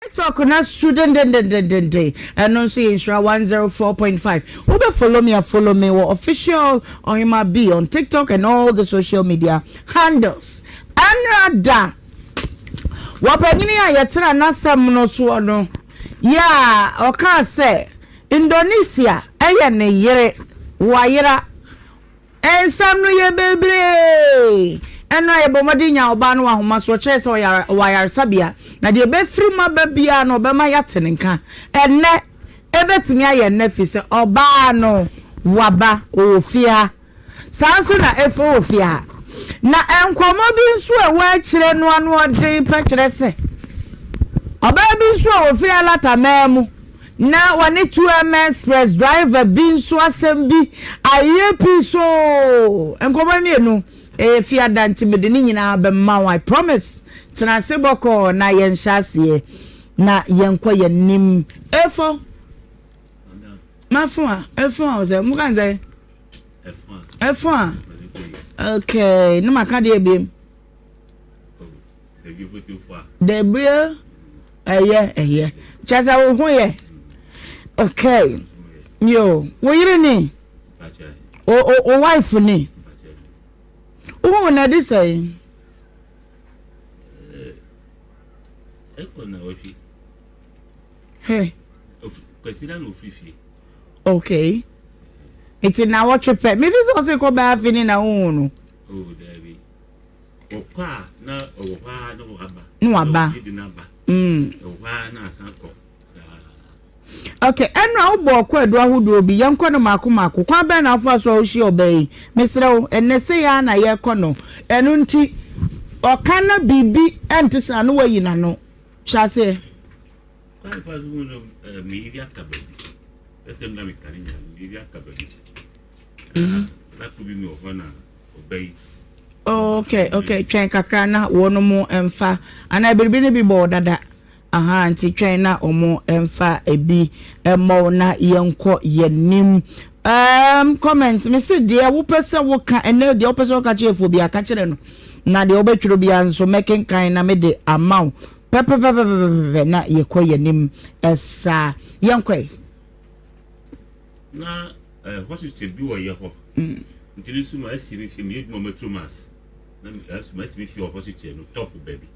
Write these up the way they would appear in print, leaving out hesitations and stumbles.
TikTok na su dendendendenden. Ɛno nso yɛ Nhyira 104.5. Wobɛ follow me a follow me wɔ official Ɔhema B on TikTok and all the social media handles. Ɛnra da wɔpanyini a yɛtena n'asɛm no soɔ no yɛ a ɔkaa sɛ Indonesia ɛyɛ ne yere wayera Nsɛm no yɛ bebree. Ɛno a yɛbɔ mmɔden nya ɔbaa no wɔ ahoma so, ɔkyerɛe sɛ ɔyare, ɔwɔ ayaresabea, na deɛ ɛbɛfiri mu aba biara no, ɔbɛma yɛate ne nka. Ɛnnɛ, ɛbɛtumi ayɛ nnɛ firi sɛ ɔbaa no waba, ɔwɔ fie ha. Saa nso na Efe wɔ fie ha. Na nkɔmmɔ bi nso a ɛwɔ akyire no ano ɔden pɛ kyerɛ sɛ, ɔbaa bi nso a ɔfiri Alataman mu, Na wɔne 2M Express driver bi nso asɛm bi ayɛ pii so. Nkɔmmɔ mmienu, ɛyɛ fiada nti mede ne nyinaa bɛma wo. I promise. Tena ase bɔkɔɔ na yɛnhyɛ aseɛ na yɛnkɔ yɛn anim. Efo, mafo a, efo a ɔsɛ, mo ka nsɛ? Efo a. Okay, ne maka deɛ ebiem. Dabi ɛyɛ ɛyɛ kyɛ sɛ wo ho yɛ okay yo wo yere ni o o o wife ni wohu na ɛde sɛ yi. Hey. Okay. Nti na wɔtwe pɛ. Mefi sɛ ɔse kɔ bɛɛ afe ni na wohu no. Oh, dabi. Ɔkɔ a na ɔwɔ hɔ ara na waba. Na waba. Ɔde no aba. Mm. Ɛwɔ hɔ ara na asan kɔ saa. Okay, ɛnna wobɔ ɔkɔ adu ahodoɔ bi, yɛnkɔ no mako mako. Kwan bɛn na afa so a wohyia ɔbaa yi? Mesrɛ wo, ɛnnɛ sei ara na yɛrekɔ no. Ɛno nti, ɔka na biribi ɛnte saa na wayi n'ano. Hyɛ aseɛ. Kwan fa so hu no, meyi bi aka baabi. Ɛsɛ na meka ne nyinaa, meyi bi aka baabi. Na ko bi mi wɔ hɔ na ɔba yi. Oh, okay, okay. Twɛn kakra na wɔn mo mfa. Anaa biribi no bi bɔ dada. Aha, nti twɛn na wɔn mfa ebi mmɔ na yɛnkɔ yɛnim. Um, comment, me se deɛ wopɛ sɛ woka, ɛnɛ deɛ wopɛ sɛ woka kyerɛ fo bi aka kyerɛ no. Na deɛ wobɛtwerɛ biara nso mɛkenkan na mede ama wo. Pɛpɛpɛpɛpɛpɛ na yɛkɔ yɛnim ɛsaa. Yɛnkɔ Na eh, hospital bi wɔ yɛ hɔ. Mm. Nti no nso ma asi me fie, meyɛ adwuma metro mass. Na ma asi me fie wɔ hospital no top baabi.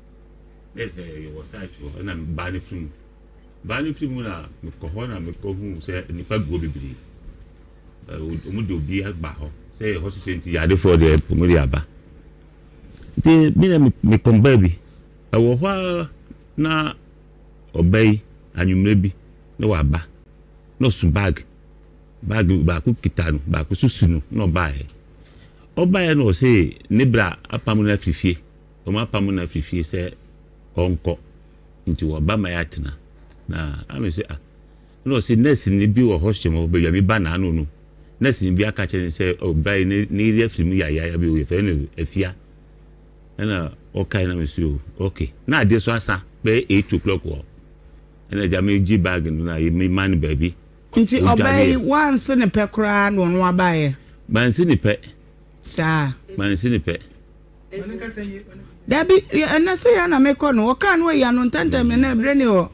Na ɛsɛ yɛwɔ site hɔ, ɛna baa no firi mu. Baa no firi mu na mekɔ hɔ na mekɔ hu sɛ nnipa gu hɔ bebree. Wɔn de obi aba hɔ sɛ yɛ hospital nti yadefoɔ deɛ wɔn de aba. Nti mi na mekɔ baabi. Ɛwɔ hɔ ara na ɔba yi anwummerɛ bi na waba. na ɔso bag bag baako kita no baako nso si no na ɔbaeɛ ɔbaeɛ na ɔse ne bra apam no afiri fie wɔn apam no afiri fie sɛ ɔnkɔ nti wɔba ma yɛatena na ame sɛ ah na ɔse nurse ni bi wɔ hospital mu baabi a meba na ano no nurse ni bi aka kyerɛ ne sɛ ɔbra yi ne ne yere afiri mu yayaya bi yɛfrɛ no afia ɛna ɔkae na mese o okay na adeɛ so asa bɛyɛ 8 o'clock wɔ Ɛna agya me gye bag no na me ma no baabi. Nti ɔbaa yi wanse ne pɛ koraa na ɔno abaeɛ? Mansi ne pɛ. Saa. Mansi ne pɛ. Dabi ɛnɛ sɛ yɛ na mekɔ no ɔkaa no ayi ano ntɛntɛm ɛnɛ ɛberɛ ni hɔ.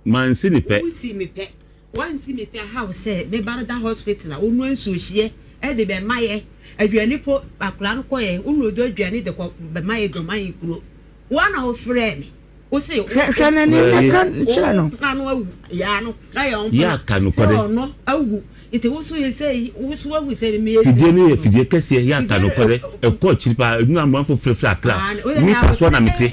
Mansi ne pɛ. Wosi me pɛ. Wansi me pɛ ahaw sɛ me ba no da hospital a onua nsuohyeɛ ɛde bɛma yɛ aduane po akwadaa no kɔɛ onua aduane de kɔ bɛma yɛ dɔma yɛ kuro wɔn na wɔfrɛ me. Hwɛ hwɛ n'anim na ka kyerɛ no. Yɛ aka nokware. Fidie no yɛ fidie kɛseɛ yɛ aka nokware ɛkɔ akyiri paa ɛnu amanfo frɛfrɛ Accra me kasoa na mete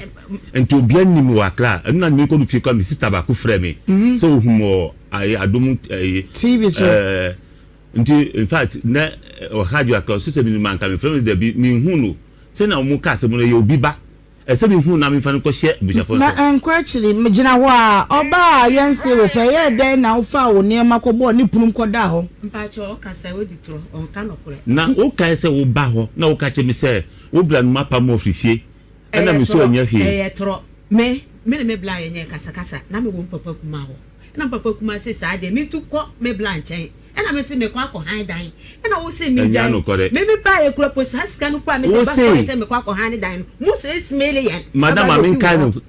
nti obia nim wɔ Accra ɛnu na mekɔ no fie kɔ me sister baako frɛ me sɛ ohun wɔ ayɛ adom ɛyɛ TV so ɛɛ nti in fact nɛ ɔha adwo Accra ɔsɛ sɛ menim anka mefrɛ me dabi menhu no sɛ na wɔn ka asɛm no yɛ obi ba Ɛsɛ mehu na memfa no nkɔhyɛ abusuafoɔ Na nsa. ɛnkɔ akyiri, megyina hɔ a, ɔbaa a yɛnsee wo pɛ, ɛyɛɛ dɛn na wofaa wo nneɛma kɔbɔɔ ne pono mu kɔdaa hɔ? Mpakyɛw ɔka sɛ odi torɔ, ɔnka nɔkorɛ. Na wokae sɛ woba hɔ na woka kyerɛ me sɛ wo bra no mapam wo afiri fie, ɛna Ɛyɛ me nso torɔ, ɛnyɛ hwee. ɛyɛ torɔ. Me, me ne me bla yɛnyɛɛ kasakasa, na mewɔ me papa kumaa hɔ. Ɛna me papa kumaa se saa deɛ mentu kɔ me bla nkyɛn. Ɛna me se mekɔ akɔ han dan. Ɛna wo se me Ɛnyɛ gyae. nokorɛ. Me me baeɛ kura po saa sika no po a mede Wo ba se. kɔɛ sɛ mekɔ akɔ han ne dan no. Mo six million. Madam Aba ma bɛdi menkae wo no hɔ.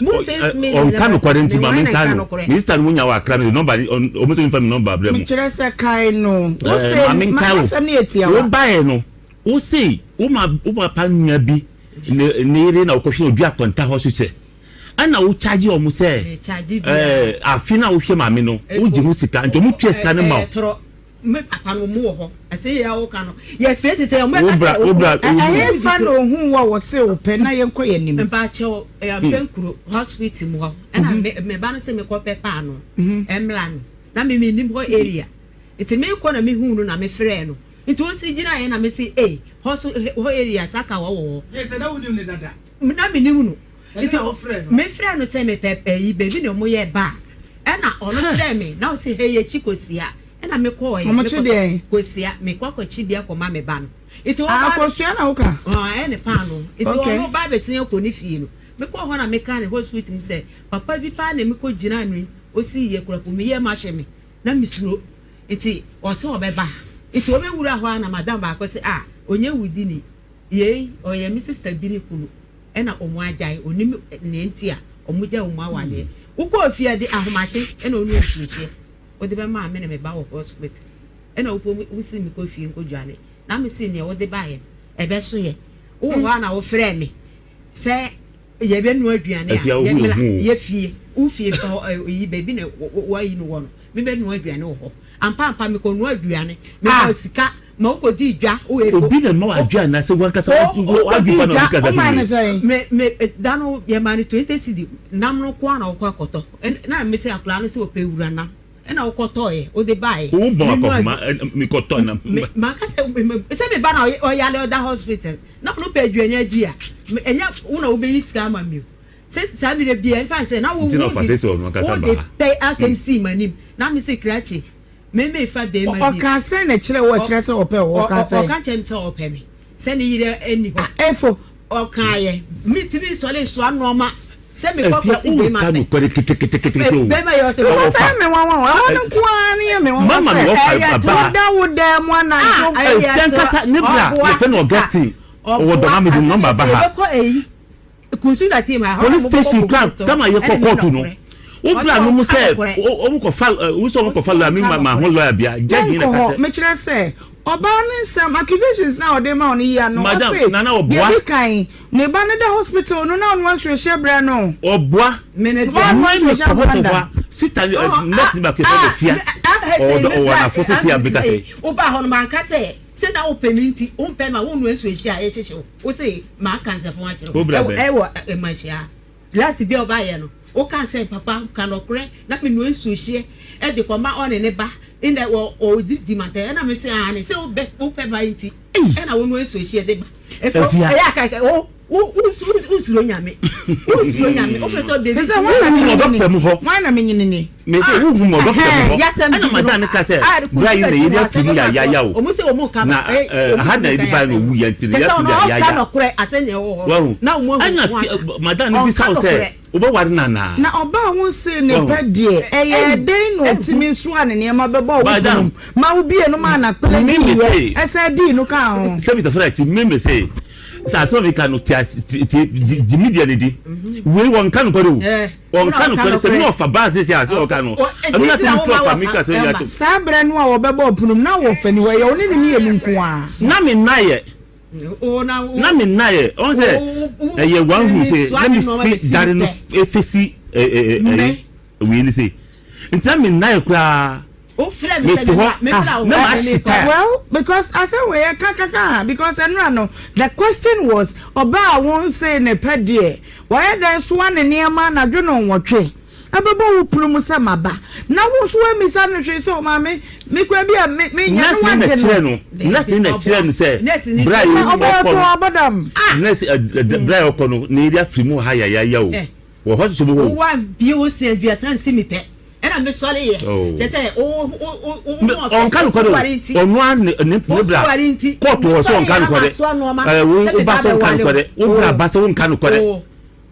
Ɔnka nokware nti ma menka no. Me sister no mu nya wɔ akra me nɔmba ɔmo sɛ memfa me nɔmba brɛ mo. Mekyerɛ sɛ kae no. Wo se ma menkae wo. Asɛm no yɛ tiawa. Wo baeɛ no wo se wo ma wo papa nua bi ne ne yere na wokɔhwɛ no odua akɔnta hɔ so sɛ ɛna wo charge ɔmo sɛ ɛɛ afe no a wohwɛ maame no wogye ho sika nti ɔmo tua sika no ma wo. Me papa no ɔmo wɔ hɔ ɛsɛ yɛ a woka no yɛ fɛ sisɛ ɔmo ɛka sɛ ɔmo ɛyɛ fa na ohun wɔ wɔ se wopɛ na yɛn kɔ yɛn anim. Mpakyɛw ɛyɛ Apenkuro hospital mu hɔ ɛna me me ba no sɛ mekɔ pɛ paano ɛmla no na me me nim hɔ area nti me kɔ na me hu no na me frɛ no nti osi gyina yɛ na me se ei hɔ so hɔ area saka wɔ wɔ hɔ. Yɛ sɛ na wonim no dada. Na me nim no. Nti me frɛ no sɛ mepɛ ɛyi baabi na ɔmo yɛ bar ɛna ɔno kyerɛ me na ɔsi hɛ yɛ kyi kosia ɛna me kɔɔ yɛ ɔmo kyi deɛ kosia me kɔ akɔ kyi bi akɔ ma me ba no nti ɔba ah kosua na woka ɔn ɛne paano nti ɔno ba abɛsen akɔ ne fie no me kɔɔ hɔ na me ka ne hospital mu sɛ papa bi paa na me kɔ gyina no yi osi yɛ kura po me yɛ ma hyɛ me na me suro nti ɔsɛ ɔbɛba nti ɔbɛwura hɔ a na madam baako sɛ ah onye wudi ni yei ɔyɛ me sister bi ne kunu ɛna ɔmo agyae onim nea nti a ɔmo gyae ɔmo awadeɛ wokɔɔ fie de ahomakye ɛna ɔno nsuohyeɛ wode bɛmaa me ne me ba wɔ hospital ɛna wopɔ wosi me kɔ fie nkɔ dwale na me si nea wode baeɛ no ɛbɛso yɛ wowɔ hɔ a na wofrɛ me sɛ yɛbɛnoa aduane a yɛmmra yɛ fie wo fie yi baabi na wayi no wɔ no mebɛnoa aduane wɔ hɔ ampa ampa mekɔnoa aduane mema sika ma wokɔdi dwa obi na ma wadwa anaasɛ wankasa wadwi pa na ɔde kasa sɛ me me da no yɛma no 20 cedi nam no ko a na wokɔ akɔtɔ na me sɛ akwadaa no sɛ ɔpɛ wura nam ɛna wokɔtɔɔyɛ wode baeɛ wo bɔn akɔhoma mekɔtɔ nam maka sɛ sɛ me ba na ɔyale ɔda hospital na ɔno pɛ aduane adi a ɛnyɛ wo na wobɛyi sika ama mi o sɛ saa mmerɛ bia ɛmfa sɛ na wo wode pɛ asɛm sii m'anim na me sɛ krakye Me me fa bɛɛma bi. Ɔkaa sɛn na ɛkyerɛ wo ɔkyerɛ sɛ ɔpɛ wo ɔkaa sɛn. Ɔka kyerɛ me sɛ ɔpɛ me sɛ ne yere ɛni hɔ. Efo. Ɔkaa yɛ me tumi nsɔre nsoa nnoɔma sɛ me kɔ kɔsi bɛɛma pɛ. Efia wo ka nokware keteketekete o. Bɛɛma yɛ ɔte hɔ. Sɛ me nwanwa o ɛhɔ no nko ara ne yɛ me nwanwa sɛ ɛyɛ woda wo dan mu anadwo. Efia nkasa ne bra yɛfɛ no Augustine ɔwɔ dɔm amedu nɔmba ba ha. Police station kura kama yɛ kɔ kɔɔtu no wo bra no mu sɛ wɔn kɔ fa wosɛ wɔn kɔ fa lawyer mi ma ho lawyer bia judge na kasa. Mekyerɛ sɛ ɔbaa ne nsɛm accusations na ɔde ma ɔno yia no ɔse deɛ di kan ne ba no da hospital no na ɔno nso ehyɛ brɛ no. Ɔboa ɔno nso ehyɛ brɛ sista nurse ni baako efɛ fia ɔwɔ ɔwɔ anafo sisi abeka sɛ. Ɔba hɔ no manka sɛ sɛ na wopɛ me nti wompɛ ma wonua nsuo hyia a ɛhyehye wo. Wo se maka nsɛfo akyerɛ wo ɛwɔ mmanhyia last bi a ɔbaayɛ no woka sɛ papa ka nɔkorɛ na menoa nsuo hyeɛ ɛde kɔma ɔne ne ba ɛna ɔdi di ma tɛ ɛna me se aane sɛ wobɛ wopɛ ba nti ɛna wonoa nsuo hyeɛ de ba ɛfo ɛyɛ aka wo wonsuro nyame wonsuro nyame wopɛ sɛ ɔbɛ sɛ wɔn na dɔkta mu hɔ wɔn na menyini ni me sɛ wohu mɔ dɔkta mu hɔ ɛna madam ne ka sɛ bra yi na yɛde afiri mu yayaya o na aha na yɛde ba na owu yɛ nti na yɛafiri mu yayaya wahu ɛna madam ne bisa wo sɛ wobɛware no anaa na ɔbaa wo nse ne pɛ deɛ ɛyɛ dɛn na ɔtumi nso a ne nneɛma bɛbɔ wo kunu ma wobie no ma anakpɛlɛ diiɛ ɛsɛ dii no kaa ho sɛ bitafra akyi meme sɛ sɛ asɛm a meka no te te gyimi deɛ ne di wei wɔnka nokware o wɔnka nokware sɛ mi ɔfa baa sɛ sɛ asɛ ɔka no ɛmi na sɛ mi fi ɔfa mi ka sɛ yɛ ato. Saa berɛ no a wɔbɛbɔ ɔpono mu na wɔfa ni hɔ ɛyɛ wo ne ne mmienu nko ara. Na me nna yɛ na me nna yɛ ɔn sɛ ɛyɛ one room sɛ na me si dare no efesi ɛɛ ɛɛ wei ni se nti na me nna yɛ koraa. Mete hɔ na mahye tire. Well because asɛm wei ɛka kaka because ɛnora no the question was ɔbaa a wonsee ne pɛ deɛ wayɛ dɛn soa ne nneɛma anadwo nnɔnwɔtwe ɛbɛbɔ wo pono mu sɛ maba na wo nso woammisa no hwee sɛ maame me kura bi a me menya no wagye no. Nurse na kyerɛ no sɛ bra yi ɔkɔ no abɔdam. Nurse bra yi ɔkɔ no ne yere afiri mu ha yayaya o wɔ hɔ soso mu hɔ o. Wo wa bie wo se aduasa nsi mi pɛ. Ɛna me sɔre yɛ. Oh. Kyɛ sɛ o o o o mu ɔfɛ. Ɔnka no kɔdɛ o. Ɔno a ne ne ne bra. Kɔɔto wɔ so ɔnka no kɔdɛ. Ɛɛ wo wo ba so ɔnka no kɔdɛ. Wo bra ba so ɔnka no kɔdɛ.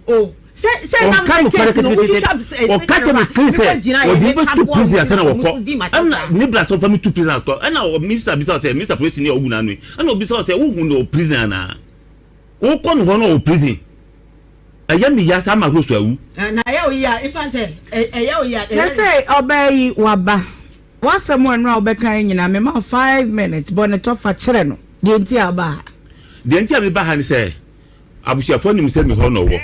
O. Sɛ sɛ nam sɛ kɛse no wotwitwa sɛ ɔka kyɛ me clean sɛ ɔde wo bɛto prison ansa na wɔkɔ. Ɛna ne bra sɛ ɔfa me to prison akɔ. Ɛna minister bisa sɛ minister polisi ni a ɔgu n'ano yi. Ɛna ɔbisa sɛ wohu no wɔ prison anaa? Wokɔ no hɔ no ɔwɔ prison. Ɛyɛ me ya saa ma Rose awu. Na ɛyɛ wo ya, mfa sɛ ɛyɛ wo ya. Sɛsɛi ɔbaa yi waba. W'asɛm a ɛno a wobɛka yi nyinaa mema wo 5 minutes bɔ ne tɔfa kyerɛ no deɛ nti a wobaa ha. Deɛ nti a meba ha ne sɛ abusuafoɔ nim sɛ me hɔ na ɔwɔ.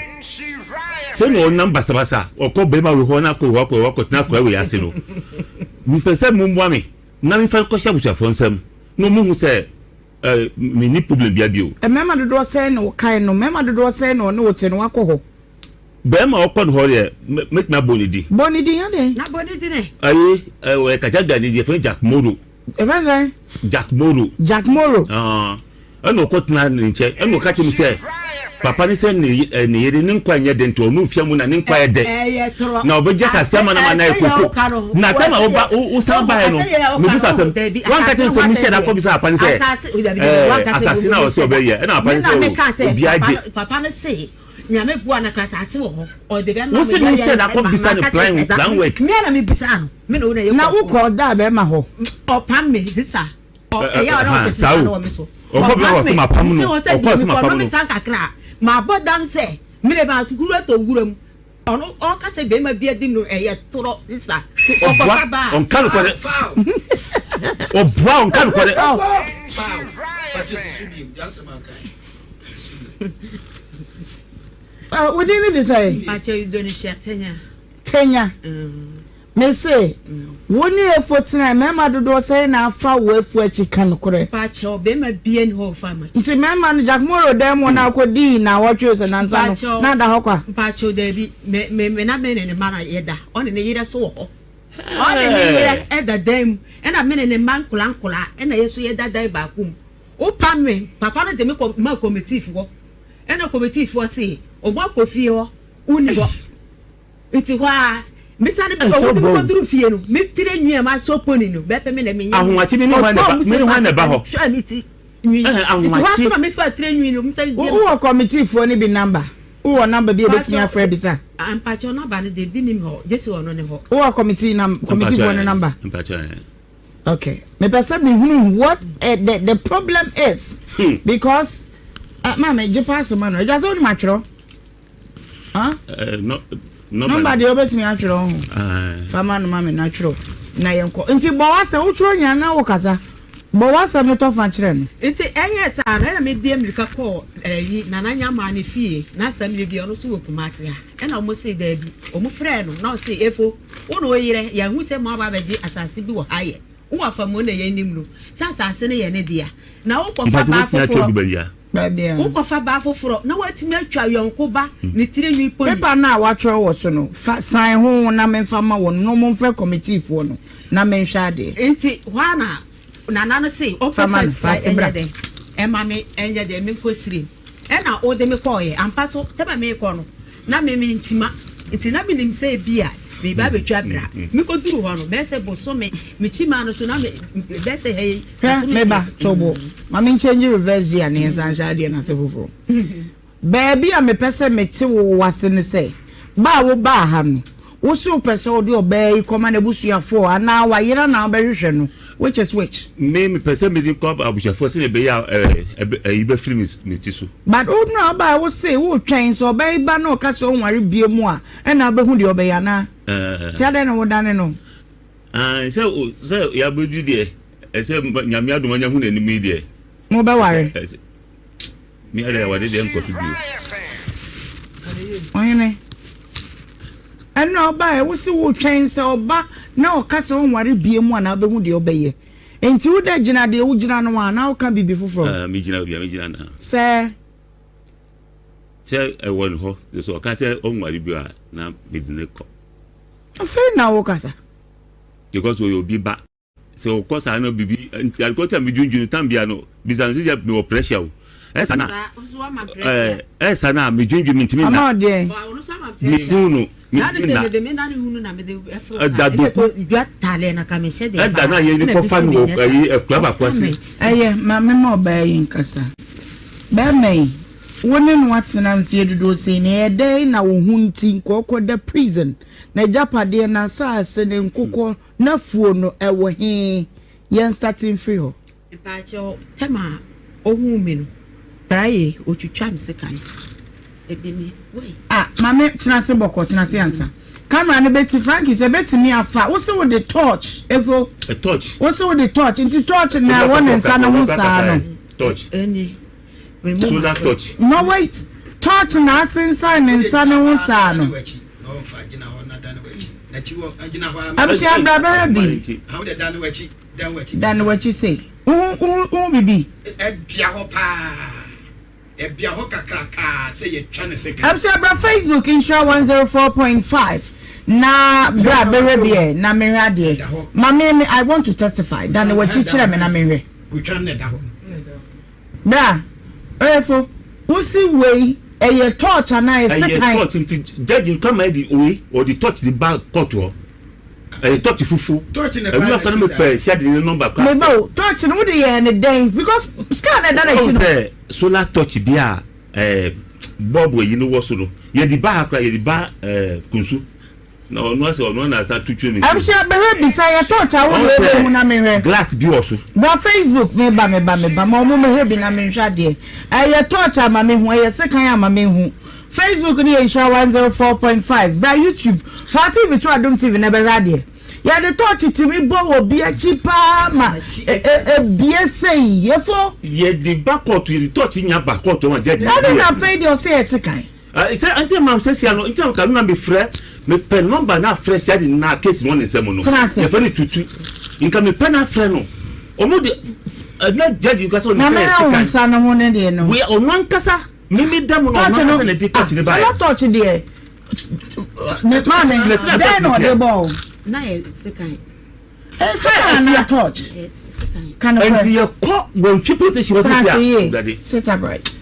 Sɛnea ɔnam basabasa ɔkɔ barima wei hɔ na akɔ wei hɔ akɔ wei hɔ akɔtena akoa wei ase no, mepɛ sɛ mommoa me na memfa nkɔhyɛ abusuafoɔ nsam na wɔhu sɛ eh, menni problem bia bio. Mmarima dodoɔ sɛn na wokae no? Mmarima dodoɔ sɛn na ɔne wo te no wakɔ hɔ? Barima a ɔkɔ ne hɔ deɛ, mɛtumi abɔ ne din. Bɔ ne din, adɛn? Na bɔ ne din ɛ. Ayi, ɔyɛ Kajaga ni, yɛfrɛ no Jack Moro. Yɛfrɛ no sɛn? Jack Moro. Jack Moro. Ɛna ɔkɔtena ne nkyɛn, ɛna ɔka kyerɛ me sɛ, papa ne sɛ ne yere ne nkwa nyɛ den nti ɔno ofia mu na ne nkwa yɛ dɛ. Na ɔbɛgye asase ama no ma no ayɛ koko. Na tam a woba wosan baeɛ no, mebisa asɛm, wanka kyerɛ me sɛ mehyɛ da kɔbisa papa ne sɛ asase no a ɔsɛ ɔbɛyɛ, ɛna papa ne sɛ obiara gye. Papa ne se Nyame boa na ka asase wɔ hɔ ɔde bɛ ma me. Wosi mi hyɛ da kɔ bisa no plan plan work. Mi na mi bisa no mi na wo na yɛ kɔ. Na wo kɔ da bɛ ma hɔ. Ɔpam mi sisa. Ɛyɛ ɔna ɔkɔ sisa no wɔ mi so. Ɔkɔ bi wɔ so ma pam no. Ɔkɔ so ma pam no. Mi san kakra ma bɔ dam sɛ mi de ba wura tɔ wura mu. Ɔno ɔka sɛ bɛrima bi adi no ɛyɛ torɔ sisa. Ɔboa ɔnka no kɔrɛ. Ɔboa ɔnka no kɔrɛ. Wo din ne de sɛ? Tenya. Tenya. Me se, wo ne efo tena mmarima dodoɔ sɛn na afa wo afu akyi ka nokorɛ? Pakyɛw, bɛrima bia ni hɔ ɔfa m'akyi. Nti mmarima no Jack Moro dan mu na akɔdii naawɔtwe sɛ nansa no na ada hɔ kwa? Mpakyɛw daabi, me me me na me ne ne mma na yɛda, ɔne ne yerɛ so wɔ hɔ. Ɔne ne yerɛ ɛda dan mu, ɛna me ne ne mma nkola nkola ɛna yɛ so yɛda dan baako mu. Wopam me, papa no de me kɔ maa kɔmitiifo hɔ, ɛna kɔmitiifoɔ se ɔmo akɔ fie hɔ, wonni hɔ. Nti hɔ ara, mesane ɔmo de me kɔduru fie no, me tiri nwi a masɔ pony no, bɛpɛ me na menyɛ. Ahomakye me ne hwan na ɛba, me ne hwan na ɛba hɔ? Ɔsɔɔ me ti nwi. Ahomakye. Nti hɔ ara so na mefaa tiri nwi no, mesane deɛ. Wowɔ kɔmitiifoɔ no bi namba? Wowɔ namba bi a ebetumi afrɛ abisa? Mpakyɛw namba no deɛ bi nni me hɔ, gye sɛ ɔno ne hɔ. Wowɔ kɔmitii nam kɔmitiifoɔ no namba? Mpakyɛw ɛɛ. Okay, mepɛ sɛ mehunu what uh, the, the problem is hmm. because uh, maame gye paase ma no agya sɛ wonim atwerɛ huh? uh, no, nɔmba deɛ wobɛtumi atwerɛ ho fa ma no ma me no atwerɛ na yɛnkɔ nti bɔ w'asɛm wotwerɛ nyina na wokasa bɔ w'asɛm no tɔfa kyerɛ no. Nti ɛyɛɛ saa no ɛna mede mmirika kɔɔ ɛyi Nana Nyamaa ne fie n'asɛm no bi ɔno nso wɔ Kumasi ha ɛna wɔn se daabi wɔn frɛɛ no na ɔse efo Wo ne wo yerɛ, yɛahu sɛ moaba abɛgye asase bi wɔ ha yɛ wo afa mu na yɛnnim no sɛ asase no yɛ ne dea. Na wokɔfa baa foforɔ, wokɔfa baa foforɔ na woatumi atwa yɔnko ba ne tiri nwi poni. Paper no a wɔatwerɛ wɔ so no, fa sign ho na memfa mma wɔn na wɔmfrɛ kɔmitiifoɔ no na menhwɛ adeɛ. Nti hɔ ara na Nana no se Fa ma ɔnkɔpɛ no, fa sika ase bra. ɛnyɛ dɛn ɛma me ɛnyɛ dɛn menkɔ sirem. Ɛna ɔde me kɔeɛ. Ampa so, tɛm a merekɔ no, na me menkyima, nti na menim sɛ ebia mereba abɛtwa bra. Mekɔduruu hɔ no, bɛyɛ sɛ bosome, me kyima no so na me, bɛyɛ sɛ ha yi, Hwɛ, bosome me ba, mmiɛnsa. to bo. Ma menkyɛngye reverse gear na yɛnsan nhyɛ adeɛ no ase foforɔ. Baabi a mepɛ sɛ mete wo ase ne sɛ, ba a wobaa ha no, wo se wopɛ sɛ wode ɔbaa yi kɔma n'abusuafoɔ anaa wayera na wobɛhwehwɛ no, which is which? Me mepɛ sɛ mede kɔ abusuafoɔ sɛdeɛ ɛbɛyɛ a ɛɛ ɛyi bɛfiri me me ti so. But wo no a wobaeɛ wo se woretwɛn sɛ ɔbaa yi ba na ɔka sɛ ɔnware bio mu a ɛna wobɛhu deɛ ɔbɛyɛ anaa? Ɛɛ. Nti adɛn na wodane no? Ae sɛ sɛ yɛabɛdu deɛ ɛsɛ Nyame adom anya hu n'anim yi deɛ. Mobɛware? Ɛsɛ. Me ara awade deɛ nkɔ so bio. Ɔhene, ɛnna ɔbaeɛ, wo se wotwɛn sɛ ɔba na ɔka sɛ ɔnware bie mu anaa wobɛhu deɛ ɔbɛyɛ. Enti woda gyina deɛ wogyina no a na woka biribi foforɔ? Uh, megyina baabi a megyina no. Sɛ? Sɛ ɛwɔ ne hɔ, sɛ ɔka sɛ ɔnware bio a na mede ne kɔ. Afei na wokasa. Because ɔyɛ obi ba. Sɛ ɔkɔ saa na biribi nti adekorɔ tí a medwendwene tam bia no bisa no sɛ sɛ mewɔ pressure o ɛsa na ɛɛ ɛsa na medwendwene mentumi nna mehu no mentumi nna ɛda doku ɛda na yɛde kɔfa no wɔ ɛyi ɛkura baako ase. Ɛyɛ ma mema ɔbaa yi nkasa. Bɛrima yi, wo ne no atena mfeɛ dodoɔ sei na ɛyɛ dɛn na wo ho nti nkɔɔkɔ da prison, n'agyapadeɛ, n'asaase, ne nkokɔ, N'afuo no ɛwɔ he? Yɛn starte mfiri hɔ. Mpaakyɛw, tɛm a ohuu me no, praeɛ, otwitwaa me sekan. Ebi ni. Wei. Ah, maame tena ase bɔkɔ, tena ase ansa. Camera no bɛti, Frankie sɛ bɛtumi afa. Wo se wo de torch, efo. A torch. Wo se wo de torch, nti torch na ɛwɔ ne nsa no ho saa no. Torch. Ɛni. Solar torch. No wait, torch na asensan ne nsa no ho saa no. Abusua bra bɛhwɛ bi. Dane w'akyi sei. Wohu wohu wohu bibi. Ɛbea hɔ paa. Ɛbea hɔ kakrakaa sɛ yɛtwa ne sekan. Abusua bra Facebook Nhyira 104.5 na bra bɛhwɛ bi ɛ na menhwɛ adeɛ. Ma me me I want to testify. Dane w'akyi kyerɛ me na menhwɛ. Kotwa no na ɛda hɔ no. Bra, ɔyɛfo, wosi wei ɛyɛ torch anaa ɛyɛ Ɛyɛ sekan? torch nti judge no kama ɛde wei ɔde torch de ba court hɔ. Ɛyɛ torch fufuo. Torch na Ɛwura ɛbaa kwan n'akyi no saa. mepɛ hyɛ de ne number kora. Meba o, torch no wode yɛɛ ne dɛn? Because scar na ɛda n'akyi Ɔn no. sɛ solar torch bi a ɛɛ bulb ayi no wɔ so no yɛde ba ha kora yɛde ba ɛɛ kunsu na ɔno asɛ ɔno na asa tutu ne. Abusua bɛhwɛ bi sɛ yɛ torch a wode Ɔn ɛbɛ mu na mehwɛ. Glass bi wɔ so. Bra Facebook meba meba meba ma ɔmo mehwɛ bi na menhwɛ adeɛ. Ɛyɛ torch a ma mehu, ɛyɛ sekan a ma menhu. Facebook no yɛ Nhyira 104.5. Bra YouTube, fa TV to Adom TV na bɛhwɛ adeɛ. Yɛde torch tumi bɔ wɔ bi akyi paa ma ebie sei yɛfo. Yɛde ba court yɛde torch nya ba court ma judge. Ɛde na afei deɛ ɔsɛ yɛ sekan. Sɛ nti ma sɛ sia no nti na ka na mefrɛ mepɛ nɔmba na afrɛ sia de na case no ne nsɛm no. Tena ase. Yɛfrɛ no tutu. Nka mepɛ na afrɛ no. Ɔmo de na judge nkasa ɔno Na sɛ mena yɛ wo sekan. nsa no ho ne deɛ no. Wei ɔno ankasa mimi da mu no ɔno Torch no ankasa na ɛde torch ne ah baeɛ. solar torch deɛ ne maame Kyerɛ sɛ na dɛn na torch ɔde bɔ o. Na yɛ sekan. Sekan anaa torch. Yɛ sekan. Ka nokorɛ. Nti yɛkɔ wɔn fi police station hɔ Tena sɛ ase yie. Awurade. Sit upright.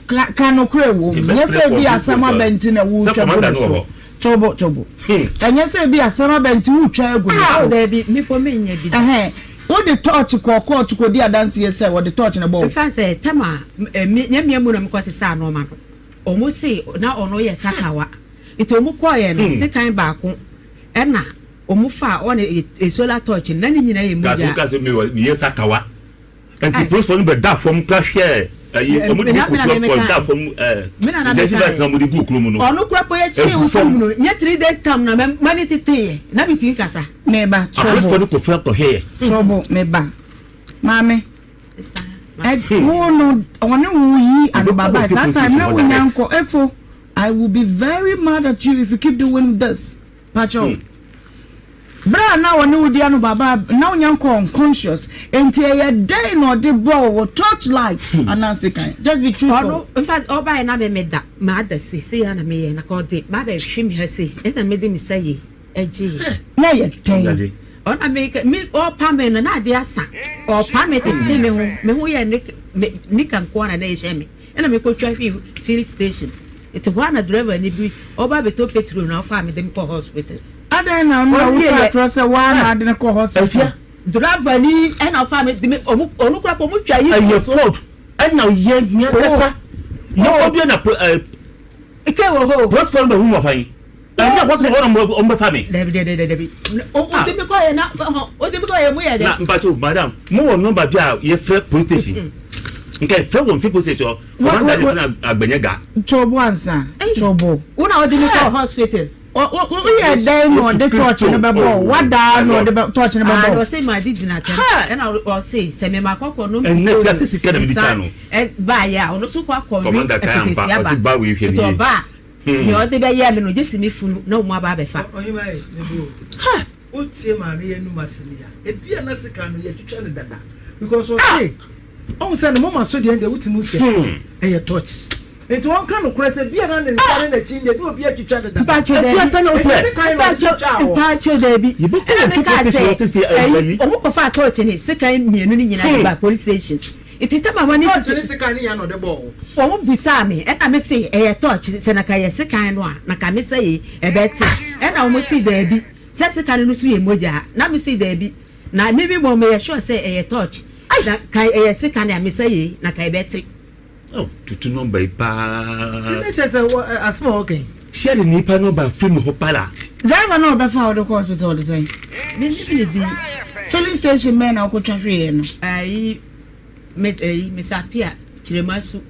Ka ka nokorɛ wɔ mu. Nyɛ sɛ ebi asɛm aba nti na Sɛ wotwa gu commander ne no wɔ so. hɔ. Tobo tobo. Ɛnyɛ sɛ ebi asɛm aba nti wotwa agu ne Ah, so. dabi, mi po mi nyɛ bi da. Ɛhɛn. Wode torch kɔɔ kɔɔto kɔdi adanseɛ sɛ wɔde torch no bɔ wo. Nfa sɛ tɛma nyɛ mmea mu na mekɔ sesa nneɛma no. Ɔmo se na ɔno yɛ sakawa. Nti ɔmo kɔɔyɛ no sekan baako ɛna ɔmo fa ɔne solar torch no na ne nyinaa yɛ Kasi mogya. kasi mi wɔ mi yɛ sakawa. Nti Ai. polisi no bɛ da fam kura hwɛ ɛyi ɔmo de Me na- mi me na kɔ me kɔ ka. da fam ɛɛ Me na na me injection ka. light na ɔmo de gu kuro mu no. Ɔno kura po yɛ kyerɛ Egu wo fam. fam no nyɛ 3 days time na mɛ mani tete yɛ na mi ti kasa. Meba Apolisifoɔ tobo no kɔ fɛ kɔ hwɛ yɛ. tobo meba. Maame. Wo no ɔne wo yi anobaba saa time na wonya nkɔ efo. I will be very mad at you if you keep doing this. Pacho. Bra na ɔne wo di anobaba na wonya nkɔ unconscious. Enti ɛyɛ dɛn na ɔde bɔ wɔ torch light anaa sekan. Just be truthful. Ɔno nfa ɔbaa yɛ na mɛ mɛ da mɛ ada se se ya na mɛ yɛ na ka ɔde ba bɛ hwɛ mi ha se ɛna mɛ de mi sa yɛ ɛgye yɛ. Na yɛ dɛn. Awurade. Ɔna mi mi ɔpa mi no na ade asa ɔpa mi tete mi ho mi ho yɛ ne me nika nkoa na na ɛhyɛ mi ɛna mi kɔ twa fi filling station nti hɔ ana driver ni bi ɔba bɛtɔ petrol na ɔfa mi de mi kɔ hospital. Adan na ɔno na Ɔwie wotwa yɛ- atorɔ sɛ waa na ade no kɔ hospital. Ɛfia. Driver ni ɛna ɔfa mi de mi ɔmo ɔno kura pɔ ɔmo twa yi. Ɛyɛ Ford ɛna yɛ mi ankasa yɛ kɔ bi na Ike wɔ hɔ. polisifoɔ no bɛ hu mu ɔfa yi. Ɛnyɛ kɔ sɛ ɔna ɔmo bɛ fa mi. Dabi dabi dabi dabi o o de mi kɔ yɛ na ɔhɔn o de mi kɔ yɛ mu yɛ Na dɛ. mpatsɔ madam mo wɔ nɔmba bi a yɛfrɛ police station nka yɛfrɛ wɔn fi police station hɔ commander de fɛn agbɛnyɛ ga. Tobo ansa. Tobo. Wo na ɔde mi kɔ hospital. Woyɛ dɛn na ɔde torch no bɛbɔ wo? Wadaa na ɔde bɛ- torch no Ah, bɛbɔ wo? ɔsɛ maa di gyina tɛm ɛna ɔsɛ sɛ mɛ maa kɔkɔ nom. Ɛnɛ fi ase sika na mi di ta no. Ɛ baayɛ a ɔno nso kɔ akɔ wi Commander kan ampa, ɛpɛtɛsi aba ɔsi ba wei hwɛ ne nti yie. ɔba a nea ɔde bɛyɛ mi no gye si mi funu na ɔmo aba abɛfa. Ɔhema yi mebo wotie maame yɛ num asɛm yi a ebi a na sika no yɛtwitwa no dada because ɔse ɔhu sɛ ne moma so deɛ deɛ wotumi sɛ ɛyɛ touch nti wɔnka nokorɛ sɛ bia na ne nsa ne n'akyi deɛ ne obi atwitwa no dada. Mpatsɔ Ɛfi dɛbi ase na wote. Ɛti sekan na ɔde twitwa wɔ. Mpatsɔ dɛbi. Yɛbɛkɔ Ɛna wɔ mi kaa police station hɔ sisi sɛ ɛyi. ɛyi ɔmo kɔfa torch ne sekan mmienu ne nyinaa de ba police station nti tɛma wɔn ne Touch ne sekan ne yɛ na ɔde bɔɔ wo. Wɔn bisaa mi ɛna mi se ɛyɛ torch sɛ na ka yɛ sekan no a na ka mi sɛ yɛ ɛbɛ te ɛna wɔn si dɛbi sɛ sekan no so yɛ mogya na mi si dɛbi na mi bi bɔ mi yɛ sure sɛ ɛyɛ torch na ka ɛyɛ sekan a mi sɛ yɛ na ka ɛbɛ te. Ɔ tutu nɔmba yi Nti paa. ne kyerɛ sɛ asɛm a wɔka yi Sɛde nipa nɔmba firi mi hɔ pala. Driver na ɔbɛfa a ɔde kɔ hospital ɔde sɛn? Mi ni mi di. Filling station mɛn na ɔkɔtwa hwee no. Ɛyi mi ɛyi Mr. Apia kyerɛma su.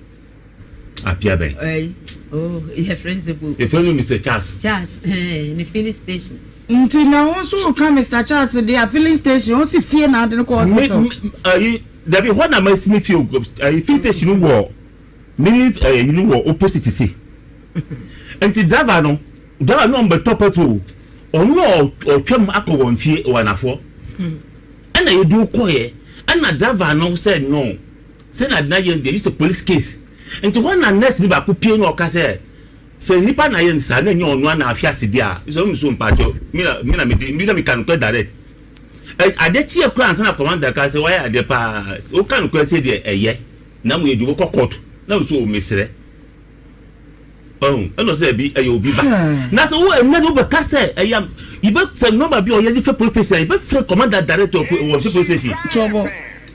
Apia bɛn? Ɛyi. Oh, yɛfrɛ no sɛ bo. Yɛfrɛ no Mr Charles. Charles, ɛɛ, ne filling station. Nti na wo nso woka Mr Charles deɛ a, filling station, wo si fie na ade no kɔ hospital? Me, me, ayi, dabi, hɔ na masi me fie, ayi, filling station no wɔ, me ne ayi no wɔ opposite si. Nti driver no, driver no ɔmbɛtɔ petrol, ɔno na ɔtwam akɔ wɔn fie wɔ anafoɔ. Ɛna yɛde wo kɔɛ, ɛna driver no sɛ no, sɛ na ade no ayɛ no deɛ, gye sɛ police case. Nti hɔ na nurse ni baako pie na ɔka sɛ, sɛ nipa na ayɛ no saa na ɛnyɛ ɔno ara na ahwe ase deɛ a, sɛ ɔmo so mpakyɛw, me na me na mede me na meka nokorɛ direct. Ɛ adeɛ kyeɛ koraa ansa na commander ka sɛ wayɛ adeɛ paa, woka nokorɛ sɛ deɛ ɛyɛ na mo yɛ de wobɛkɔ court na me so o mesrɛ. Ɔho ɛna ɔsɛ ɛbi ɛyɛ obi ba. Na sɛ wo ɛnɛ no wobɛka sɛ ɛyɛ yɛbɛ sɛ nɔmba bi a ɔyɛ de fɛ police station yɛbɛfrɛ commander director wɔ police station. Twɔbɔ.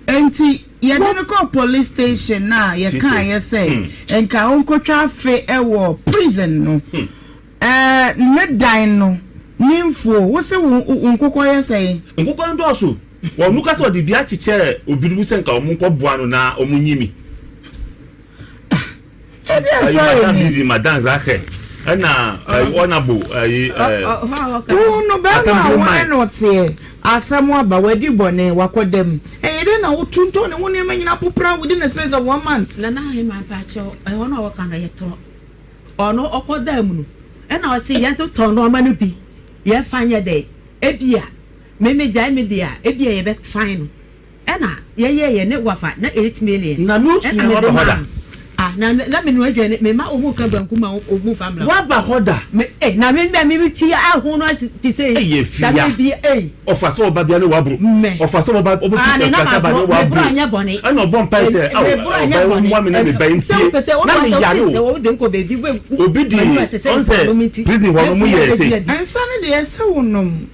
Enti yɛde no kɔɔ police station na yɛkaeɛ sɛ nka ɔnkɔtwa afe wɔ prison no. Ɛɛ ne dan no ne mfuo, wo se wo nkokɔ yɛ sɛn? Nkokɔ no dɔɔso. Wɔn ka sɛ ɔde bi akyekyɛ obinom sɛ nka wɔn nkɔboa no na wɔn nyi mi. Ɛde asɔre Madam ni. Vivi, Madam Rachel, ɛna Honorable ɛyi ɛɛ. Wo no bɛrima a wo ne no teɛ asɛm aba wadi bɔne wakɔ dam ɛyɛ dɛn na wotontɔn ne ho nneɛma nyinaa popra within the space of one month. Nana Aheman mpakyɛw ɛhɔ na ɔka no yɛ torɔ ɔno ɔkɔ dan mu no ɛna ɔse yɛn totɔ nneɛma no bi yɛn fa nyɛ dɛ ebia me me gyae me deɛ a ebia yɛbɛ fan no. Ɛna yɛyɛɛ yɛ ne wafa na 8 million. Na me osua Ɛna mede waba hɔ maa da. no. Ah na na me nua aduane me ma ɔmu ka banku ma ɔmu fa mmra. Waba hɔ da. Me eh na me na me ti aho no asi te sɛ Ɛyɛ sa fia. me bi eh. Ɔfa sɛ ɔba bia ne wabro. Mɛ. Ɔfa sɛ ɔba ɔbɛ Ah fi ne na ɛkasa ma ba ne bro me wabro. bro anyɛ bɔne. Ɛna ɔbɔ mpae sɛ Me aw bro anyɛ ɔba bɔne. mmoa me na me ba yi Sɛ ntie. wopɛ sɛ Na wopɛ me sɛ yare wofiri sɛ o. wode nkɔ baabi wobɛgu Obi di w'ani ase sɛ ɔn nsa nom sɛ nti prison hɔ no mo mɛpia yɛ bɛdi sei. adi. Nsa no deɛ ɛsɛ wo nom.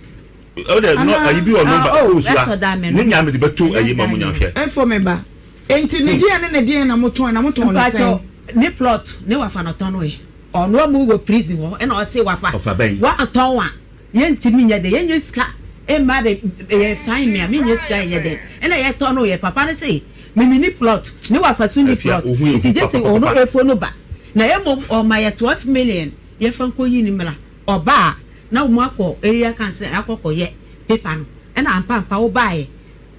O de no ayi bi wɔ nɔmba Ah, oh, o sua ɛtɔ da me ne no. nyaa me de bɛto Ɛnyɛ ayi ma da mo nya me. hwɛ. Ɛfɔ me ba. Enti ne deɛn ne ne deɛn na motɔn na motɔn no sɛn? Mpakyɛw ne plot ne wafa no tɔn ɛ ɔno ɔmo wɔ prison hɔ ɛna ɔse wafa Ɔfa bɛn? wa tɔn a yɛntumi nyɛ dɛ yɛnyɛ sika mma bɛ yɛ fine me a menyɛ sika nyɛ dɛ ɛna yɛ tɔn no yɛ papa no se me me ni plot ne wafa so ni Afia plot ohun ehu nti gye se ɔno papapapa. efo no ba na emom ɔma yɛ 12 million yɛfa nkɔ yi ne mmra ɔba a Na wɔn akɔ area council akɔ kɔ yɛ paper no ɛna ampa ampa wo baayɛ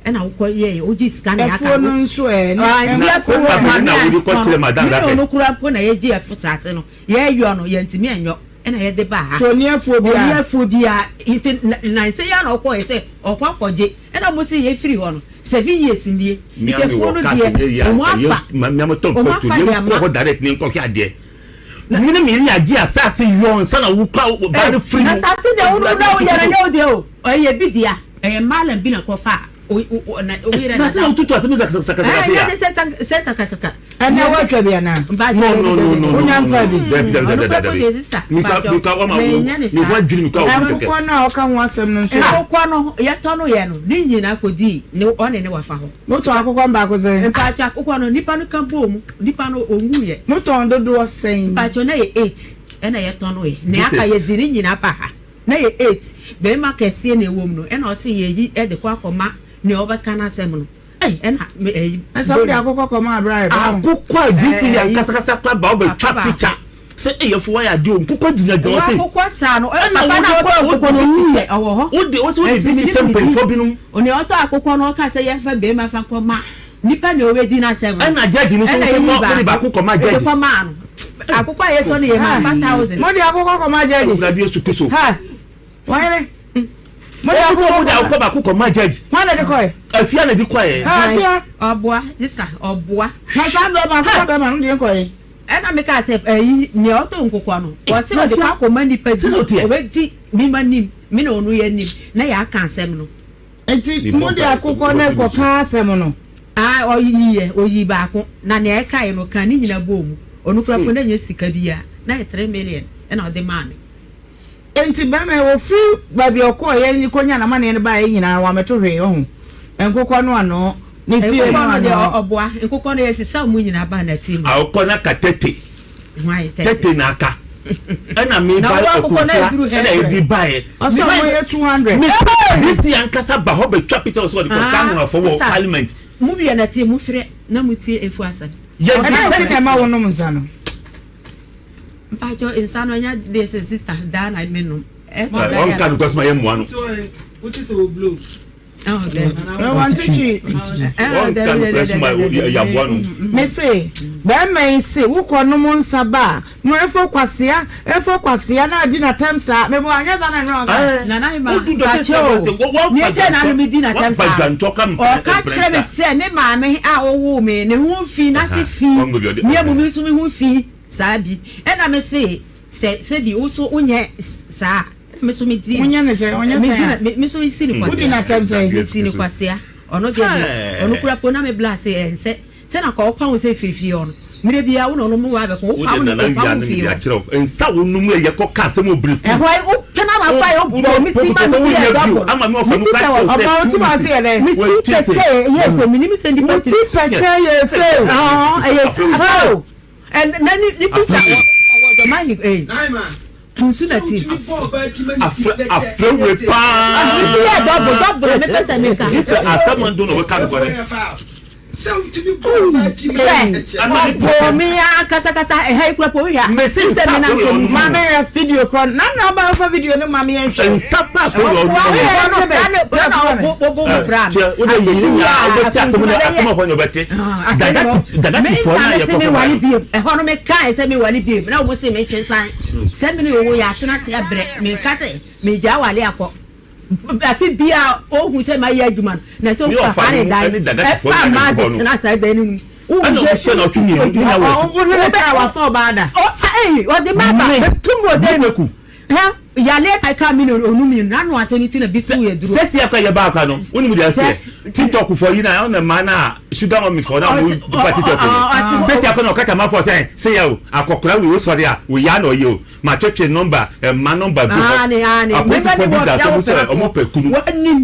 ɛna wo kɔ yɛɛ wo gye sika na yaka Afuo no nso ɛ ne Ah, Na afuo paper no bɛn na wode kɔ kyerɛ madam me ne Raphael? ɔno kura mpo na yɛgye afo saase no yɛyɔ no yɛntumi ɛnyɔ ɛna yɛde baa ha Nti ɔni afuo biara? Ɔni afuo biara nti nansa yi ara na ɔkɔɛ sɛ ɔkɔ akɔgye ɛna mo se yɛfiri hɔ no 7 years nie nti Miami afuo wɔ no cars deɛ nyɛ yie a ɔmo nka yɛ afa ma miami tɔ ɔmo petrol afa de yɛn ama kɔ hɔ direct ne nkɔhwɛ adeɛ. Me ne me yere agye asase yɔ nsa na wokura ba no firi mu. Asase deɛ wo na wo yɛ no nyɛ wo deɛ o. Ɛyɛ bi dea. Ɛyɛ malam bi na kɔ fa na wo yere na. Na sɛ wotutu asɛm sakasaka ya. Ɛnyɛ sɛ sɛ sakasaka. Ɛnɛ woatwa bi anaa? No no no no. Wonya mfa bi. Dabi dabi dabi dabi. Mika mika wama wo me ho adwiri mi kura wo kɛkɛ. Nkokɔ no a ɔka ho asɛm no nso. Nkokɔ no yɛtɔ no yɛ no ne nyinaa kɔdii ne ɔne ne wafa hɔ. Motɔn akokɔ no baako sɛn? Mpakyɛ akokɔ no nipa no ka bɔɔ mu nipa no ɔnwu yɛ. Motɔn dodoɔ sɛn? Mpakyɛ na yɛ 8 ɛna yɛtɔn no yɛ nea aka yɛ di ne nyinaa ba ha na yɛ 8 bɛrima kɛseɛ na ɛwɔ mu no ɛna ɔse yɛyi ɛde kɔ akɔma nea ɔbɛka n'asɛm no ɛy ɛna me ɛyi. Ɛsɛ wode akokɔ kɔma abira yɛ bɛn. Akokɔ a DC yɛ ankasakasa kora ba wobɛtwa picture sɛ ɛyɛ fo wayɛ adeɛ o nkokɔ gyina gyina ɔse. Akokɔ saa no ɛna papa na wode ɔtɔ akokɔ no ɔwu yɛ ɔwɔ hɔ. Wode wose wode bi kyekyɛ mpanyinfoɔ binom. Onea ɔtɔ akokɔ no ɔka sɛ yɛmfa barima fa nkɔma nipa nea ɔbɛdi n'asɛm no. Ɛna judge no nso Ɛna nso eyi kɔ wode baako kɔma judge. Ɛde kɔmaa no. Akokɔ a yɛtɔ no yɛ maa fa thousand. Mode akokɔ kɔma judge. Awurade Yesu Kristo. Ha! Wɔn Mode akokɔ mode akokɔ baako kɔma judge. Hwan na ɛde kɔɛ? Afia na ɛde kɔɛ. Ha afia. Ɔboa sisa ɔboa. Na saa bɛrima akokɔ bɛrima no deɛ kɔɛ. Ɛna mekaa sɛ ɛyi nea ɔtɔ nkokɔ no ɔse ɔde kɔ akɔma nipa bi ɔbɛdi me ma nim me na ɔno yɛ nim na yɛaka asɛm no. Nti mo de akokɔ no kɔka asɛm no. Ah ɔyi yɛ ɔyi baako na nea ɛkaeɛ no ɔkaa ne nyina bɔɔ mu ɔno koraa mpo na ɛnyɛ sika biara na yɛ 3 million ɛna ɔde maa me. Enti bɛrima yi ɔfiri baabi a ɔkɔeɛ kɔnya n'amaneɛ no baeɛ nyinaa wammɛto hwee ɔho nkokɔ no ano ne fie no Nkokɔ no ano. deɛ ɔboa nkokɔ no yɛsesa wɔn nyinaa baa n'ati mu. Akokɔ no aka tete. Hwan tete? Tete na aka. Ɛna me Na ba wo akokɔ no Okunfia aduru ɛna ebi hundred. baeɛ. Ɔsɛ ɔmo yɛ 200. Me DC ankasa ba hɔ bɛtwa picture sɛ ɔde kɔ Ah, saa anwonafo wɔ sister. parliament. Mo wie na tie mo frɛ na mo tie efu asɛm. Yɛ Ɛna di ɛti na ɛma wo nom nsa no. Mpakyɛw nsa no ɔnya deɛ sɛ sister daa na me nom. Ɛtɔ da yɛ. Ɔnka no kɔsima yɛ mmoa no. Wote sɛ wɔ blow. Ɔnka no kɔsima yɛ aboa no. Me se bɛrima yi se wokɔ nom nsa ba a na ɛfɔ kwasea ɛfɔ kwasea na adi n'atɛm saa mebɔ anyɛ saa na ɛno ɔka. Nana Hema mpakyɛw nea nti a na me di n'atɛm saa ɔka kyerɛ me sɛ me maame a ɔwoo me ne ho fi n'ase fi me amu me nso me ho fi. Saa bi. Ɛna me se sɛ sɛbi wo so wo nyɛ saa a, ɛna me so me di. Wo nyɛ ne sɛ, ɔnyɛ sɛn a? Me so me si ne kwasea. Wo di n'atɛm sɛn? Me si ne kwasea. Ɔno deɛ deɛ, ɔno kura po na me bla se ɛnsɛ. Sɛ na kɔ ɔpa wo sɛ firi fie hɔ no. Mmerɛ biara wo na ɔno mo wɔ abɛko, wo pa wo ne ɔpa wo fie hɔ. Nsa wo nom yɛ kɔ ka asɛm obiri ku. Ɛhɔ wo pɛ na wafa yɛ ɔbɔ me ti ma me ti yɛ dɔbɔ. Ama me ɔfa no kura kyerɛw sɛ. Ɔba wo ti ma ti yɛ dɛ. Me ti pɛkyɛ yɛ sɛ menim sɛ nipa ti. Wo ti pɛkyɛ yɛ sɛ. Ɛhɔ ɛyɛ sɛ. And na ni ni picture wɔ wɔ dɔm ayi ee. Nsu na ti. Afrɛwe paa. Nti yɛ dɔbo dɔbo na mepɛ sɛ meka. Gye sɛ asɛm ndo na wɔka nokorɛ. Hwɛ ɔbɔ mi ya kasakasa ɛha yi kura po hwɛ. Mesi nsa mi na afrɛwe ɔno. Maame hwɛ video kɔ na na ɔba fa video no maame yɛn hwɛ. Nsa pa afrɛwe ɔno. Wode yiri nyinaa wobɛte asɛm no asɛm ɔhɔ nyɛ wobɛte. Dagatifoɔ no a yɛkɔ kɔfa no. Ɛhɔ no mekae sɛ mewale bio na wɔn se mentwe nsan sɛ me ne ɔwɔ yɛ atena ase abrɛ menka sɛ megyaa wale akɔ afe bia ɔhu sɛ mayɛ adwuma no na sɛ wofa ha ne dan ɛfa maa de tena saa dan no mu ɔde ma ba bɛtum wɔ dan mu Hɛ yale ka mi no onu mi na no asɛm ti na bi si yɛ duro. Sɛsi akɔ yɛ ba akɔ no wonim deɛ ɛsɛ tiktok fɔ yi na ɔna mmaa na sugar mummy fɔ na ɔmo dupa tiktok no sɛsi akɔ na ɔkata ma fɔ sɛ sɛ yɛ o akɔkora wei osɔre a wei ya na ɔyɛ o ma twetwe nɔmba mma nɔmba gu hɔ apolisifoɔ bi da so ɔmo sɛ ɔmo pɛ kunu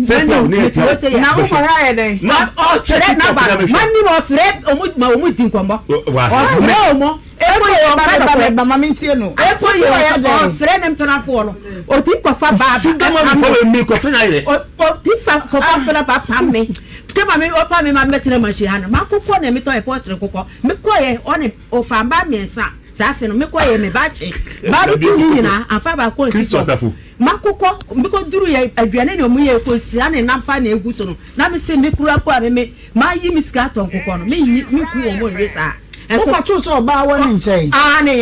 sɛsi a ɔne ɛtia o na wokɔ hɛ ayɛ dɛn na ɔkyerɛ naba no manim ɔfrɛ ɔmo ma ɔmo di nkɔmmɔ ɔfrɛ ɔmo Efo yɛ ɔka nokorɛ. Ba ba ma mentie no. Efo yɛ ɔka ɔfrɛ ne mpenafoɔ no. Ɔti kɔfa ba ba pam me. Ɔti fa kɔfa mpena ba pam me. Kama me ɔpa me ma mɛtena manhyia ha no. Makokɔ na metɔ yɛ pɔtre kokɔ. Mekɔyɛ ɔne ɔfa mba mmiɛnsa. Saa afe no mekɔyɛ me ba kye. Ba no tu ne nyinaa amfa baako ansi fam. Makokɔ mekɔ duru yɛ aduane na ɔmo yɛ kosua ne nampa na egu so no. Na mese me kura po a me me mayi me sika atɔ nkokɔ no. Menyi menku wɔn nwe saa. Ɛso. Wokɔtoo sɛ ɔbaa wɔ ne nkyɛn? Aane,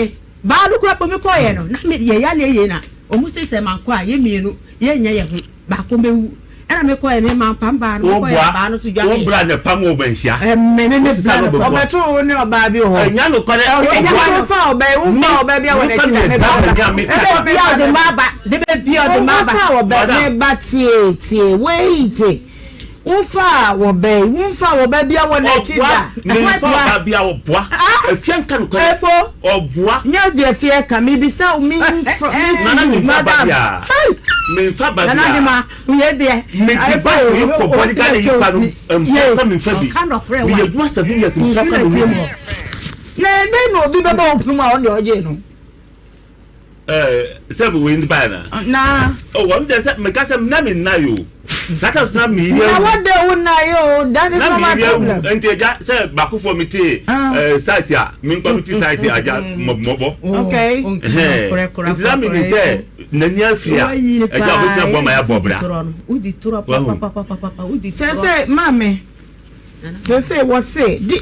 baa no koraa mpo mekɔeɛ no, na me yɛ yareɛ yei na wɔn se sɛ mankɔ a yɛ mmienu yɛ nyɛ yɛ ho, baako bɛwu. Ɛna mekɔeɛ me mampam baa no, mekɔeɛ baa no so dwaneeɛ. Wo bra na ɛpam wo manhyia. Ɛme me me bra na ɛpam. Ɔbɛtoo wo ne ɔbaa bi wɔ hɔ. Ɛnya nokware. Ɛnya wofa ɔbaa yi, wofa ɔbaa bi a wɔ n'akyi na me ba ba. Ɛbɛ bia ɔde ma aba, de bɛ bia ɔde ma aba. Wofa ɔbaa, me ba tie tie, wait. Wofaa wɔ bɛ yi, wonfaa wɔ bɛ bia wɔ n'akyi da. Ɔboa, menfa ɔbaa bia ɔboa. Efie nka nokware, ɔboa. Nyɛ deɛ efie ka, mebisa wo, me me ti Nana menfa ba bia, menfa ba bia. Nana Hema, woyɛ deɛ. Mede ba fie kɔ bɔne Ghana yi pa no, mpa ka menfa bi. Meyɛ adwuma 7 years mpa ka menni bi. Na ɛdɛn na obi bɛba wo pono mu a ɔno deɛ ɔgyee no? Sɛ wei ni baa na. Na. Oh, wɔn deɛ sɛ meka sɛ na mi nna yi o. Saa ta so na mi yiri awu. Na wɔde wo nna yi o, that is not my problem. Na mi yiri awu, nti agya sɛ baakofoɔ mi te ɛɛ site a, mi nkwa mi te site agya mɔbɔ. Okay. Nti na mi ni sɛ n'ani afi a, agya obetumi abɔ ma ya bɔ bra. Sɛ sɛ maame. Seesei wɔse di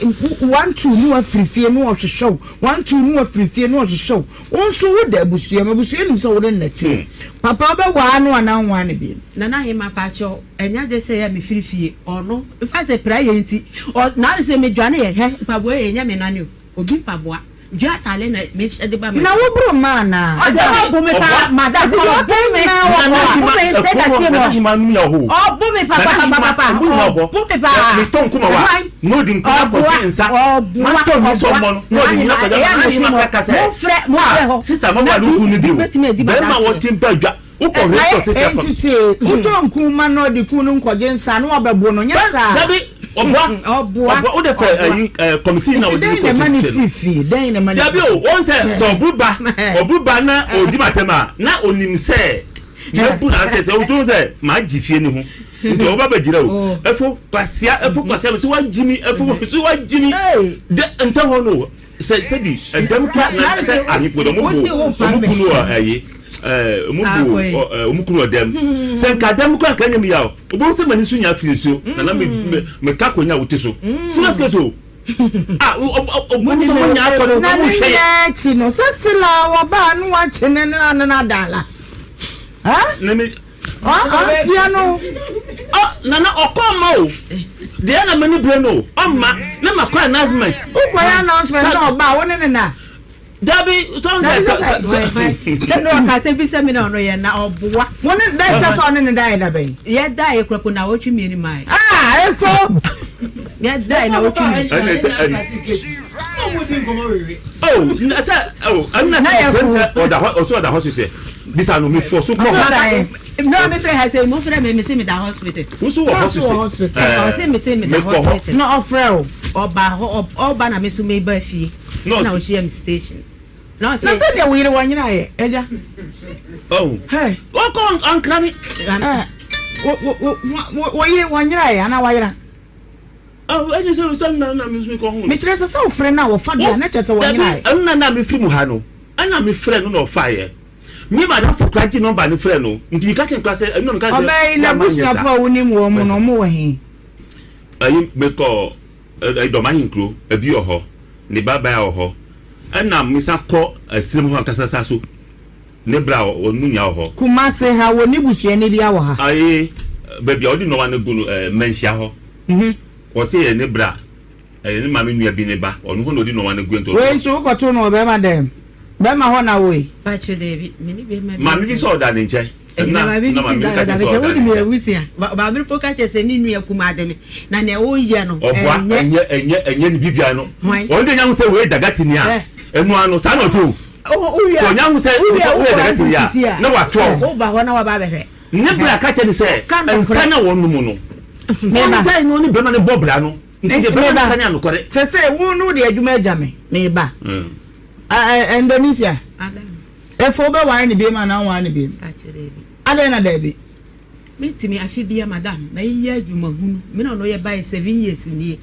one two ne wafiri fie ne ɔhwehwɛ wo, one two ne wafiri fie ne ɔhwehwɛ wo. Wo nso woda abusua mu, abusua nim sɛ wo ne no na ɛteɛ. Papa wobɛwaa no anaa wonwaa no bio? Nana Ahema pakyɛw ɛnyɛ ade sɛ yɛ mefiri fie ɔno nfa sɛ pra yɛ nti ɔ na sɛ medwane yɛ hwɛ mpaboa yɛ nyɛ me nane o obi mpaboa. Dua atale na mehyɛ de ba ma. Na wo boro mma anaa? Ɔgya ɔbo me paa madam ɔbo me ɔbo me sɛ dateɛ mu ɔbo me papapapapa ɔbo me paa. Metɔ nkuma wa na odi nkuma kɔgye nsa matɔ mi sɛ ɔmmɔ no na ɔde nyina kɔgye na ahema kaka sɛ ah sista ma wa no ku no bi o bɛrima wɔte mpa dwa wokɔ restɔ sisi akɔ. Enti tie, wotɔ nku ma na ɔde ku no nkɔgye nsa na wabɛbo no, nyɛ saa? Dabi, ɔboa. Ɔboa. Ɔboa, wode fɛ ayi ɛɛ kɔmitii na ɔde kɔ sisi no. Fie, dɛn na ɛma ne Dabi o, wɔn sɛ sɛ ɔbu ba, ɔbu ba na ɔdi ma tɛm a, na onim sɛ mɛbu na asɛ sɛ ɔtu sɛ maa gye fie ne ho. Nti ɔba bɛ gyina o, ɛfo kwasia, ɛfo kwasia, so wa gyi mi, ɛfo so wa gyi mi, de ntɛ hɔ no. Sɛ sɛbi ɛdɛm kura na sɛ ahemfo dɛ ɔmo bu ɔmo kunu wɔ ɛyi ɛɛ ɔmo bu ɔmo kunu wɔ dɛm sɛ nka dɛm kura nka nyɛ mi ya o obo sɛ mani so nya firi nsuo na na mi mi mi ka konya wote so serious case o ah ɔmo sɛ ɔmo nya afɔ no Na ɔmo ne hwɛ yɛ. nyinaa akyi no, sɛ still a wɔbaa no wakye ne ne ne no adala. Ha? Na mi Ɔntia no. Ɔ nana ɔkɔ ɔma o deɛ na mani bere no ɔma na ma kɔ announcement. Wokɔyɛ announcement na ɔbaa wo ne ne na. Dabi sɔn sɛ sɛ sɛ. Sɛ ne ɔka sɛ bi sɛ mi na ɔno yɛ na ɔboa. Mo ne da ɛtwa sɛ ɔne ne da yɛ da bɛn? Yɛ da yɛ kurako na awɔtwe mmienu maa yɛ. Ah efo. Yɛ da yɛ na awɔtwe mmienu. Ɛna ɛsɛ ɛni. Oh na sɛ oh ɛna sɛ ɔfɛn sɛ ɔda hɔ ɔsɛ ɔda hɔ sisɛ bisa no mi fɔ so kɔ hɔ. No mi fɛ ha sɛ mo fɛ mi mi se mi da hospital. Woso wɔ hospital. Ɔsɛ mi se mi da hospital. Na ɔfrɛ o. Ɔba hɔ ɔba na mi so mi ba fie. Na ɔhyia mi station. Na sɛ deɛ wo yere wɔnyera yɛ ɛgya. Oh. Hey. Wɔkɔ ankara mi. Wo yere wɔnyera yɛ anaa wayera? Ɛne sɛ sɛ na na mi kɔ ho. Mekyerɛ sɛ sɛ wofrɛ no a wɔfa deɛ na kyerɛ sɛ wɔnyera yɛ. Ɛna na mi firi mu ha no ɛna mi frɛ no na ɔfa yɛ. Mi ma dafo kura gye nɔmba ne frɛ no nti mi ka kyerɛ kura sɛ ɛna mi ka sɛ. Ɔbɛyi na busuafo a wonim wɔn mu no ɔmo wɔ he? Ɛyi mi kɔ ɛdɔm ahenkuro ebi wɔ hɔ ne ba baa wɔ hɔ ɛna mi sa kɔ ɛsirem hɔ ankasa sa so ne bra wɔn mu nya wɔ hɔ. Kumase ha wɔ ne busuani bi awɔ ha. Ayi baabi a ɔde nɔɔma no gu no ɛɛ mɛnhyia hɔ. Wɔsi yɛ ne bra ɛyɛ ne maame nua bi ne ba ɔno hɔ na ɔde nɔɔma no gu nti. Wei nso wokɔto no wɔ bɛrima dɛm bɛrima hɔ na woi. Bàtchɛ dɛbi mi ni bɛrima bi. Maame bi sɛ ɔda ne nkyɛn. Ɛna maame bi si da da nkyɛn wodi mi ewusia maame po ka kyerɛ sɛ ne nua kum ade mi na nea ɔyɛ no. Ɔboa ɛnyɛ ɛnyɛ ɛnyɛ ne bibia no wɔn de nyahu sɛ wei daga ti ni a ɛnu ano saa na ɔtɔ o wɔn nyahu sɛ wei daga ti ni a na watɔ. Woba hɔ na waba abɛhwɛ. Ne bra ka kyerɛ ne sɛ nsa na wɔn nom no wɔn gyae no ne bɛrima no bɔ bra no nti deɛ bɛrima no ka ne anokware. Sɛ sɛ wo no de adwuma agya me meba Indonesia ɛfo wobɛware ne biem anaa wonware ne biem adɛn na daabi. Mentumi afe bia madam mɛyɛ adwuma hunu me na ɔno yɛ bae 7 years nie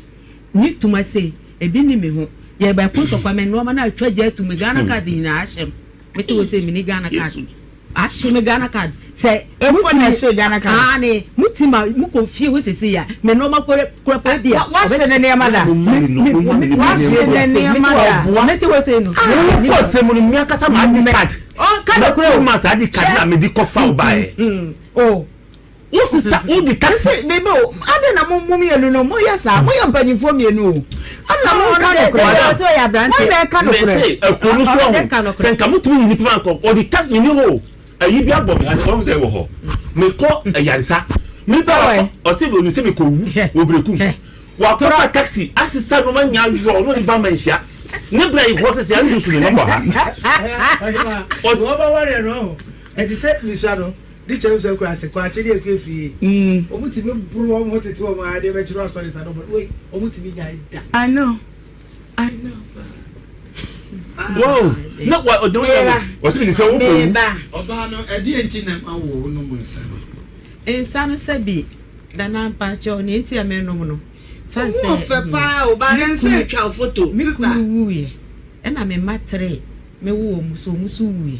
ne tuma sei ebi ni me ho yɛ bɛko ntɔkwa me nneɛma no atwa gya ato me Ghana card nyinaa ahyɛ m mete wɔ sɛ mini Ghana card ahye me Ghana card sɛ efo na ɛhyɛ Ghana card ah ne mo ti ma mo kɔ fie hɔ sese ya me nneɛma kora kora pɔ bi a wahyɛ ne nneɛma da wahyɛ ne nneɛma da mete wɔ sɛ no kɔ sɛm no mi ankasa ma adi card ɔ card kora o ma sa adi card na me di kɔ fa o ba yɛ o wo sisa wo di taxi. Ɛsɛ bebe o adi na mo mo mmienu no mo yɛ saa mo yɛ mpanyinfoɔ mmienu o adi na mo nka no korɛ mo na ɛka no korɛ. Mɛ sɛ ɛkuro no so ɔho sɛ nka mo tumi yi nipa nkɔ ɔdi taxi mi ni hɔ ɛyi bi abɔ mi ha ɔmo sɛ ɛwɔ hɔ mi kɔ ɛyarisa mi ba ɔsɛ mi sɛ mi kɔ wu wɔ berekum wakɔfa taxi asesa no ma nya yɔ ɔno ni ba ma nhyia ne bra yi hɔ sɛ sɛ ɛndu so ne nɔmba ha. Ɔba wari ɛno ɛti sɛ misua no de kyerɛ sɛ kura ase kwan akyɛde akua fie wɔn ti mi buru wɔn ho tete wɔn adeɛ bɛkyerɛ asɔre sa dɔbɔ wei wɔn ti mi nya da. I know I know. Wow na wa ɔdɔn yɛ wɔsi mi ni sɛ o kò wu. Ɔbaa no ɛdeɛ nti na ɛma wo nom nsa no. Nsa no sɛ bi nana mpakyɛw ne nti a mɛnom no. Fa sɛ ɔfɛ paa o ba ne nsa atwa foto. Me kunu wuiɛ ɛna me mma tere me wo wɔn so wɔn so wuiɛ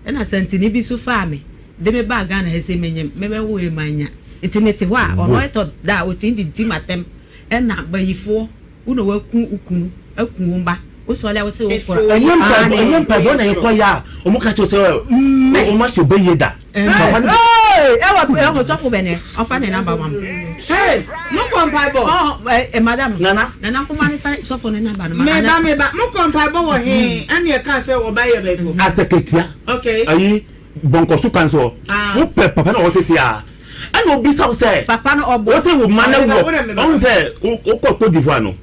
ɛna santini bi so faa me de me baa Ghana ha sɛ menyim mebɛwo yɛ manya nti mete hɔ a ɔno ɛtɔ da a ɔtumi de di m'atɛm ɛna bayifoɔ wo na waku wo kunu aku wo mba wosɔre a wosɛ wokora. Ɛnyɛ mpaebɔ ɛnyɛ mpaebɔ na yɛkɔ yɛ a wɔn ka kyerɛ sɛ wɔn ahyɛ ɔbɛ yie da. Ɛwɔ ɛwɔ sɔfo bɛ nɛ ɔfa ne namba ma mo. Mo kɔ mpaebɔ. Ɔ ɛ madam. Nana. Nana nkoma ne fa sɔfo ne namba no ma. Meba meba mo kɔ mpaebɔ wɔ he ɛne ɛka sɛ ɔba yɛ bɛfo. Asɛkɛtia. Okay. Ayi bɔnkɔso kan so wopɛ papa na ɔwɔ sisi a ɛna obisa wo sɛ. Papa no ɔbɔ. Wɔsɛ wo ma na wɔ ɔn sɛ wokɔ Cote d'Ivoire no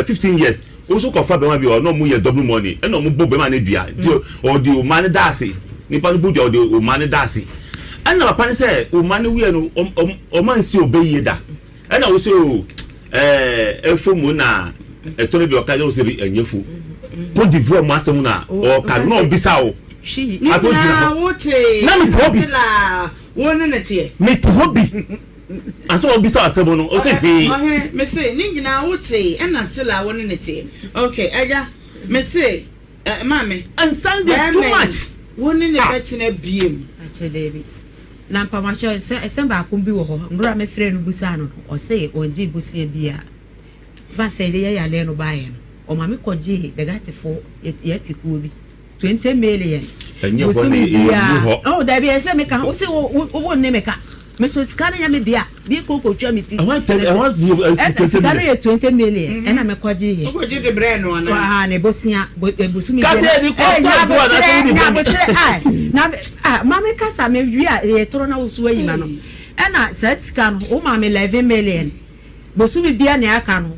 15 years woso kɔfa bɛrima bi ɔno ɔmo yɛ double money ɛna ɔmo bɔ bɛrima no dua nti ɔde ɔma no da ase nipa no bɔ dua ɔde ɔma no da ase ɛna papa no sɛ ɔma no wiɛ no ɔma nsi ɔbɛ yie da ɛna wosɛ o ɛɛ efo mu na ɛtɔ no bi ɔka yɛ wosɛ bi ɛnyɛ fo Cote d'Ivoire mu asɛm na ɔka no na ɔbisa o. Afɔ gyina hɔ na mi te hɔ bi wo ne ne teɛ. Mi te hɔ bi asɛ ɔbisa asɛm no ɔsɛ hwee. Ɔhene mese ne nyinaa wo te ɛna sila wo ne ne teɛ okay ɛgya. Mese eh, maame. Nsan deɛ too Bɛɛma yi, much. wo ne ne Ah. bɛtena biem. Akyɛ daabi. Na mpamoakyɛ nsɛ ɛsɛm baako bi wɔ hɔ. Mmerɛ a mefrɛɛ no busaa no no, ɔse ɔngyee bosea biara. Fa sɛ yɛyɛ yareɛ no baeɛ no, ɔma me kɔgyee Dagatefoɔ yɛte kuo bi. 20 million. Ɛnyɛ hɔ na Bosome ɛnnu biara. hɔ. Oh, dabi ɛsɛ meka. Wo se wo wo nne meka. Me so sika no nyɛ me dea. Bi kɔ kɔtwa me ti. Ɛhɔ ntɛm ɛhɔ Ɛna 20 sika no million. yɛ 20 million. Ɛna mekɔgye yɛ. Wokɔgye de brɛɛ no anaa? Ah, ne bosea bosome Ka sɛ yɛde kɔ tɔ aduo anaasɛ wode brɛ me. Nyabotrɛ ah na ah maame kasa me wie a yɛ toro na woso ayi ma no. Ɛna saa sika no wo maame 11 million. Bosome bia nea aka no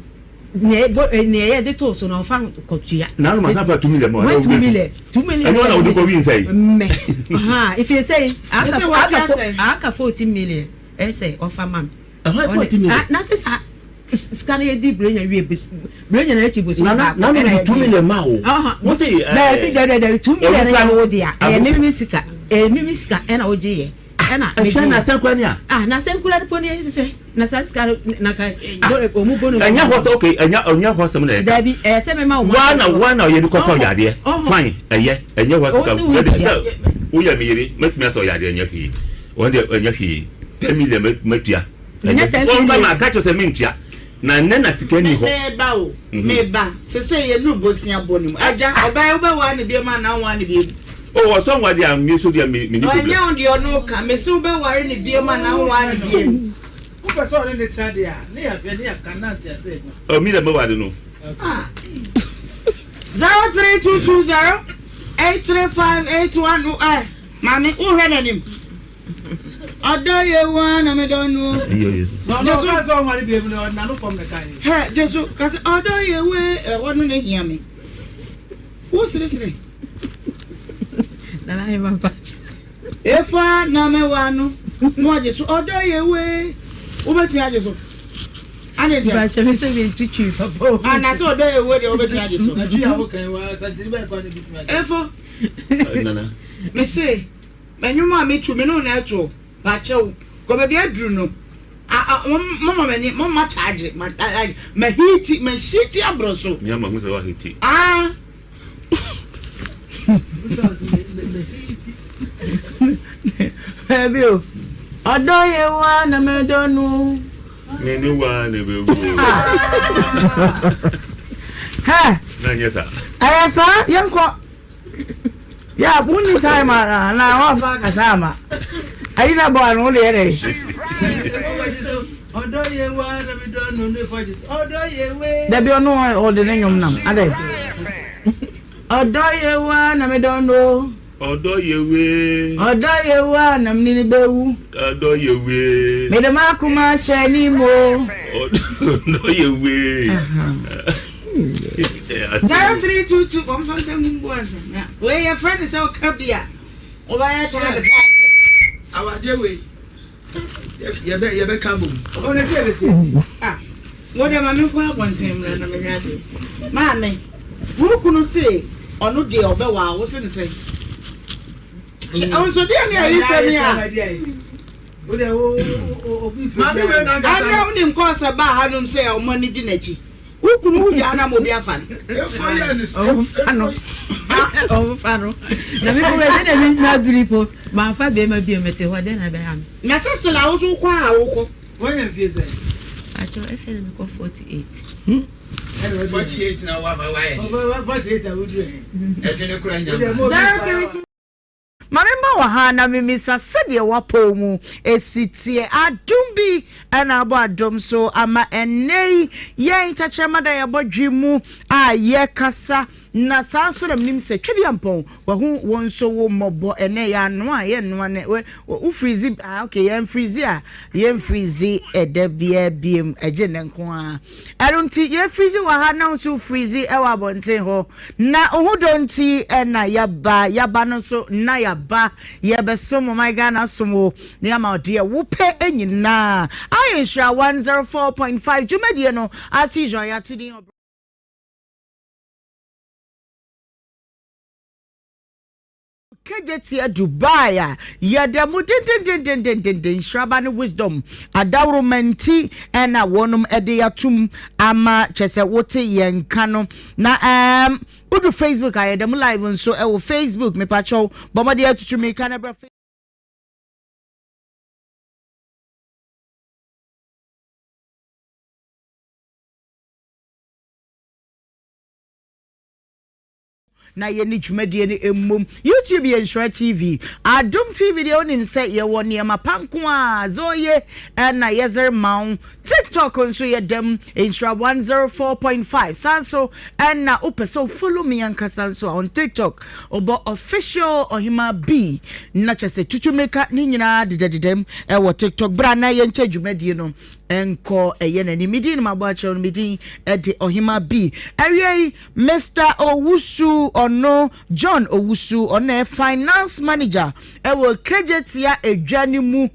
nea nea yɛde too so no ɔfa kɔtua. Na anoma san fa 2 million ma ɔna 2 million. 2 million. Ɛno na wode kɔ wi nsa yi. Mmɛ. Aha, nti sɛ aka aka 14 million ɛsɛ ɔfa ma me. Ɛhɔ 14 million. Na sɛ saa sika no yɛdi brenya wie brenya na akyi bosom baako na na mede 2 million ma wo. Wo se daabi daabi daabi 2 million yɛ wo dea. Ɛyɛ mimi sika. Ɛyɛ mimi sika ɛna wogye yɛ. Ɛna ɛfia na asɛm kura ni a. Ah na asɛm kura po ni sɛ na saa sika no na ka ɔmu bɔ no. Ɛnyɛ hɔ sɛ okay ɛnyɛ ɛnyɛ hɔ sɛm na ɛka. Dabi ɛyɛ sɛ mɛma wɔn. Wa na wa na ɔyɛ bi kɔ sɛ ɔyɛ adeɛ fine ɛyɛ ɛnyɛ hɔ sɛ ka sɛ woyɛ mi yere mɛtumi asɛ ɔyɛ adeɛ ɛnyɛ hwee wɔn deɛ ɛnyɛ hwee 10 million mɛtua ɛnyɛ 10 million. Wɔn ba ma aka kyerɛ sɛ mentua. Na nnɛ na sika nni hɔ. Meba o, meba. Sesei yɛnuru bosea bɔ no mu. Agya, ɔbaa yi wobɛware no biom anaa wonware no biom? Oh, ɔsɛ ɔnware deɛ a, me nso deɛ me, menni problem. Ɛnyɛ wo deɛ ɔno ka. Mese wobɛware no biom anaa wonware no biom? Wopɛ sɛ ɔne no tena deɛ a, ne yɛahwɛ ne yɛaka na nteaseɛ adwuma. Oh, me deɛ mɛware no. Ah. 03220 83581 eh, maame, wohwɛ n'anim. Ɔdɔ yɛ wo ara na medɔ no. Jesu sɛ ɔnware biem no ɔnano fam na kan. Hɛ Jesu kasi ɔdɔ yɛ wo ɛhɔ no na ehia me. Wo seresere. Nana yɛ papa. Efa na mɛwa no na wagye so ɔdɔ yɛ wo wobɛtumi agye so. Ane ntia. Bàtchɛ mi sɛ mi ntwitwi papa o. Ana sɛ ɔdɔ yɛ wo deɛ wobɛtumi agye so. Na twi a wokan wa santini bɛyɛ kwan ne bitumi agye. Efo. Nana. Me se. M'anwom a metu me ne wo na ɛto pakyɛw kɔ baabi aduru no a a mama m'ani mama charge ma ma hiti ma hiti aboro so. Mi ama hu sɛ wa hiti. Ah. Baabi o ɔdɔ yɛ wa na mɛdɔ no. Me ne wa na bɛ wu. Hɛ. Na nyɛ saa. Ɛyɛ saa yɛn kɔ. Yeah, wonni time a na wafa akasa ama. Ayi na bɔ ano wode yɛ dɛ. Dabi ɔno ɔde ne nwom nam adɛ. Ɔdɔ yɛ wa na medɔ no. Ɔdɔ yɛ we. Ɔdɔ yɛ wa na mene ne bɛwu. Ɔdɔ yɛ we. Mede m'akoma hyɛ ne mu. Ɔdɔ yɛ we. 0322 wɔn fa nsɛm mu ansa na wei yɛ fɛ no sɛ ɔka bi a ɔbɛyɛ taa de paase. Awadeɛ wei yɛbɛ yɛbɛka bom. Ɔno sɛ yɛbɛsiesie. Ah, wo deɛ ma menkɔ abɔnten mmra na mehwɛ adeɛ. Maame, wo kunu se ɔno deɛ ɔbɛwaa wo se ne sɛn? Nso deɛ ne ayi sɛ me a. Maame wei na nkasa. Ɛnna wonim kɔɔ sɛ baa hanom sɛ ɔmo ani di n'akyi. Wo kunu wo gyaa na ma obi afa no. Efo yɛ ne Ɔmfa no. Ɔmfa no. Na me ko bɛ na me na duri po. Ma fa be ma bi me te hɔ den na bɛ ha me. Na sɛ sela wo so kɔ a wokɔ. Wanya mfie sɛ. Acho efe na me kɔ 48. 48 na wafa wayɛ. 48 a woduru he. Ɛdwene kura nyama. 032 Ma memma wɔ ha na memmisa sɛdeɛ w'apɔw mu si teɛ. Adom bi na abɔ adom so ama ɛnnɛ yi yɛn tɛkyerɛma da yɛbɔ dwe mu a yɛkasa na saa nso na menim sɛ Twedeampɔn wahu wo nso wo mmɔbɔ ɛnnɛ yɛanoa a yɛnnoa nɛ wo freeze ah okay yɛn freeze a yɛn freeze ɛda biara biem ɛgye nnɛ nko ara ɛno nti yɛ freeze wɔ ha na wo nso freeze ɛwɔ abɔnten hɔ Na wo dɔ nti na yɛaba, yɛaba no nso na yɛaba, yɛbɛsom ɔman Ghana som wo na yɛama wo deɛ wopɛ nyinaa. Ayɛ Nhyira 104.5 dwumadie no as usual yɛato din ɔbrɛ. Kejetia Dubai a yɛda mu dendendendendenden nhyiraba ne wisdom adaworoma nti ɛna wɔnom ɛde atum ama kyɛ sɛ wote yɛn nka no na ɛɛm. Wodu Facebook a yɛda mu live nso ɛwɔ Facebook. Mepakyɛw bɔ mmɔden atutu mirika na bra. Na yɛne dwumadie no mmom. YouTube yɛ Nhyira TV. Adom TV deɛ wonim sɛ yɛwɔ nneɛma pa nko a zoye ɛna yɛdze rema wo. TikTok nso yɛ dɛm Nhyira 104.5. Saa nso ɛna wopɛ sɛ follow me ankasa nso a on TikTok wobɔ official Ɔhemaa B na kyɛ sɛ tutu mmirika ne nyinaa dedadedam ɛwɔ TikTok. Bra na yɛnkyɛ dwumadie no nkɔ ɛyɛ n'anim. Me din no mabɔ akyerɛ no, me din ɛde Ɔhemaa B. Awiei Mister Owusu, ɔno John Owusu, ɔno na ɛyɛ finance manager ɛwɔ Kejetia edwa no mu.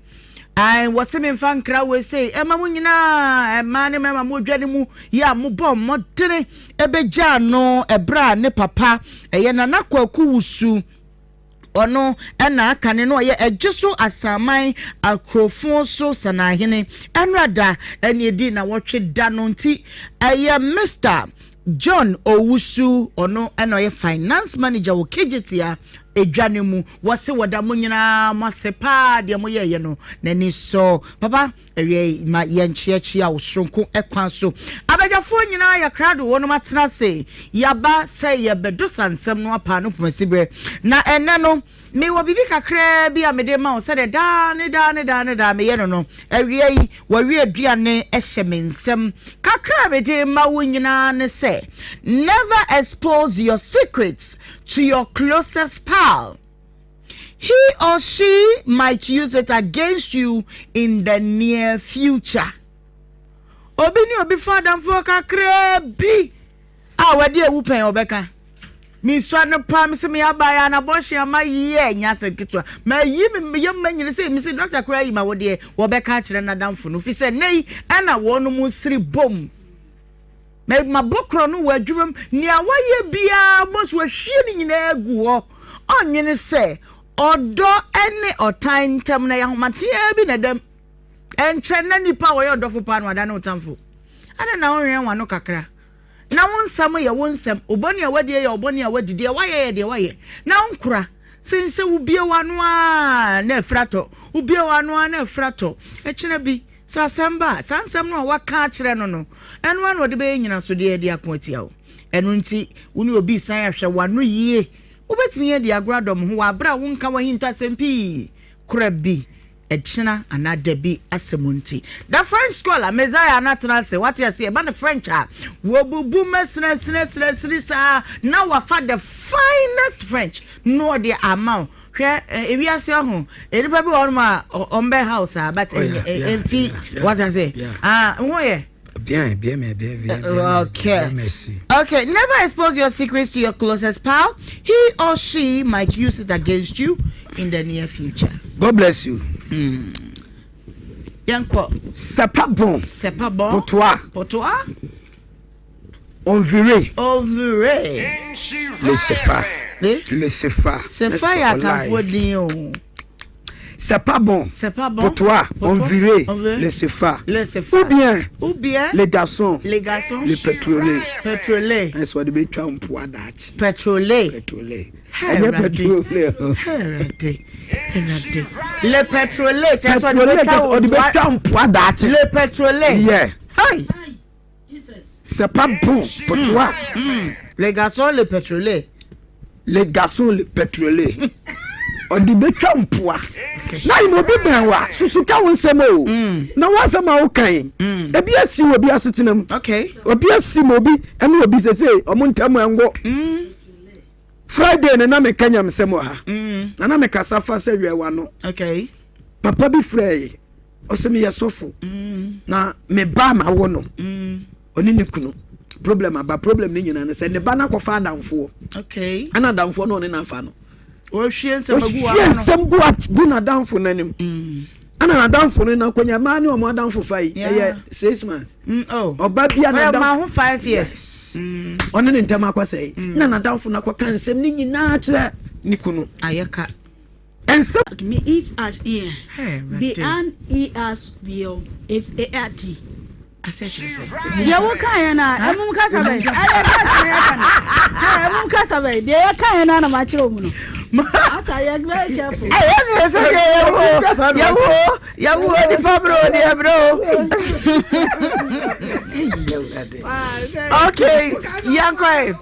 Ae, wɔse memfa nkra wei sei ɛma mo nyinaa, mmaa ne mmarima mo dwa no mu yɛ a mobɔ mmɔdene ɛbɛgyaa no ɛberɛ a ne papa ɛyɛ Nana Kwaku Wusu Ɔno na aka ne no ɔyɛ Ɛgye so Asaman Akurofo so Sanahene. Ɛnora da ɛne ɛdi nawɔtwe da no nti ɛyɛ Mister John Owusu, ɔno na ɔyɛ Finance Manager wɔ Kejetia edwa no mu. Wɔse wɔda mo nyinaa mo ase paa deɛ mo yɛɛyɛ no n'ani sɔ. Papa Awiei ma yɛnkyeakyea wo soronko kwan so. Abadwafoɔ nyinaa yɛ krado, wɔnom atena ase. Yɛaba sɛ yɛbɛdosa nsɛm no apaa no pomasiberɛ. Na ɛnnɛ no, mewɔ biribi kakraa bi a mede rema wo sɛdeɛ daa ne daa ne daa ne daa meyɛ no no. Awia yi, w'awiaduane hyɛ me nsam. Kakra a mede rema wo nyinaa ne sɛ, Never expose your secrets to your closest pal. He or she might use it against you in the near future. Obi ne obi fa adamfoɔ kakraa bi a wɔde ewu pɛn ɔbɛka. Mesua no paa mese me abaeɛ anabɔhye ama yɛ nyɛ asɛm ketewa. Mayi me yam ma nyina sɛ mese dɔkta koraa yi ma wo deɛ wɔbɛka akyerɛ n'adamfo no fi sɛ nnɛ yi ɛna wɔn siri bom. Na mabɔ korɔ no wɔ adwuma mu. Nea wayɛ biara, Mose wahwie ne nyinaa agu hɔ. Ɔnnwene sɛ ɔdɔ ne ɔtan ntam na ɛyɛ ahomateaa bi na ɛdam. Ɛnkyɛ na nipa a ɔyɛ ɔdɔfo paa no adane ɔtamfo. Adɛn na wonwɛn w'ano kakra? Na wo nsɛm yɛ wo nsɛm, wo bɔne a woadie yɛ wo bɔne a woadi, deɛ woayɛ yɛ deɛ woayɛ. Na wonkora sen sɛ wobue w'ano ara na afiri atɔ, wobue w'ano ara na afiri atɔ. Ɛkyena bi, Sɛ asɛm ba a, saa nsɛm no a woaka akyerɛ no no, ɛno ara na ɔde bɛyɛ nnyinasodeɛ de ako atia wo. Ɛno nti, wo ne obi resan ahwɛ w'ano yie. Wobɛtumi adi agorɔ adɔ mo ho wɔ aberɛ a wonka w'ahintasɛm pii kora bi ɛkyena anaa dabi asɛm nti. The French scholar Messiah no atena ase, wate aseɛ, ɛba no French a, wɔbubu mɛsinasinasinasini saa na wafa the finest French na ɔde ama wo. Hwɛ ewiase ɔho nnipa bi wɔ hɔnom a wɔn bɛ haw saa but ɛnfi what I say ah ho yɛ. Bien, bien, bien, bien, bien, bien. Okay. Bien, merci. Okay, never expose your secrets to your closest pal. He or she might use it against you in the near future. God bless you. Yankɔ. C'est pas bon. C'est pas bon. Pour toi. Pour toi. On verrait. On verrait. Le CFA. Le CFA. CFA yɛ akanfoɔ din o. C'est pas bon. C'est pas bon. Pour toi, Pour on toi, verrait on verrait le CFA. Le CFA. Ou bien. Ou bien. Les garçons. Les garçons. Le pétrolier. Pétrolier. Ɛsɛ ɔde bɛ twa mpoa daakye. Pétrolier. Pétrolier. Ɛnyɛ pétrolier. Ɛwurade. Ɛwurade. Le pétrolier. Kyɛ sɛ ɔde bɛ twa mpoa daakye. Le pétrolier. Yeah. Hey. C'est pas bon pour toi. Les garçons le pétrolier. Les garçons le pétrolier. Ɔde bɛtwa mpoa. Na yi obi bɛn wa susu ka wo nsɛm o. Na w'asɛm a woka yi. Ebi asi wɔ obi asetena mu. Obi asi ma obi ɛne obi sese ɔmo ntam ɛngo. Friday no na meka nyamesɛm wɔ ha. Na na mekasa fa sɛ wɛ w'ano. Papa bi frɛɛ yi. Ɔsɛ meyɛ sɔfo na me ba ma wo no ɔne ne kunu problem aba problem ne nyinaa no sɛ ne ba no akɔfa adamfoɔ ɛna adamfoɔ no ɔne no afa no wɔhwie nsɛm agu wɔhwie nsɛm gu gu n'adamfo no anim ɛna n'adamfo no n'akɔnya mmaa ne wɔn adamfo fa yi ɛyɛ 6 months oh. ɔba bi a n'adamfo ho 5 years ɔne ne ntɛm akɔsɛe na n'adamfo no akɔka nsɛm ne nyinaa kyerɛ ne kunu ayɛ ka nsɛm Me if as in. B N E S B O F A R T. Deɛ wokaeɛ no a, ɛmom kasa bɛn? Ɛyɛ ka kyerɛ yɛka no. Ɛmom kasa bɛn? Deɛ yɛkaeɛ no a na makyerɛ mu no. Asa yɛ very careful. Ɛyɛ deɛ sɛ deɛ yɛwo yɛwo yɛwo nipa bro deɛ bro. Okay, yɛnkɔe.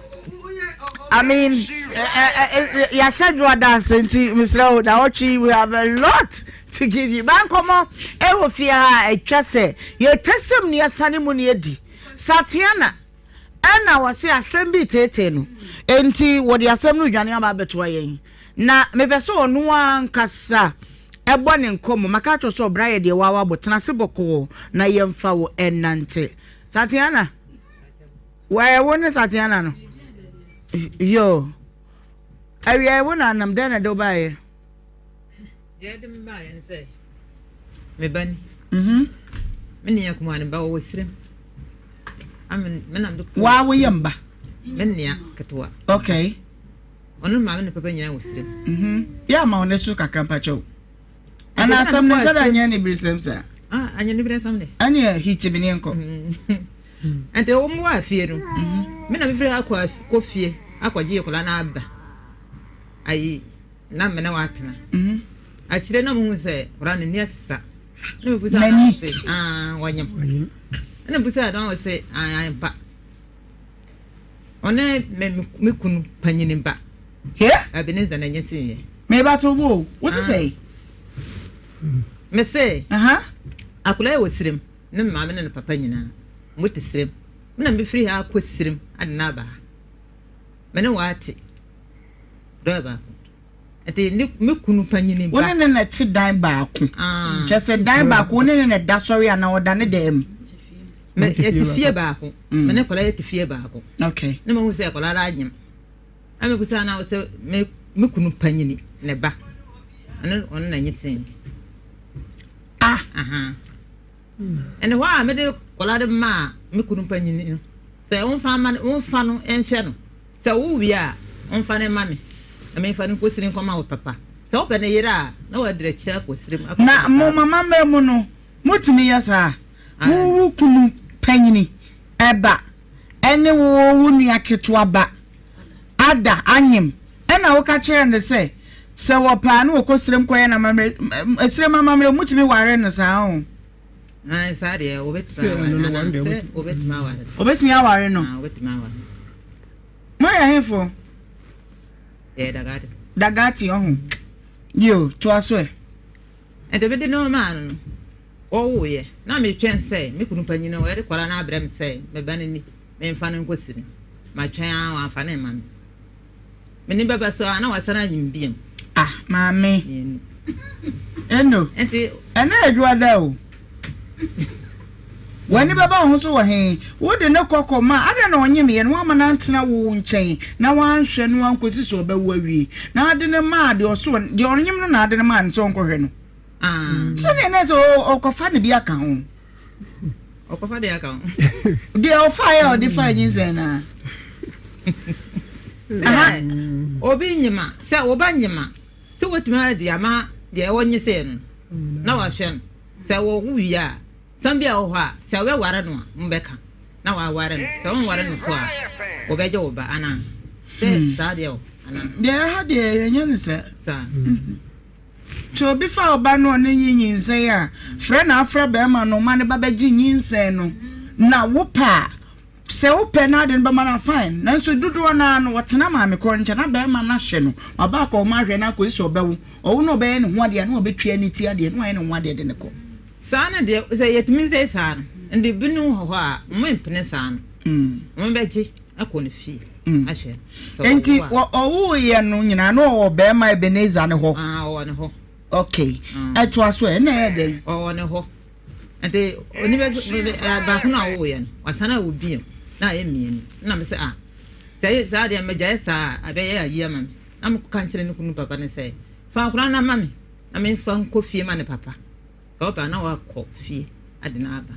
I mean, yɛahyɛ dwoa dance nti mesrɛ wo na wɔtwe we have a lot to give you. Ba nkɔmmɔ ɛwɔ fie ha a ɛtwa sɛ yɛtɛsɛm ne yɛsane mu ne yɛdi. Satiana ɛna wɔse asɛm bi teetee no enti wɔde asɛm no dwane aba abɛtoa yɛn. Na mepɛ sɛ ɔno ankasa ɛbɔ ne nkɔmmɔ. Maka akyerɛ sɛ ɔbra yɛ deɛ wawa bɔ tena ase bɔkɔɔ na yɛmfa wo ɛnante. Satiana. Wɔyɛ wo ne Satiana no. Yo. Awia wo na anam dɛn na ɛde wo baeɛ? Deɛ ɛde me baeɛ ne sɛ me ba ni. Mhm. Me nua kumaa ne ba wɔwɔ sirem. Me nam de kɔ. Waa woyɛ mba. Me nua ketewa. Okay. Ɔno maame ne papa nyinaa wɔ sirem. Mhm. Yɛ ama wo ne so kakra mpakyɛw. Ɛna asɛm no nhyɛ da nyɛ ne beresɛm saa. Ah, anyɛ ne beresɛm de. Ɛne hiti me ne nkɔ. Nti wɔn wɔ afie no, me na mefiri ha kɔ kɔ fie akɔgye akwadaa no aba. Ayi na me ne watena. Akyire na mehu sɛ akwadaa no ni asesa. Na mebusa na ɔse ah wɔnyem. Na mebusa na ɔse ah ampa. Ɔne me me kunu panyini ba. He? Ebenezer na ɛnyɛ sii yɛ. Meba to wo wo sisɛ. Me se. Akwadaa yi wɔ sirem. Ne maame ne ne papa nyinaa, wɔte serem. Me na mefiri ha akɔ serem ade no aba ha. Me ne wɔate dɔɔ baako. Nti ne me kunu panyini ba. Wo ne ne na te dan baako. Ah. Kyɛ sɛ dan baako wo ne ne na da sɔre anaa ɔda ne dan mu. Me yɛte fie baako. Mm. Me ne kɔla yɛte fie baako. Okay. Ne ma hu sɛ kɔla la anyem. Na me kusa na sɛ me me kunu panyini ne ba. Ɔno ɔno na nye sen. Ah. Aha. Ɛne hɔ a mede kɔla de maa me kunu panyin no sɛ ɔmfa mma no ɔmfa no nhyɛ no sɛ wowie a ɔmfa no mma me na memfa no nkɔsiri nkɔma wo papa sɛ wopɛ ne yere a na wadiri akyire akɔsiri mu Na mo mama mmerɛ mu no motumi yɛ saa? Wo wo kunu panyini ba ne wo wo nua ketewa ba ada anyem ɛna woka kyerɛɛ no sɛ sɛ wɔpɛ a na wɔkɔ serem kɔyɛ no amammerɛ serem amammerɛ mutumi ware no saa ho. Saa deɛ wɔbɛtumi aware no sɛ wɔbɛtumi aware no. Wɔbɛtumi aware no. Wɔbɛtumi aware no. Mo yɛ hefo? Yɛ Dagati. Dagati ɔho. Yo, toa so ɛ. Ɛnti mede no maa no no, wɔwoeɛ. Na metwɛn sɛ me kunu panyin no ɔde kɔla no abrɛ me sɛ me ba no ni, memfa no nkɔsi no. Matwɛn ara wamfa no mma me. Me ne bɛba so a na wasan anyim biom. Ah, maame. Mmienu. Eno. Nti. Ɛnɛ yɛ dwoada o. W'ani bɛba wo ho so wɔ he? Wode no kɔ kɔma a, adɛn na ɔnyem yɛ no? Woamma no antena wo nkyɛn na woanhwɛ no ankɔsi sɛ ɔbɛwo awie, na ade no maa deɛ ɔso deɛ ɔnyem no na ade no maa no sɛ ɔnkɔhwɛ no. Ah. Sɛdeɛ na sɛ ɔkɔfa ne bi aka ho. Ɔkɔfa deɛ aka ho. Deɛ ɔfaeɛ a ɔde faa nyinsɛn no a. Obi nyema sɛ woba nyema sɛ wotumi de ama deɛ ɔnye sɛ no na wahwɛ no sɛ wɔwo wie a sɛm bi a wɔ hɔ a sɛ wobɛware no a mobɛka na waware no sɛ wonware no so a wɔbɛgye wo ba anaa sɛ saa deɛ o anaa. Deɛ ɛha deɛ yɛnyɛ no saa. Saa. Sɛ obi fa ɔba no a ɔne nyi nyinsɛn a, frɛ na afrɛ barima no ma ne ba bɛgye nyinsɛn no. Na wopɛ a, sɛ wopɛ na ade no bɛma no a, fine. Nanso dodoɔ no ara no, wɔtena maame korɔ no nkyɛn na barima no ahwɛ no. Waba akɔ wɔn ahwɛ no akɔsi sɛ ɔbɛwo. Ɔwo na ɔbɛyɛ ne ho adeɛ a, na wabɛtua ne ti adeɛ, na wayɛ ne ho adeɛ de no kɔ. Saa no deɛ, sɛ yɛtumi sɛ saa no, nde binom wɔ hɔ a, wɔmpene saa no. Wɔbɛgye akɔ ne fie ahwɛ no. Nti ɔwoeɛ no nyinaa na ɔwɔ bɛrima Ebenezer no hɔ? Ah, ɔwɔ ne hɔ. Okay. Ɛtoa so ɛ, ɛna ɛyɛ dɛn? Ɔwɔ ne hɔ. Nti oni bɛ baako no a ɔwoeɛ no, wasan awo bio na ayɛ mmienu. Na me sɛ ah, sɛ saa deɛ mɛgyae saa a, ɛbɛyɛ ayi ama me. Na mekɔka nkyerɛ ne kunu papa no sɛ, fa akwadaa no ma me na memfa nkɔ fie ma ne papa. Sɛ ɔba na wakɔ fie ade no aba.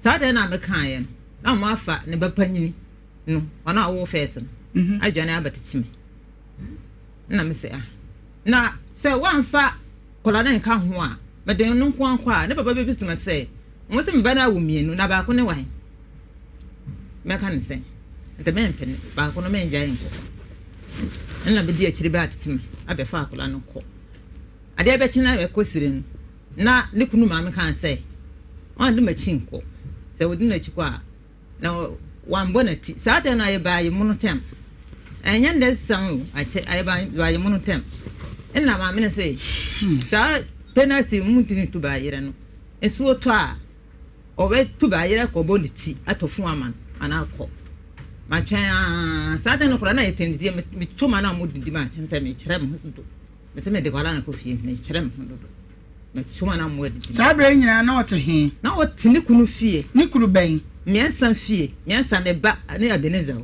Saa deɛ na mekaeɛ no, na wɔn afa ne ba panyini no, ɔno a ɔwɔ fɛs no, mhm. adwane abɛtekye me. Na me sɛ, ah, na sɛ wɔamfa kɔla no nka ho a, mede no nko ankɔ a, ne papa bɛbisa me sɛ, Wɔn se me ba no awo mienu, na baako ne wan? Mɛka no sɛn? Nti mempene, baako no mengyae nkɔ. Ɛna bɛdi akyiri bɛ atete me abɛfa akwadaa no kɔ. Adeɛ bɛkye na ɛkɔ sire no, na ne kunu maame kaa sɛ, ɔnde m'akyi nkɔ. Sɛ ɔdi n'akyi kɔ a, Na wambɔ n'ati. Saa da no ayɛ baa yemono tɛm. Ɛnyɛ ndɛ sesam o, akyɛ ayɛ baa yemono tɛm. Nna maame no se, saa penalty mu ntumi ntu baa yerɛ no. Nsuo tɔ a, ɔbɛtu baa yerɛ kɔbɔ ne ti atɔ fun ama no anaa kɔ. Matwɛn aa, saa da no koraa na yɛ tɛndidiɛ, meto ma na ɔmo didi ma akyɛn sɛ mekyerɛ me ho so do. Mese mede kwalaa no kɔ fie, mekyerɛ me ho dodo. Saa berɛ yi nyinaa na ɔte he? Na ɔte ne kunu fie. Ne kunu bɛn? Mmiɛnsa fie. Mmiɛnsa, ne ba ne Ebenezer.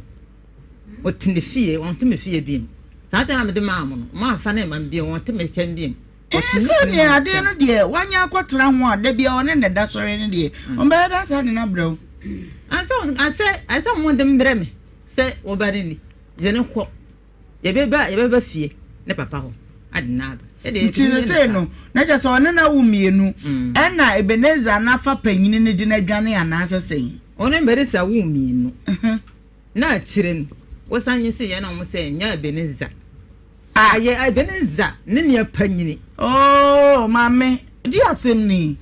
Ɔte ne fie, ɔnte me fie bio. Saa da no a mede maa mo no, moamfa no amma me bio, ɔnte me nkyɛn bio. Ɔte ne kunu Sɛdeɛ adeɛ no deɛ wanya akɔtena ho a da biara ɔne no da sɔre no deɛ, ɔbɛyɛ dɛ asan de no abrɛ wo. Ansa, ansa, ansa mode mbrɛ me sɛ wo ba no ni, gye no kɔ. Yɛbɛba yɛbɛba fie ne papa hɔ ade no aba. Nti sesei no, na kyerɛ sɛ ɔne no awo mienu, ɛna Ebenezer no afa panyini no de no adwane anaasɛ sɛn? Ɔne Ebenezer woo mienu, na akyire no, wosan nyinsee na wɔn sɛ ɛnyɛ Ebenezer. Ayɛ Ebenezer ne nua panyini. Oh, maame, di asɛm ni.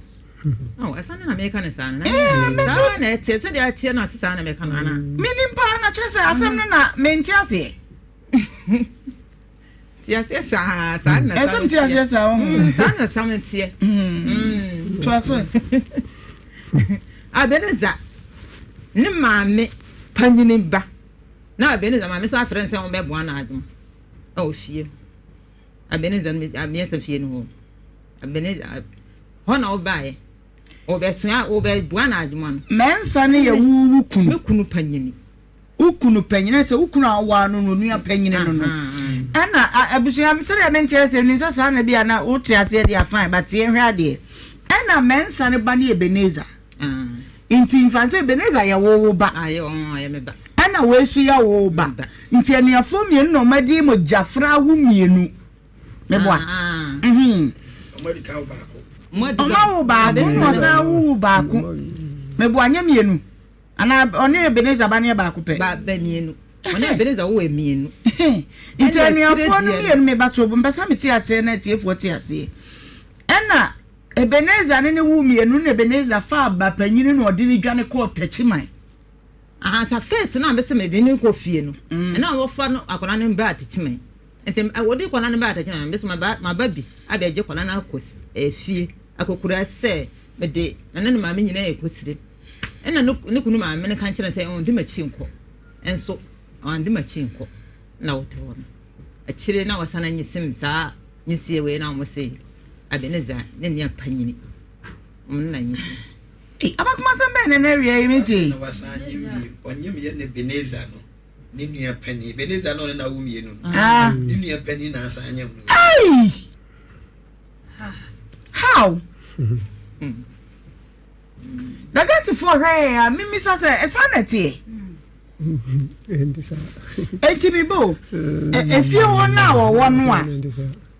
Oh, ɛsan na meka no saa no. Eh, me so na ɛteɛ sɛdeɛ ɛteɛ no ase saa na meka no anaa. Menim paa na kyerɛ sɛ asɛm no na mente aseɛ. Te aseɛ saa saa na ɛsɛ mte aseɛ saa wɔ ho. Saa na sam teɛ. Toa so. Ebenezer ne maame panyini ba na Ebenezer maame so afrɛ no sɛ wɔbɛboa no adwuma ɛwɔ fie. Ebenezer no mmiɛnsa fie no hɔ. Ebenezer Hɔ na wobaeɛ. Wobɛsoa, wobɛboa no adwuma no. Mɛnsa no yɛ wo wo kunu. Me kunu panyini. Wo kunu panyini, sɛ wo kunu a wowaa no no onua panyini no no. Ɛna abusua sɛdeɛ mente aseɛ nim sɛ saa na bi a na wote aseɛ deɛ fine but yɛnhwɛ adeɛ. Ɛna Mɛnsa no ba no yɛ Ebenezer. Nti nfa sɛ Ebenezer yɛ wo wo ba. Ɛna wei nso yɛ wo wo ba. Nti anuafoɔ mmienu na wɔadi mogyafra awo mmienu. meboa ɔma wo baako na ɔsan wo wo baako meboa nyɛ mmienu anaa ɔne Ebenezer ba no yɛ baako pɛ mmienu ɔne Ebenezer wo mmienu nti anuafoɔ no mmienu meba to mpɛ sɛ mete aseɛ na atiefoɔ te aseɛ ɛna Ebenezer ne ne wo mmienu na Ebenezer fa ba panyini na ɔde ne dwane kɔɔ Takyiman Ahansa first na mese mede ne kɔ fie no ɛna wɔfa no akwadaa no baa Takyiman Nti wɔde kɔla no baa atɛkyɛ na mese maba maba bi abɛgye kɔla no akɔ fie akɔkura sɛ mede na ne ne maame nyinaa yɛ kɔsire ɛna ne kunu maame no ka nkyerɛ sɛ ɔnde m'akyi nkɔ nso ɔnde m'akyi nkɔ na wote hɔ no akyire na wɔsan anyisim saa nyisie wei na wɔn se Ebenezer ne nua panyini wɔn na nyisie. Abakoma sɛm bɛn na na awia yi mete. Na wasan anyim bi ɔnyim yɛ ne Ebenezer no. Ne nua panin, Ebenezer na ɔne no awo mienu no. Ah. Ne nua panin na asan anyam no. Hey! How? Dagatifoɔ hwɛ yɛ a mimisa sɛ ɛsa na ɛteɛ. Enti mi bo efie hɔ no a wɔwɔ no a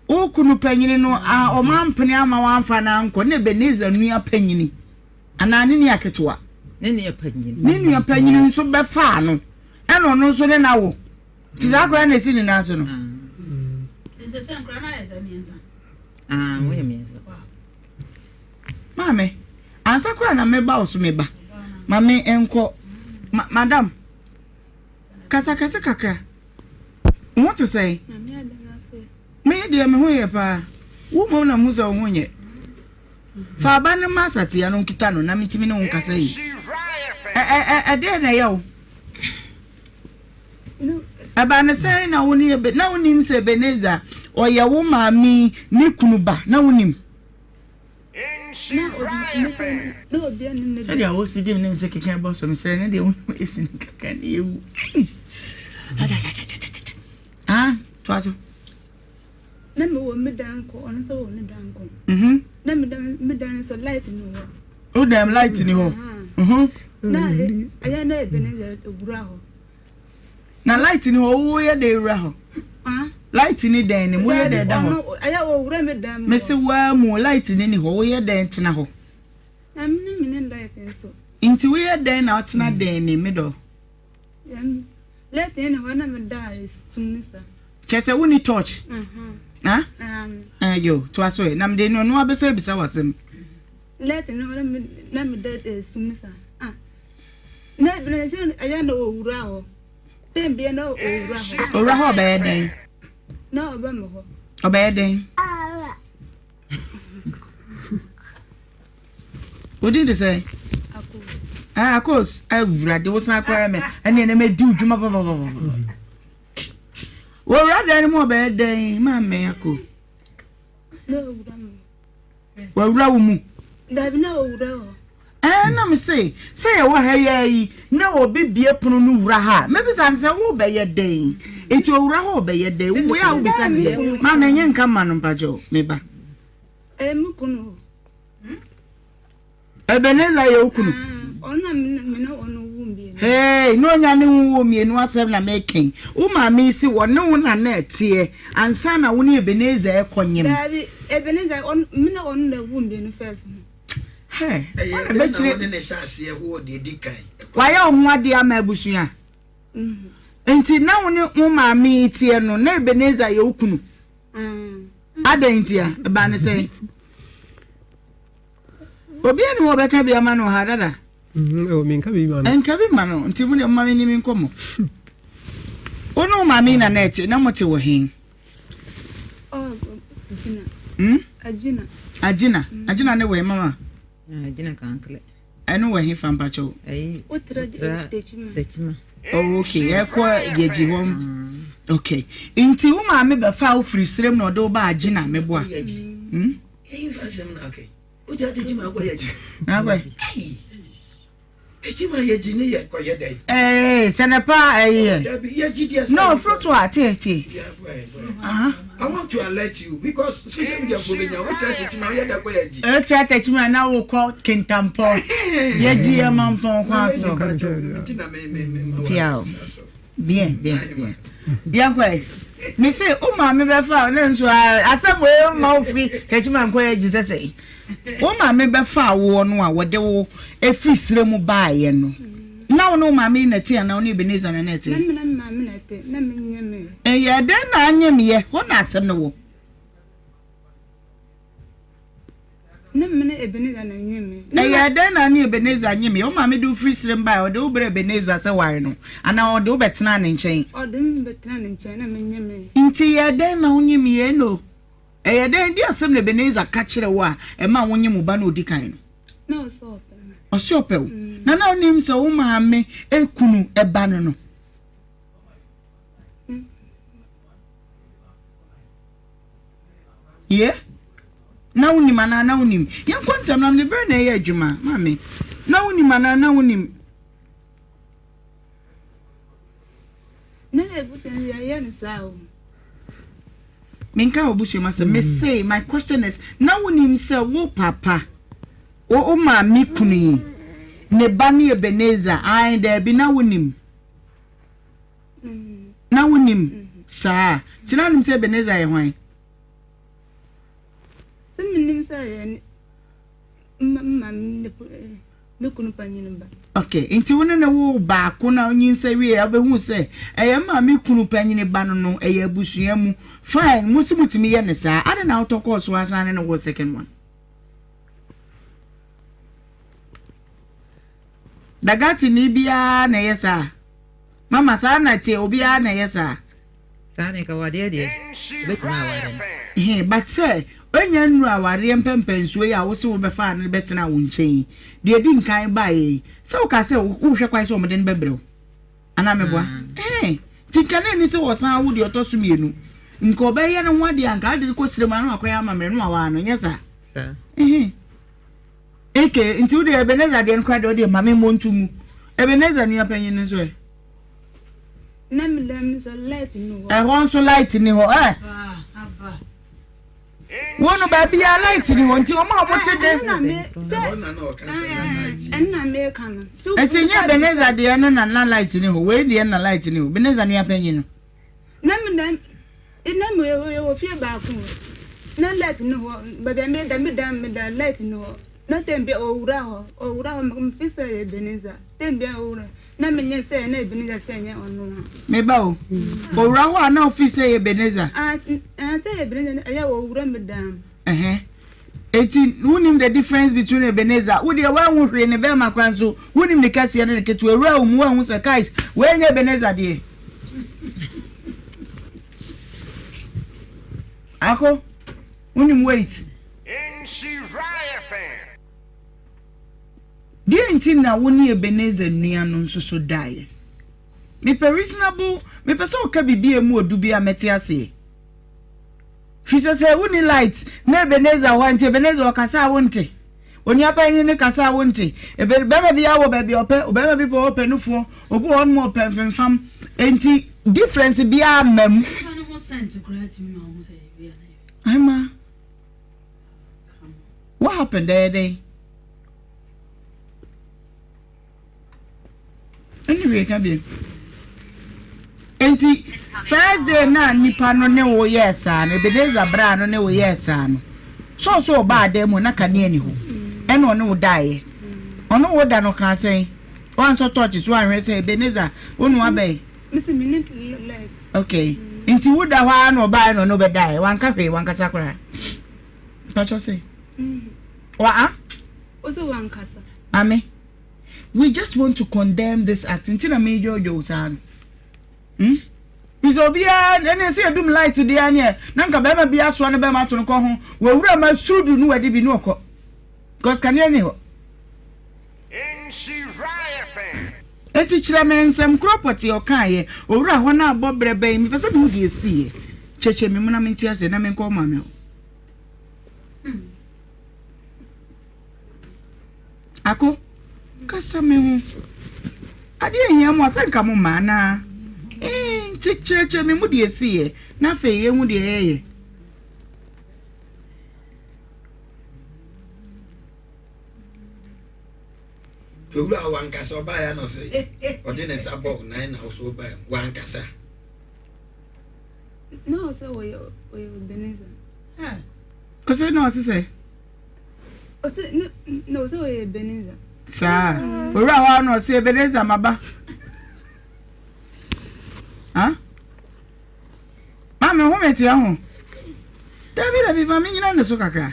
wo kunu panyini no a ɔma mpene ama wamfa no ankɔ ne Ebenezer nua panyini. Anaa ne nua ketewa. Ne nua panyin. Ne nua panyin nso bɛfaa no, ɛna ɔno nso ne na wo. Nti saa akwadaa na esi ne nan so no. Ah, wɔyɛ mmiɛnsa. Maame, ansa koraa na meba wo so meba. Maame nkɔ. Ma madam, kasa kɛse kakra. Wo ho te sɛn? Me deɛ me ho yɛ paa. Wo mmom na mehu sɛ wo ho nyɛ. Fa aba no ma Asatea no nkita no na mentumi ne wo nkasa yi. Ɛdeɛn na ɛyɛ wo? Ɛbaa no sɛn na wo ne Ebe na wonim sɛ Ebenezer ɔyɛ wo maame ne kunu ba na wonim? Sɛdeɛ wosi di menim sɛ keka ɛbɔ so mesrɛ ne deɛ wonim ɛsi ne kakra ne yɛwu. Ah, toa so. Na me wɔ me dan kɔ ɔno nso wɔ ne dan kɔ. Mhm. Na me dan me dan nso light ni hɔ. O dan light ni hɔ. Mhm. Na ɛyɛ na ebe ne yɛ ewura hɔ. Na light ni hɔ wo yɛ de ewura hɔ. Light ni dan ni mu yɛ de da hɔ. Ɛyɛ owura me dan mu. Mesi waa mu light ni ni hɔ wo yɛ dɛn tena hɔ. Na me ne me ne light nso. Nti woyɛ dɛn na wotena dɛn ni me dɔ? Light ne hɔ na me da sum ne sa. Kyɛ sɛ wonni torch? Ha? Yo, to aso ɛ. Na mede no no abɛsɛ bisa w'asɛm. Light ne hɔ na me da sum ne sa. Ah. Na na sɛ ɛyɛ na owura hɔ. Dɛn bia na owura hɔ. Owura hɔ ɔbɛyɛ dɛn? Na ɔbɛ me hɔ. Ɔbɛyɛ dɛn? Wodin de sɛ? Ah, Akos. Awurade, wo san kɔɛ me. Ɛne ɛnɛ mɛdi wo dwuma papapapa. Wɔwura dan no mu ɔbɛyɛ dɛn maame ako? Wɔwura wo mu? Dabi na ɔwura hɔ. Ɛɛ na me se sɛ yɛwɔ ha yi ara yi na obi bue pono no wura ha a, mɛbisa no sɛ worebɛyɛ dɛn? Enti owura hɔ ɔbɛyɛ dɛn? Wei a wobisa no dɛn? Maame ɛnyɛ nka mma no mpakyɛw, me ba. Ɛyɛ me kunu o. Ebenezer yɛ wo kunu? Ɔno na me ne ɔno wo mmienu. Hey, na onya ne wo wo mmienu asɛm na meka yi. Wo maame yi se wɔne wo na na ɛteɛ ansa na wo ne Ebenezer ɛkɔ nyem. Daabi, Ebenezer, me ne ɔno na wo mmienu first no. Ɛyɛ dɛn na wo ne no hyɛ aseɛ wɔ deɛ ɛdi kan? Wayɛ wo ho adeɛ ama abusua. Nti na wo ne wo maame yi teɛ no, na Ebenezer yɛ wo kunu. Adɛn nti a? Ɛbaa ne sɛn? Obiara ni hɔ ɔbɛka bi ama no ha dada. Menka bi ma no. Nka bi ma no. Nti mo deɛ mo ma me ni me nkɔmmɔ. Wo ne wo maame yi na na ɛte, na mote wɔ he? Hmm? Agyina. Agyina. Mm. Agyina ne wɔ mama. Agyina kankle. Ɛno wɔ he fa mpakyɛw? Ɛyi. Wotra Tekyima. Tekyima. Oh, okay. Ɛkɔ yɛgye hɔ. Okay. Nti wo maame bɛfa wo firi serem na ɔde wo ba agyina meboa. Hmm? Ɛyi nfa nsɛm na akɛ. Wotra Tekyima akɔ yɛgye. Akɔ. Tekyima yɛgye ne yɛ kɔyɛ dɛn. Ee sɛnɛ paa ɛyi yɛ. Dabi yɛgye deɛ sɛ. No fruit wa tie tie. I want to alert you because social media fo bɛ nya o kyerɛ Tekyima yɛ dɛ kɔ yɛgye. O kyerɛ Tekyima na wo kɔ Kintampɔ yɛgye yɛ mampɔn kwan so. Fia o. Bien bien bien. Yɛn kɔ yi. Me se o maame bɛfa o ne nso asɛm wei ma wo firi Tekyima nkɔ yɛgye sɛ sɛ. Wo maame bɛfaa woɔ no a wɔde wo firi serɛ mu baeɛ no, na wo ne wo maame yi na ɛte anaa wo ne Ebenezer na na ɛte? Na me ne me maame na ɛte, na menyemee. Ɛyɛɛ dɛn na anyemeeɛ? Hɔ na asɛm no wɔ. Na me ne Ebenezer na nyemee. Ɛyɛɛ dɛn na ne Ebenezer nyemeeɛ? Wo maame de wo firi serɛ mu baeɛ, ɔde wo brɛɛ Ebenezer sɛ ware no anaa ɔde wo bɛtenaa ne nkyɛn? Ɔde me bɛtenaa ne nkyɛn na menyemee. Nti ɛyɛɛ dɛn na wonyemeeɛ no? Ɛyɛ dɛn? Di asɛm na Ebenezer ka kyerɛɛ wo a ɛmaa wonyem wo ba no a odi kan no? Na ɔsɛ ɔpɛ me. Ɔsɛ ɔpɛ wo. Na na wonim sɛ wo maame kunu ba no no? Ye? Na wonim anaa na wonim? Yɛnkɔ ntɛm na mede bere na ɛyɛ adwuma. Maame, na wonim anaa na wonim? Na ebusua no yɛyɛ no saa o. Menka wɔ busua mu asɛm. Mese my question is na wonim sɛ wo papa wo wo maame kunu yi ne ba ne Ebenezer ae daabi na wonim na wonim saa nti na wonim sɛ Ebenezer yɛ hwan? Sɛ menim sɛ yɛ maame ne kunu panyin ba. Okay, nti wo ne ne wo baako na onyinsɛ wie a wobɛhu sɛ ɛyɛ maame kunu panyin ba no no ɛyɛ abusua mu fine mo si motumi yɛ ne saa ade na wotɔ kɔɔ so asan ne ne wo second one dagati ni biara na ɛyɛ saa Mama saa na ɛteɛ obiara na ɛyɛ saa. Saa ne nka wadeɛ deɛ obɛtumi aware no. He but sɛ ɔnya nnuru awareɛ mpɛmpɛnsoɔ yi a wose wobɛfaa no bɛtenaa wo nkyɛn yi deɛ ɛdi nkan baeɛ yi sɛ wokaa sɛ wohwɛ kwan sɛ wɔde no bɛbrɛ wo anaa meboa he nti nka na ɛni sɛ wɔsan awo deɛ ɔtɔ so mmienu nka ɔbɛyɛ ne ho adeɛ anka ade kɔ srɛ mu ano akɔyɛ amammerɛ no awaa no nyɛ saa he Eke, nti wo deɛ Ebenezer deɛ no koraa deɛ ɔdeɛ ma me mmɔ nto mu. Ebenezer nua panyin no nso ɛ? Na me dan mu nso light ni hɔ. Ɛhɔ nso light ni hɔ ɛ. Wo no baabi a light ni hɔ nti wɔn a wɔte de. Ɛnna meka no. Nti nye Ebenezer deɛ no na na light ni hɔ wei deɛ na light ni hɔ Ebenezer nua panyin no. Na me dan na me wɔ fie baako na light ni hɔ baabi a meda meda meda light ni hɔ. Na tem bia owura hɔ, owura hɔ, mefi sɛ ɛyɛ Ebenezer. Tem bia owura, na menye sɛ ɛyɛ na Ebenezer sɛ ɛnyɛ ɔno a. Me ba o, owura hɔ a na ofi sɛ ɛyɛ Ebenezer. Ah, sɛ ɛyɛ Ebenezer, ɛyɛ owura me dan. Ɛhɛn. Eti wonim the difference between Ebenezer, wo deɛ woanhu hwee ne bɛrima koraa nso wonim ne kɛseɛ ne ne ketewa, ewura wo mu woanhu sɛ kais wei nyɛ Ebenezer deɛ. Ako, wonim weight. Deɛn nti na wo ne Ebenezer nua no nso so daeɛ? Mepɛ reasonable, mepɛ sɛ ɔka biribi a emu ɔdu bi a mɛte aseɛ. Firi sɛ sɛ wonni light na Ebenezer wɔ hɔ a, nti Ebenezer ɔkasa a wonte. Onua panyin no kasa a wonte. Ebe, bɛrima biara wɔ baabi a ɔpɛ, ɔbarima bi pɛ ɔpɛ nufoɔ, obi wɔ hɔnom a ɔpɛ mfemfam. Nti difference biara mma mu. Ahema. What happened? Ɛyɛ dɛn? Ɛne hwee ka bio. Enti first day na nipa no ne wo yɛɛ saa no, Ebenezer braa no ne wo yɛɛ saa no, sɛ ɔsɛ ɔbaa dan mu na kanea ni hɔ, ɛna ɔne wo daeɛ. Ɔne wo da no kaa sɛn? Wansɔ tɔɔkye so anhwɛ sɛ Ebenezer wo na wabɛn? Mese me ne light. Okay. Nti wo da hɔ ara na ɔbaeɛ na ɔne wo bɛdaeɛ, wanka hwee, wankasa koraa. Mpakyɛ sɛ. Wa a? Ɔsɛ wankasa. Maame, we just want to condemn this act. Nti na medwodwo wo saa no. Hmm? Bisɛ obiara ɛne sɛ yɛdum light deɛ neɛ na nka bɛrima bi asoa no bɛrima ato no kɔ ho wɔwura ma sudu no wadi bi ne ɔkɔ because kanea ni hɔ. Enti kyerɛ me nsɛm korɔ pɔtee ɔkaeɛ, Owura, hɔ no abɔ berɛ bɛn? Mepɛ sɛ mehu deɛ ɛsiiɛ. Kyerɛkyerɛ me mu na mente aseɛ na menkɔ wo maame hɔ. Ako, kasa me ho. Adeɛ nhia mo a sɛ nka mo mma anaa? Ee, nti kyerɛkyerɛ me mu deɛ ɛsiiɛ na afei yɛhu deɛ yɛyɛ. Owura a wankasa ɔbaeɛ na ɔsɛ ɔde ne nsa bɔ nan na ɔsɛ ɔbaeɛ wankasa. Na ɔsɛ ɔyɛ ɔyɛ Ebenezer. Ɔsɛ na ɔsɛ sɛ. Ɔsɛ ne na ɔsɛ ɔyɛ Ebenezer. Saa owura hɔ na ɔsɛ Ebenezer maba. Huh? Maame ho meteɛ ho. Dabi dabi ma menyina ne so kakra.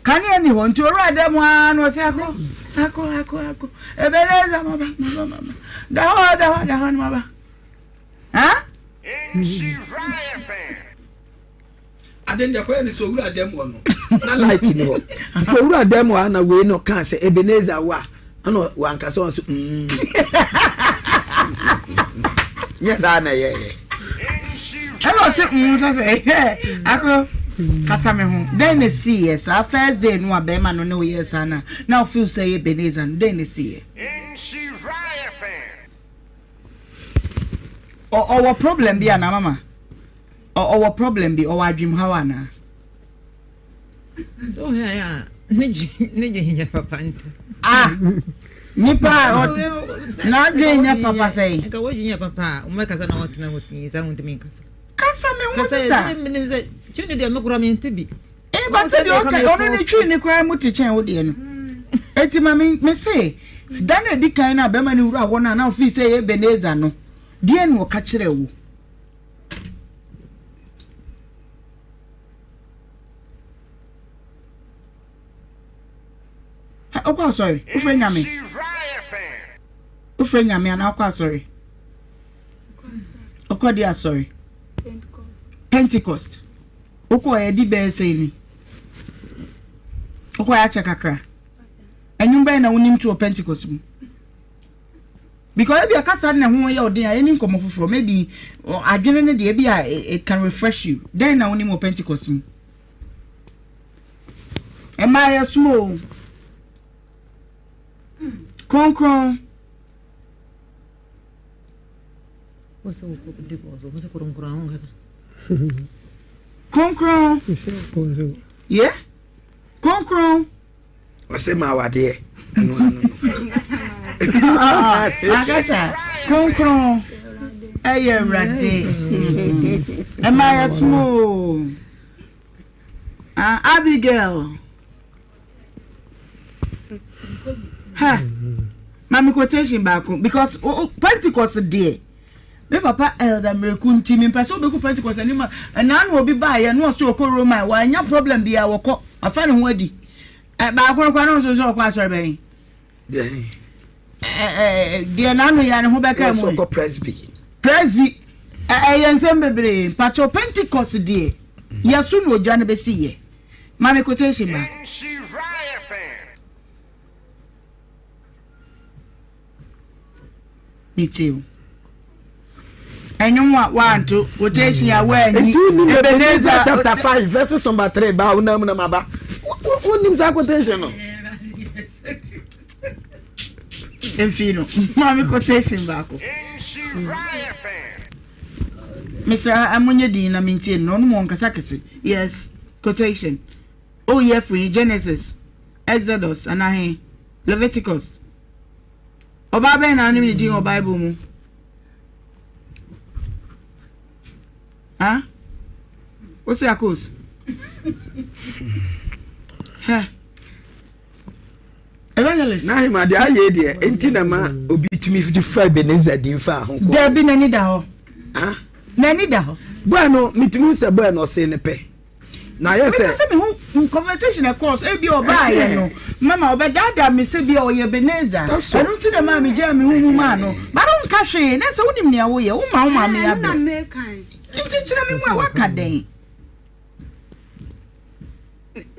Kanea ni hɔ nti owura da mu ara na ɔsɛ akɔ akɔ akɔ akɔ Ebenezer maba maba maba da hɔ da hɔ da hɔ no maba. Ha? Ade no deɛ kɔyɛ ne sɛ owura dɛm hɔ no na light ni hɔ nti owura dɛm hɔ a na wei no kaa sɛ Ebenezer wa ɛna wankasa wɔn so mm nyɛ saa na ɛyɛyɛ. Ɛna ɔse mm sɛ sɛ ɛyɛ ako kasa me ho dɛn na ɛsiiɛ saa first day no a bɛrima no ne wo yɛɛ saa na na wo feel sɛ ɛyɛ Ebenezer no dɛn na ɛsiiɛ. Ɔwɔ problem bi anaa mama? Ɔwɔ problem bi ɔwɔ adwemhaw anaa? Sɛ ɔhwɛ ayɛ a ne dwen nyɛ papa nti. Ah! Nipa a n'adwen nyɛ papa sɛn? Nka w'adwen yɛ papa a wɔbɛkasa na wɔtena hɔ tii saa wɔntumi nkasa. Kasa me ho sista. Kasa menim sɛ twi no deɛ me koraa mente bi. Eh, but sɛ deɛ ɔka ɔno ne twi ne koraa mu te kyɛn wo deɛ no. Eti ma me me se da na edi kan na bɛrima ne wura hɔ no a na ofii sɛ ɛyɛ Ebenezer no deɛ na ɔka kyerɛ wo. Wokɔ asɔre? Wofrɛ Nyame? Wofrɛ Nyame anaa wokɔ asɔre? Wokɔ de asɔre? Pentecost. Wokɔ yɛ di bɛyɛ sɛn ni? Wokɔ yɛ akyɛ kakra. Ɛnwom bɛyɛ na wonim to wɔ Pentecost mu? Because ebia kasa na ɛho yɛ ɔden a ɛni nkɔmmɔ foforɔ maybe adwene no deɛ ebia it can refresh you. Dɛn na wonim wɔ Pentecost mu? Ɛmaa yɛ som o. Kronkron. Kronkron. Yeah? Kronkron. Ɔsɛ ma awadeɛ ɛno ano no. Akasa kronkron ɛyɛ awurade ɛma yɛ som o. Ah, Abigail. Ha! Ma me quotation baako because Pentecost deɛ me papa Elder Miraku nti mempɛ sɛ wobɛku Pentecost anim a ɛnaa na obi baayɛ na ɔsɛ ɔkɔ Roma a wanya problem biara wɔkɔ afa ne ho adi. Baako no koraa na ɔnso sɛ ɔkɔ asɔre bɛn. Deɛ n'ano yɛ ne ho bɛka mu. Ɔkɔ Presby. Presby ɛyɛ nsɛm bebree mpakyɛw Pentecost deɛ yɛso na ogya no bɛsi yɛ. Ma me quotation baako. Metie o. Ɛnwom a wanto quotation a wanyi. Ebenezer chapter 5 verses number 3 ba wo nam nam aba. Wonim saa quotation no? Mfi no. Ma me quotation baako. Mesrɛ monyɛ din na mentie no. Ɔno mu ɔnkasa kɛse. Yes, quotation. Oh yɛ firi Genesis, Exodus anaa he? Leviticus. Ɔbaa bɛn na anim ne din wɔ Bible mu? Ha? Wose akos? Hɛ? Evangelist. Na ahema deɛ ayɛ deɛ enti na ma obi tumi de fa Ebenezer din fa ho kɔ. Dabi n'ani da hɔ. N'ani da hɔ. Bɔɛ no metumi sɛ bɔɛ no ɔsee ne pɛ. Na ayɛ sɛ. Mepɛ sɛ mehu conversation ɛkɔɔ so ebi ɔbaayɛ no mama ɔbɛdaadaa me sɛ bi a ɔyɛ Ebenezer ɛno nti na maa megyaa me ho mu maa no ba no nka hwee na sɛ wonim nea woyɛ woma wo maame abrɛ nti kyerɛ me mu a woaka dɛn.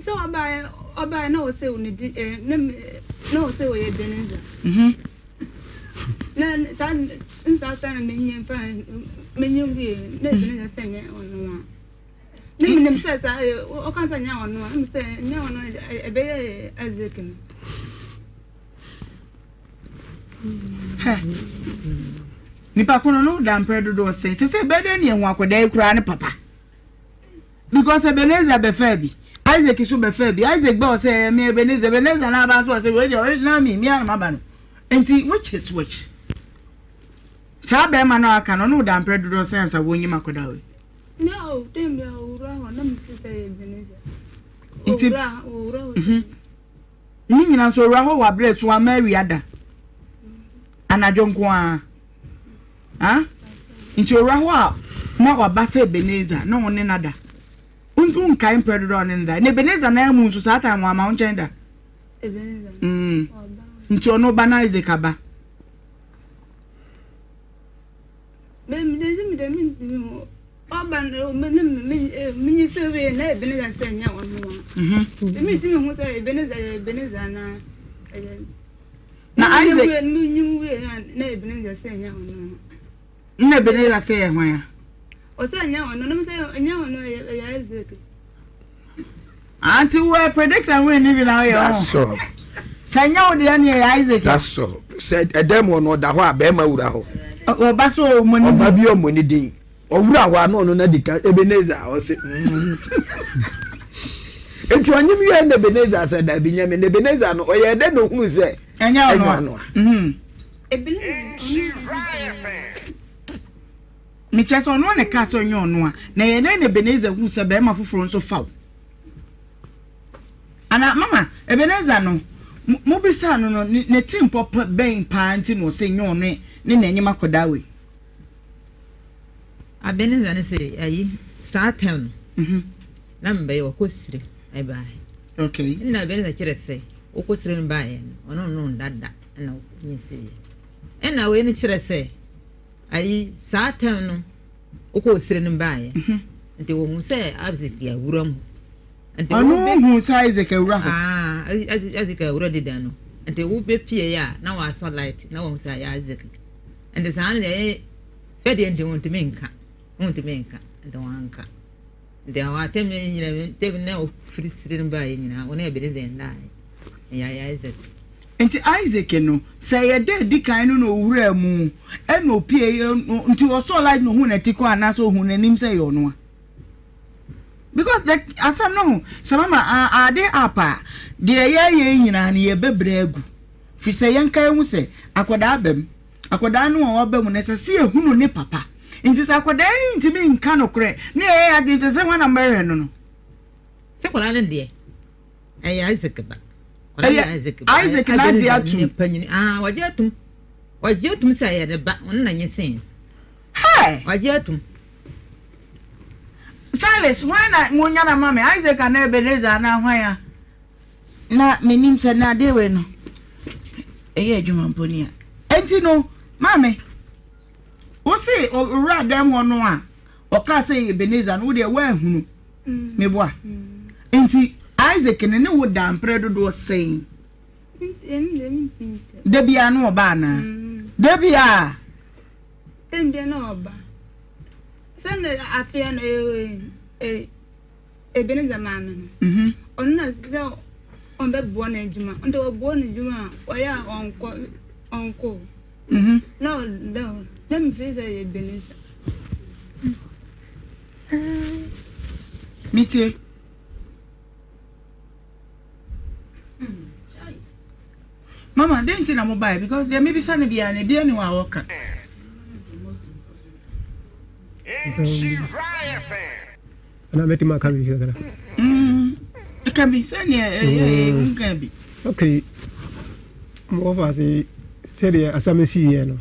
Sɛ ɔbaayɛ ɔbaayɛ na ɔsɛ ne di ɛɛ na na ɔsɛ ɔyɛ Ebenezer. Na saa nsa saa na menyɛ mfa menyɛ wie na Ebenezer sɛ nyɛ ɔno a. Ne menim sɛ saa ɔka sɛ nyɛ ɔno a, ɛmu sɛ nyɛ ɔno ɛbɛyɛ Isaac no. Hɛ nipa ko no no da mpɛ dodoɔ sɛn sɛ sɛ ɛbɛyɛ dɛ ne ɛho akwadaa yi koraa ne papa because Ebenezer bɛfaa bi Isaac so bɛfaa bi Isaac bɛ ɔsɛ ɛyɛ me Ebenezer Ebenezer na aba nso ɔsɛ wei deɛ original me me anam aba no nti which is which saa bɛrima no aka no ɔno da mpɛ dodoɔ sɛn ansa wɔnyim akwadaa wei. Na o, dɛn bia owura hɔ na mefi sɛ yɛ Ebenezer. Nti, Owura, owura hɔ. Mhm. Ne nyina nso owura hɔ wɔ abrɛ so ama awia da. Anadwo nko ara. Ha? Nti owura hɔ a na waba sɛ Ebenezer na ɔne no ada. Wonkae mprɛ dodoɔ a ɔne no da. Na Ebenezer nan mu nso saa time wama wo nkyɛn da. Ebenezer. Mm. Nti ɔno ba na Isaac aba. Na Isaac. Nna Ebenezer sɛ yɛ hwan a? Ɔsɛ ɛnyɛ ɔno, na sɛ ɛnyɛ ɔno ɛyɛ Isaac. Auntie wo ɛ predict and win ni bi na ɔyɛ ɔho. Sɛ nyɛ wo deɛ ne ɛyɛ Isaac. That's all. Sɛ ɛdɛm wɔ no ɔda hɔ a bɛrima wura hɔ. Ɔba so ɔmɔ ne din. Ɔba bi ɔmɔ ne din. Ɔwura hɔ a na ɔno na di ka Ebenezer ɔse mm. Nti ɔnyem wiɛ na Ebenezer sɛ dabi nyɛ me na Ebenezer no ɔyɛ dɛ na ohunu sɛ ɛnyɛ ɔno a. Mekyerɛ sɛ ɔno na ɛkaa sɛ ɔnyɛ ɔno a, na ɛyɛ dɛn na Ebenezer hu sɛ barima foforɔ nso fa wo? Ana mama Ebenezer no, mobisaa no no, ne tirimpɔ bɛn paa nti na ɔsɛ nyɛ ɔno ne n'anim akɔdaa wei? Ebenezer no sɛ ayi saa tɛm no mhm. na mbɛyɛ ɔkɔ sire ɛbaeɛ. Okay. Nna Ebenezer kyerɛ sɛ ɔkɔ sire no baeɛ no ɔno no ndada ɛna ɔnyinsɛeɛ. Ɛna wei no kyerɛ sɛ Ayi, saa tɛm no, wokɔɔ sire no baeɛ. Mhm. Nti wɔhu sɛ Isaac awura mu. Nti ɔno hu sɛ Isaac awura hɔ. Ah, Isaac awura deda no. Nti wobɛpie a na wɔasɔ light na wɔhu sɛ ayɛ Isaac. Nti saa no deɛ ɛyɛ fɛ deɛ nti wɔntumi nka. Wɔntumi nka. Nti wɔanka. Nti ɛhɔ atɛm no nyina tɛm na ɔfiri sire no baeɛ nyinaa wɔne Ebenezer ndaeɛ. Ɛyɛ ayɛ Isaac. Nti Isaac no, sɛ ɛyɛ da edi kan no na owuraa mu, ɛna opie, nti ɔsɔɔ light na ohuu n'atikɔ anaasɛ ohuu n'anim sɛ ɛyɛ ɔno a? Because the asɛm no ho, sɛ mama ade up a, deɛ yɛyɛ yi nyinaa no yɛbɛbrɛ agu. Firi sɛ yɛnka yɛhu sɛ akwadaa aba mu. Akwadaa no a waba mu no ɛsɛ sɛ yɛhunu ne papa. Nti sɛ akwadaa yi ntumi nka nokorɛ na yɛyɛ yɛn adwene sɛ sɛ hwan na mɛhwɛ no no. Sɛ akwadaa no deɛ, ɛyɛ Isaac ba. Ɛyɛ Isaac na agye atum. Panyin ah wagye atum. Wagye atum sɛ ɛyɛ ne ba ɔno na nye sen. Hey! Wagye atum. Silas, hwan na mo nya na ma me? Isaac anaa Ebenezer anaa hwan a? Na menim sɛ na adeɛ wei no ɛyɛ adwuma mpo ni a. Enti no, maame, wo se owura dɛm hɔ no a ɔkaa sɛ Ebenezer no wo deɛ woanhunu. Meboa. Nti Isaac ne ne wo da mprɛ dodoɔ sɛn? Da biara no ɔba anaa? Da biara. Da biara na ɔba. Sɛ na afei na Ebenezer maame no. Mhm. Ɔno na sɛ ɔbɛboa no adwuma. Nti ɔboa no adwuma a ɔyɛ a ɔnkɔ ɔnkɔ. Mhm. Na ɔda hɔ. Na mefiri sɛ ɛyɛ Ebenezer. Metie. Mama, dɛn nti na mo bae? Because deɛ mebisa no biara no, ebi ani hɔ a wɔka. Ana mɛtumi aka biribi kakra? Ka bi sɛdeɛ ɛyɛ mm. nka bi. Okay. Mo wɔfa ase sɛdeɛ asɛm siiɛ no,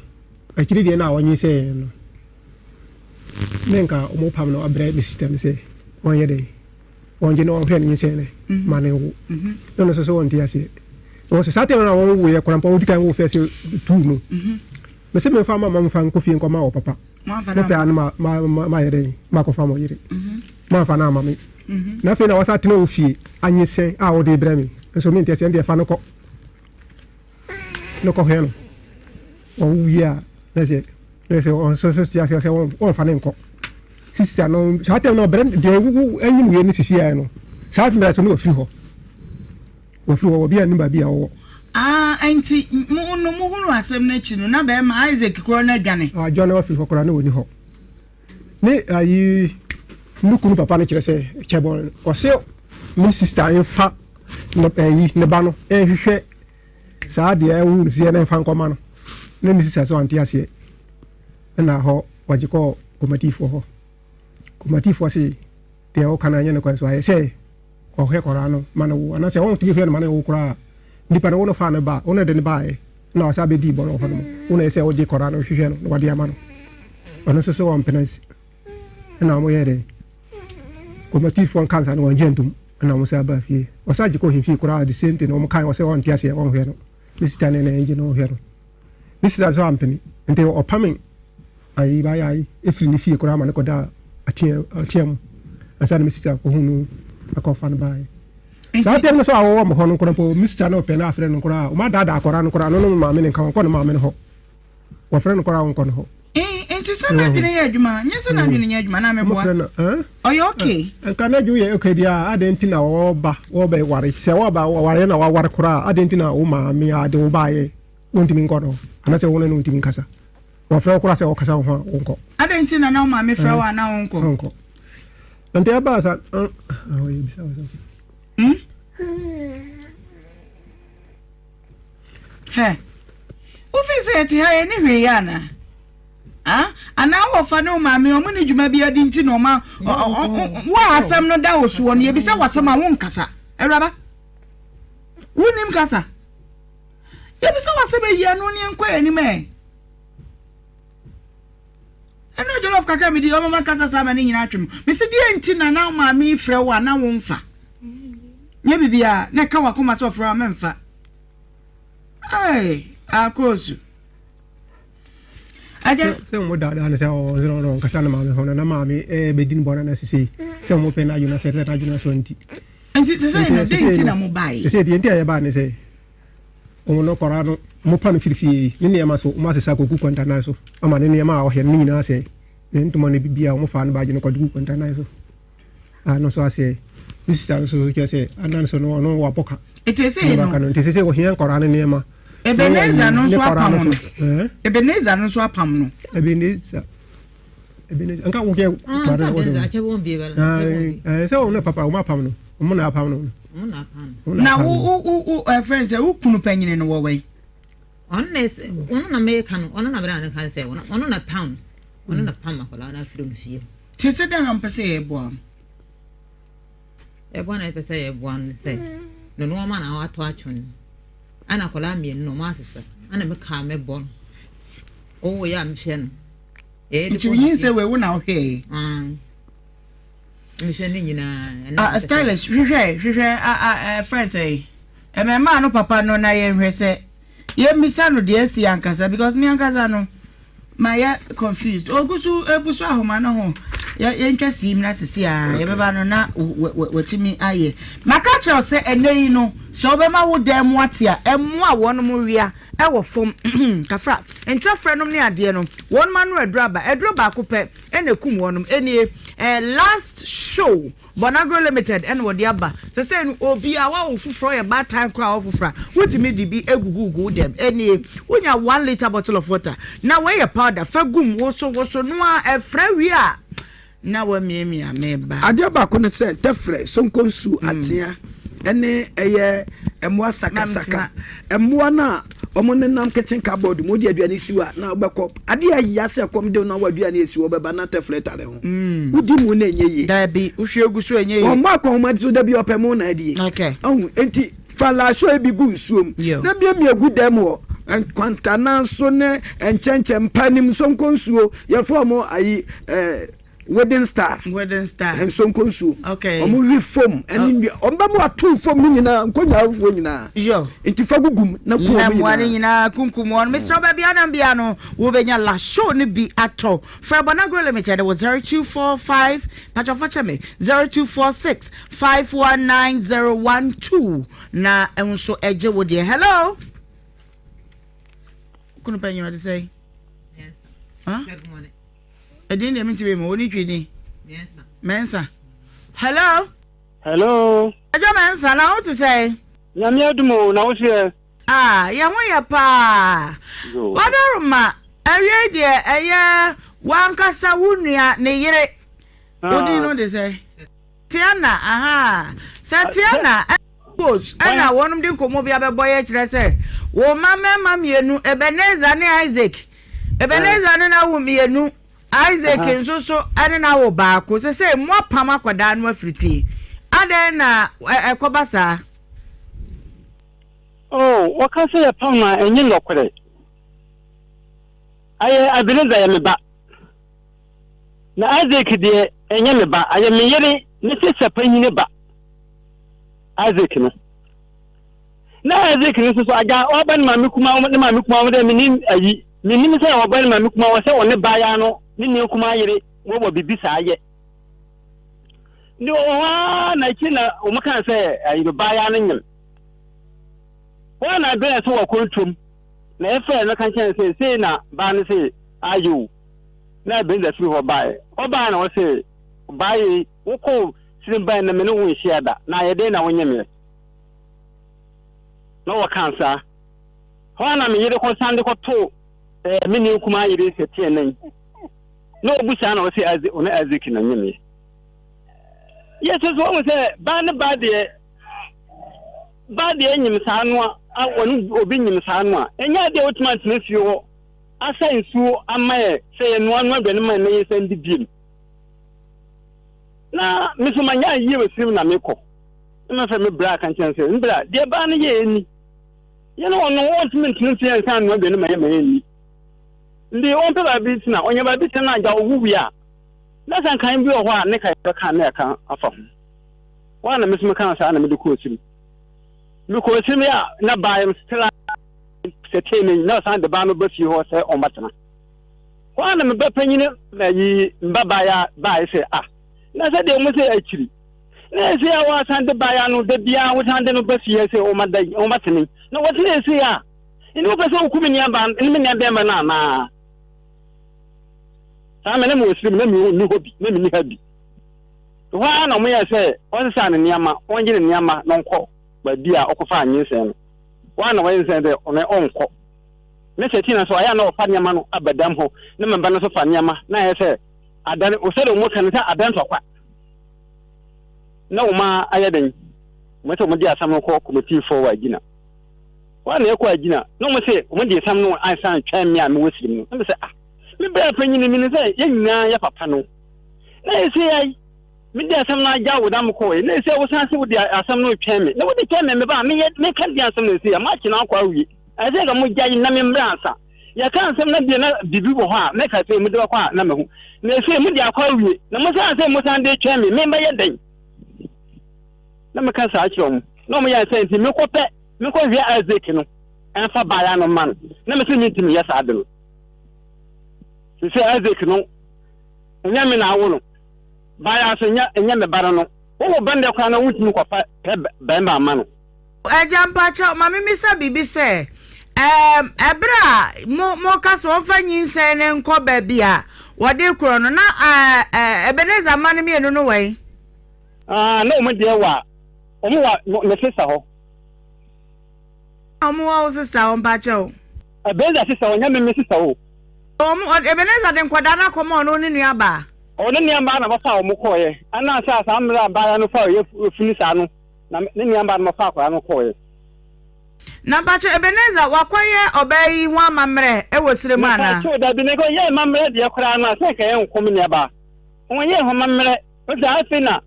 akyiri deɛ na wɔnye sɛ no. Ne nka wɔn pam no abrɛ ne sista no sɛ wɔnyɛ dɛn wɔngye na wɔnhwɛ no nyinsɛn no mhm. ma no nwo mhm. na ɔno nso so wɔnte aseɛ wɔ sɛ saa tɛm no a wɔn woeɛ koraa mpo wɔdi kan wo fɛ sɛ tuu no mhm. mese memfa ma mamfa nkɔ fie nkɔma wɔ papa mopɛ a no mayɛ dɛn makɔfa mo yere mamfa no ama me na afei na wɔsa tena wo fie anyesɛn a wode brɛ me nso mente aseɛ ndeɛ fa no kɔ no kɔhwɛ no wɔwo wie a na sɛ na sɛ ɔnso so te aseɛ sɛ wɔmfa no nkɔ sista no saa tɛm no ɔbrɛ deɛ wo anyim wie no sisi ayɛ no saa mmerɛ so no wɔfiri hɔ wɔfiri hɔ wɔbi anim baabi a wɔwɔ. Ah, nti mo no mo hunu asɛm no akyi no na bɛrima Isaac korɔ no adwane. Adwane wafiri hɔ koraa na wɔni hɔ ne ayi ne kunu papa no kyerɛ sɛ kyɛbɔn ɔsɛ ne sista mfa ne ayi ne ba no nhwehwɛ saa deɛ ɛwo no seɛ na mfa nkɔma no na ne sista so ante aseɛ ɛna hɔ wɔgye kɔɔ kɔmatifoɔ hɔ kɔmatifoɔ se deɛ ɔka no anyɛ no kwan so ayɛ sɛ ɔhwɛ kɔraa no ma no wo anaasɛ ɔntumi hwɛ no ma no wo koraa nipa no wo no faa no ba wo no de no baeɛ na ɔsa bɛdii bɔne wɔ hɔ nom wo na ɛsɛ wogye kɔraa no hwehwɛ no na wade ama no ɔno nso so ɔmpene ɛna wɔn yɛ dɛ kɔmatifoɔ nka nsa no wɔn gye ntom ɛna wɔn sɛ aba fie ɔsa gye kɔ hemfie koraa the same thing wɔn kan ɔsɛ ɔnte aseɛ ɔnhwɛ no ne sista ne na ɛgye no ɔhwɛ no ne sista nso ampene nti ɔpame ayi baayɛ ayi efiri ne fie koraa ma ne kɔda ateɛ ateɛ mu ansa na me sista kɔhu no akɔfa no baayɛ saa tɛm no so a wɔwɔ mo hɔ no koraa mpo me sista no ɔpɛ no afrɛ no koraa wɔn adaadaa akɔra no koraa no no maame ne nka wɔn kɔ ne maame no hɔ Wɔfrɛ no koraa wonkɔ no hɔ. Eh, nti sɛ n'adwene yɛ adwuma, nyɛ sɛ n'adwene nyɛ adwuma na meboa. Ɔyɛ okay. Nka n'adwene yɛ okay deɛ a, adɛn nti na wɔba wɔbɛware? Sɛ wɔba wɔware na waware koraa, adɛn nti na wo maame a de wo baeɛ wontumi nkɔ no hɔ? Anaasɛ wo ne no ntumi nkasa? Wɔfrɛ wo koraa sɛ wɔkasa wo ho a wonkɔ. Adɛn nti na na wo maame frɛ wo a na wonkɔ? Wonkɔ. Nti ɛbaa sa, ɔyɛ bisa wo sɛ. Hmm? Hɛ! Wofii sɛ yɛte ha yɛne hwee yɛ anaa? Ah, anaa wɔfa ne wo maame ɔmo ne dwuma bi adi nti na ɔma wo a asɛm no da wo soɔ no yɛbisa w'asɛm a wonkasa. Awuraba, wonnim kasa. Yɛbisa w'asɛm ayi ano ne yɛnkɔ yɛn anim ɛ. Ɛno jollof kakra medi ɔma makasa saa ma ne nyinaa atwem. Mese deɛ nti na na wo maame frɛ wo a na womfa. Nyɛ biribiara na ɛka w'akoma sɛ ɔfrɛ wo a mɛmfa. Hey, akoosu. Agya. Sɛ wɔn daadaa no sɛ ɔsɛ ɔno ɔnkasa ne maame ho no na maame ɛɛ bɛdi ne bɔne na sese sɛ wɔn pɛ n'adwene sɛ sɛ n'adwene asɔ nti. Nti sɛ sɛ no den nti na mo bae. Sɛ deɛ nti a yɛbaa ne sɛ wɔn no kɔra no wɔn pa no firi fie ne nneɛma so wɔn asesa kɔgu kwantanan so ama ne nneɛma a ɔhɛ no ne nyinaa sɛ ne ntoma no biribi a wɔn fa no baagye no kɔde gu kwantanan so. a no nso aseɛ ne sista no nso kyerɛ sɛ adan so no ɔno wabɔ ka nti ɛsɛ no ka no nti sɛ sɛ ohia nkɔraa no nneɛma Ebenezer no nso apam no Ebenezer no nso apam no Ebenezer Ebenezer nka wo kɛ kɔre no wode sɛ wɔn na papa wɔn apam no wɔn na apam no na wo wo wo wo ɛfɛn sɛ wo kunu panyini no wɔ wɛn ɔno na ɔno na meka no ɔno na mɛda ne kan sɛ ɔno na pam ɔno na pam akwadaa no afiri no fie Te sɛ dɛn na ɔmpɛ sɛ yɛboa no? Ɛboa na yɛpɛ sɛ yɛboa no sɛ. Ne nnoɔma na watɔ atwene. Ɛna akwadaa mmienu no ɔmo asesa. Ɛna me kaa me bɔ no. Ɔwɔ yɛ a mehwɛ no. Nti wonyin sɛ wei wo na wohwɛɛ? Mehwɛ ne nyinaa. Ah, stylish hwehwɛ hwehwɛ ah ah eh, friend sɛ ɛmɛmaa no papa no na yɛnhwɛ sɛ yɛmmisa no deɛ asi ankasa because me ankasa no mayɛ confused ogu so ebu so ahoma no ho yɛntwa sii mu na sisi a yɛbɛba no na watumi ayɛ maka kyerɛw sɛ ɛnɛ yi no sɛ wobɛma wo dan mu ate a ɛmmoa wɔn mo wia ɛwɔ fam kafra ntɛfrɛ nom ne adeɛ no wɔn ano aduro aba aduro baako pɛ ɛna ɛkum wɔnom. Ɛnie eh, last show Bonagro Limited ɛna wɔde aba. Sɛsɛi no obi a wawo foforɔ yɛ baatan koraa awo foforɔ a wotumi de bi egugugu wo dɛm. Ɛnie wonya one litre bottle of water na wei yɛ powder fa gum woso woso noa ɛfrɛ wie a na wamiamia meba. Adeɛ baako ne sɛ tɛfrɛ, sonkonsu, atea ɛne ɛyɛ mmoa sakasaka. Mmoa no a wɔnenam kitchen cupboard mu, wode aduane si hɔ a na wobɛkɔ. Adeɛ a ɛya sɛ kɔm de wo na w'aduane asi hɔ bɛba na tɛfrɛ tare ho. Wodi mu na ɛnyɛ yie. Dabi, wohwie gu so ɛnyɛ yie. Wɔn akɔnhoma so da bi ɔpɛ mo na adie. Okay. Ɔhu, enti fa lahyɔ bi gu nsuo mu na miamia gu dɛm hɔ. Nkwantanan so ne nkyɛnkyɛn mpa nim nsonko nsuo yɛfrɛ wɔn ayi ɛɛ. Wedding star. Wedding star. Nsonko nsuo. Okay. Wɔn wi fam ɛne oh. nnua. Wɔn bɛ mu ato fam ne nyinaa nkonya afoforɔ nyinaa. Yo. Nti fa gugu mu na kun wɔn nyinaa. Na ne nyinaa kunkum wɔn. Mesrɛ mm. baabi anam bia no wobɛnya la show no bi atɔ. Frɛ Bonagro Limited wɔ 0245 patwɔfo kyɛ me 0246 519012 na nso ɛgye wo deɛ. Hello. Kunu panyin ɔde sɛ. Huh? Edin deɛ mentumi mu, wo ne twi din? Mɛnsa. Hello. Hello. Agya Mɛnsa, na wo te sɛn? Nyame adum o, na wo so yɛ? Ah, yɛn ho yɛ paa. Wadaroma, awiei deɛ ɛyɛ wankasa wo nua ne yere. Wo din no de sɛ? Tiana, aha. Sɛ Tiana, Bos, ɛna wɔnom de nkɔmmɔ bi abɛbɔ yɛ kyerɛ sɛ wo mma mmarima mmienu, Ebenezer ne Isaac, Ebenezer ne no awo mmienu, Isaac nso so ne no awo baako. Sesei moapam akwadaa no afiri tie. Adɛn na ɛkɔba saa? Oh, wɔka sɛ yɛpam no a, ɛnyɛ nɔkorɛ. Ayɛ Ebenezer yɛ me ba. Na Isaac deɛ, ɛnyɛ me ba. Ayɛ me yere ne sista panyini ba. Isaac no. Na Isaac no nso so agya ɔba ne maame kuma ne maame kuma wɔn dɛ menim ayi menim sɛ ɔba ne maame kuma wɔ sɛ ɔne baayaa no ne nua kuma yere wɔwɔ biribi saa yɛ. Nti wɔwɔ hɔ ara na akyi na wɔn kaa sɛ ayi no baayaa no nyem. Wɔn na abɛn sɛ wɔkɔ ntom na yɛfrɛ no ka kyɛn sɛ sei na baa no se ayɛ o na Ebenezer firi hɔ baeɛ. Ɔbaeɛ na ɔse baa yi wokɔ Sini bɛn na me ne wo nhyia da, na ayɛ dɛn na wonye me? Na wɔkaa saa. Hɔ ara na me yere kɔsan de kɔtoo eh, me nua kumaa yere sɛ teɛ nan. Na ɔbu saa na ɔse Isaac, ɔne Isaac na nye me. Yɛ so so wɔn sɛ baa ne baa deɛ baa deɛ nyim saa no a ɔne obi nyim saa no a ɛnyɛ adeɛ a wotumi atena fie hɔ asa nsuo ama yɛ sɛ yɛnoa noa aduane ma yɛ na yɛsan di biem. Na me nso manya ayie wɔ sirim na mekɔ. Na mefrɛ me bra ka nkyɛn sɛ, mbra, deɛ baa no yɛɛ ni. Yɛne ɔno ɔntumi ntena fie ansa nnoa aduane ma yɛ ma yɛnni. Nti ɔmpɛ baabi tena, ɔnya baabi tena na agya ɔwu wie a, na sɛ nkan bi wɔ hɔ a ne ka yɛbɛka na yɛka afa ho. Hɔ a na me nso mekaa saa na mede kɔɔ sirim. Mekɔɔ sirim a na baa yɛm still a sɛtee me na ɔsan de baa no ba fie hɔ sɛ ɔmmɛtena. Hɔ ara na me ba panyin ayi mba baeɛ baeɛ sɛ ah na sɛ deɛ wɔn sɛ akyiri na ɛsɛ a wɔasan de baeɛ no da biara wɔsan de no ba fie sɛ wɔn ada wɔn atene na wɔtene ɛsɛ a ɛne wɔpɛ sɛ wɔku me nua ba ne me nua bɛrima no anaa saa mɛ na mewɔ sirim na menni hɔ bi na menni ha bi hɔ ara na wɔyɛ sɛ ɔnsesa ne nneɛma ɔngye ne nneɛma na ɔnkɔ baabi a ɔkɔfa anyinsɛn no hɔ ara na wɔyɛ nsɛn dɛ ɔno ɔnkɔ Ne sɛ tina so ayɛ a na ɔfa nneɛma no aba dam hɔ na me ba no nso fa nneɛma na ayɛ sɛ adan sɛdeɛ wɔn ka no sɛ adan ntɔkwa na wɔn ayɛ den wɔn sɛ wɔn de asɛm no kɔ kɔmitii fɔ wɔ agyina wɔn na ɛkɔ agyina na wɔn sɛ wɔn de asɛm no ansan twɛn me a mewɔ sirim no na me sɛ ah me bɛrɛ panyin mi no sɛ yɛn nyinaa yɛ papa no na ɛsɛ yɛ. Mede asɛm no agya wo na mekɔɔe, na ɛsɛ wosan se wode asɛm no retwɛn me. Na wode twɛn me, meba a, meyɛ meka deɛ asɛm no ɛsɛ a, makye no akɔ awie. Ɛsɛ nka mogyae na memmrɛ ansa. Yɛka asɛm na bia na biribi wɔ hɔ a, mɛka sɛ mode bɛkɔ a na mahu. Na ɛsɛ mode akɔ awie, na mosan sɛ mosan de retwɛn me, mebɛyɛ dɛn? Na meka saa kyerɛ wɔn. Na wɔn yɛ sɛ nti mekɔpɛ, mekɔhwɛ Isaac no, ɛmfa baeɛ no mma no. Na mese mentumi yɛ saa de no. Sɛ Isaac no, ɛnyɛ me na awo no. Baeɛ nso nyɛ nyɛ me ba no no. Wowo ba nnɛ koraa na wontumi nkɔfa pɛ barima mma no. Agya mpakyɛw ma me misa biribi sɛ ɛɛm ɛberɛ a mo mo ka sɛ wɔmfa nyinsɛn no nkɔ baabi a wɔde korɔ no na ɛɛ Ebenezer mma no mmienu no wɔ he? Ah, na wɔn deɛ wɔ wɔn wɔ ne sista hɔ. Wɔn wɔ wo sista hɔ mpakyɛw. Ebenezer sista hɔ nyɛ me me sista o. Wɔn Ebenezer de nkwadaa no akɔma ɔno ne nua baa. Ɔne ne nuabaa na wɔfaa wɔn kɔeɛ. Ɛnna sɛ saa mmerɛ a abaayewa no faa yafunu saa no, na ne nuabaa no wɔfaa akwadaa no kɔeɛ. Na mpakyɛ Ebenezer wakɔyɛ ɔbaa yi ho amammerɛ wɔ serɛ mu anaa? Mepakyɛw dabi, na nka ɔyɛɛ amammerɛ deɛ koraa no a, sɛ nka yɛnko me nuabaa. Ɔnyɛɛ ho amammerɛ. Sɛ afei na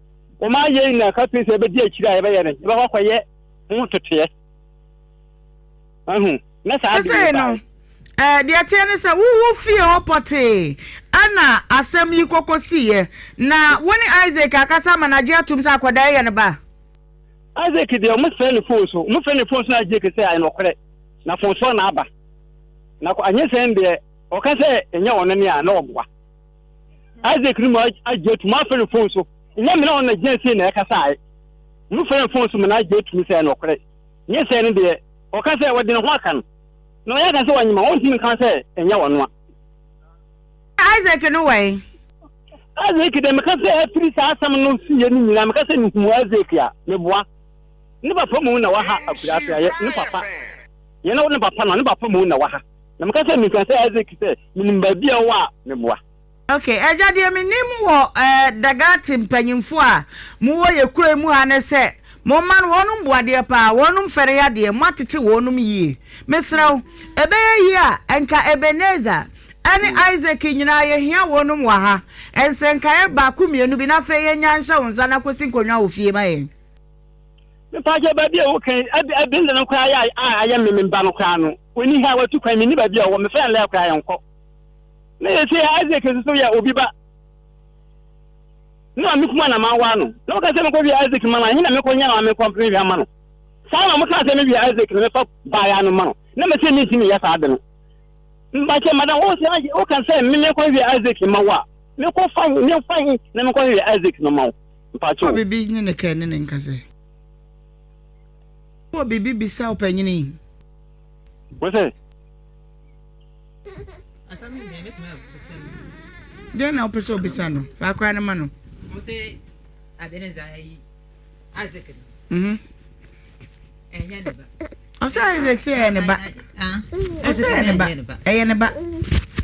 wɔn ayɛ yi na nka afei sɛ yɛbɛdi akyire a yɛbɛyɛ no, yɛbɛkɔ akɔyɛ ho ntotoeɛ. Ahu, na saa ade wei baeɛ. Ɛɛ, deɛ ɛteɛ ne sɛ, wo wo fie hɔ pɔtee ɛna asɛm yi kɔkɔsiiɛ, na wo ne Isaac akasa ama no agye atom sɛ akwadaa yi yɛ ne ba? Isaac deɛ, wɔfrɛ no fon so, wɔfrɛ no fon so na Isaac sɛ ayɛ nokorɛ, na fon soɔ na aba. Na anyɛ sɛn deɛ, ɔka sɛ ɛnyɛ ɔno ne a, na ɔboa. Isaac no mu agye atum, afrɛ no fon so, ɛnyɛ me na ɔno na gyina sei na ɛkasaeɛ. Wɔfrɛ no fon so ma no agye atum sɛ ɛyɛ nokorɛ. Nyɛ sɛn no deɛ, ɔka sɛ wɔde ne ho aka no. Na ɔyɛ aka sɛ wanyem a, ɔntumi nka sɛ ɛnyɛ ɔno a. Isaac no wɔ he? Isaac deɛ meka sɛ afiri saa asɛm no siiɛ no nyinaa meka sɛ mehu Isaac a meboa. Ne papa mu na waha akura ase ayɛ ne papa. Yɛn ne papa no ne papa mu na waha. Na meka sɛ meka sɛ Isaac sɛ menim baabi a ɔwɔ a meboa. Ok agya deɛ menim wɔ eh, Dagati mpanyinfoɔ a mowɔ yɛ kuro yi mu ha ne sɛ mo mma no wɔnom bu adeɛ paa wɔnom fɛre adeɛ moatete wɔnom yie mesrɛ wo ɛbɛyɛ yie a nka Ebenezer ɛne Isaac nyinaa yɛhia wɔnom wɔ ha nsɛnkaeɛ baako mmienu bi na afei yɛnya nhyɛ wo nsa na kɔsi nkonnwa wɔ fie ma yɛn. Mepakyɛ baabi a woka yi Ebenezer no koraa yɛ a ayɛ me me ba no koraa no ɔni ha watu kwan menni baabi a ɔwɔ mefrɛ no lɛ koraa yɛnkɔ. Na yɛsɛ Isaac nso so yɛ obi ba. Ne maame kuma na manwa no. Na wɔka sɛ mekɔhwɛ Isaac ma no, ɛhe na mekɔnya na mekɔ mehwɛ ama no? Saa na wɔka sɛ mehwɛ Isaac na mefa baeɛ no ma no. Na mese mentumi nyɛ saa ade no. Mbakyɛ madam, wo sɛ woka sɛ me mekɔhwɛ Isaac ma wo a, mekɔfa he, memfa he na mekɔhwɛ Isaac no ma wo? Mpakyɛ o. Wɔ biribi nye ne kɛ ne ne nkasɛ. Wɔ biribi bisa ɔpanyini. Wo sɛ? Deɛ na wopɛ sɛ obisa no fa akora no ma no. Mhm. Ɔsɛ Isaac sɛ ɛyɛ ne ba. Ɔsɛ ɛyɛ ne ba. Ɛyɛ ne ba.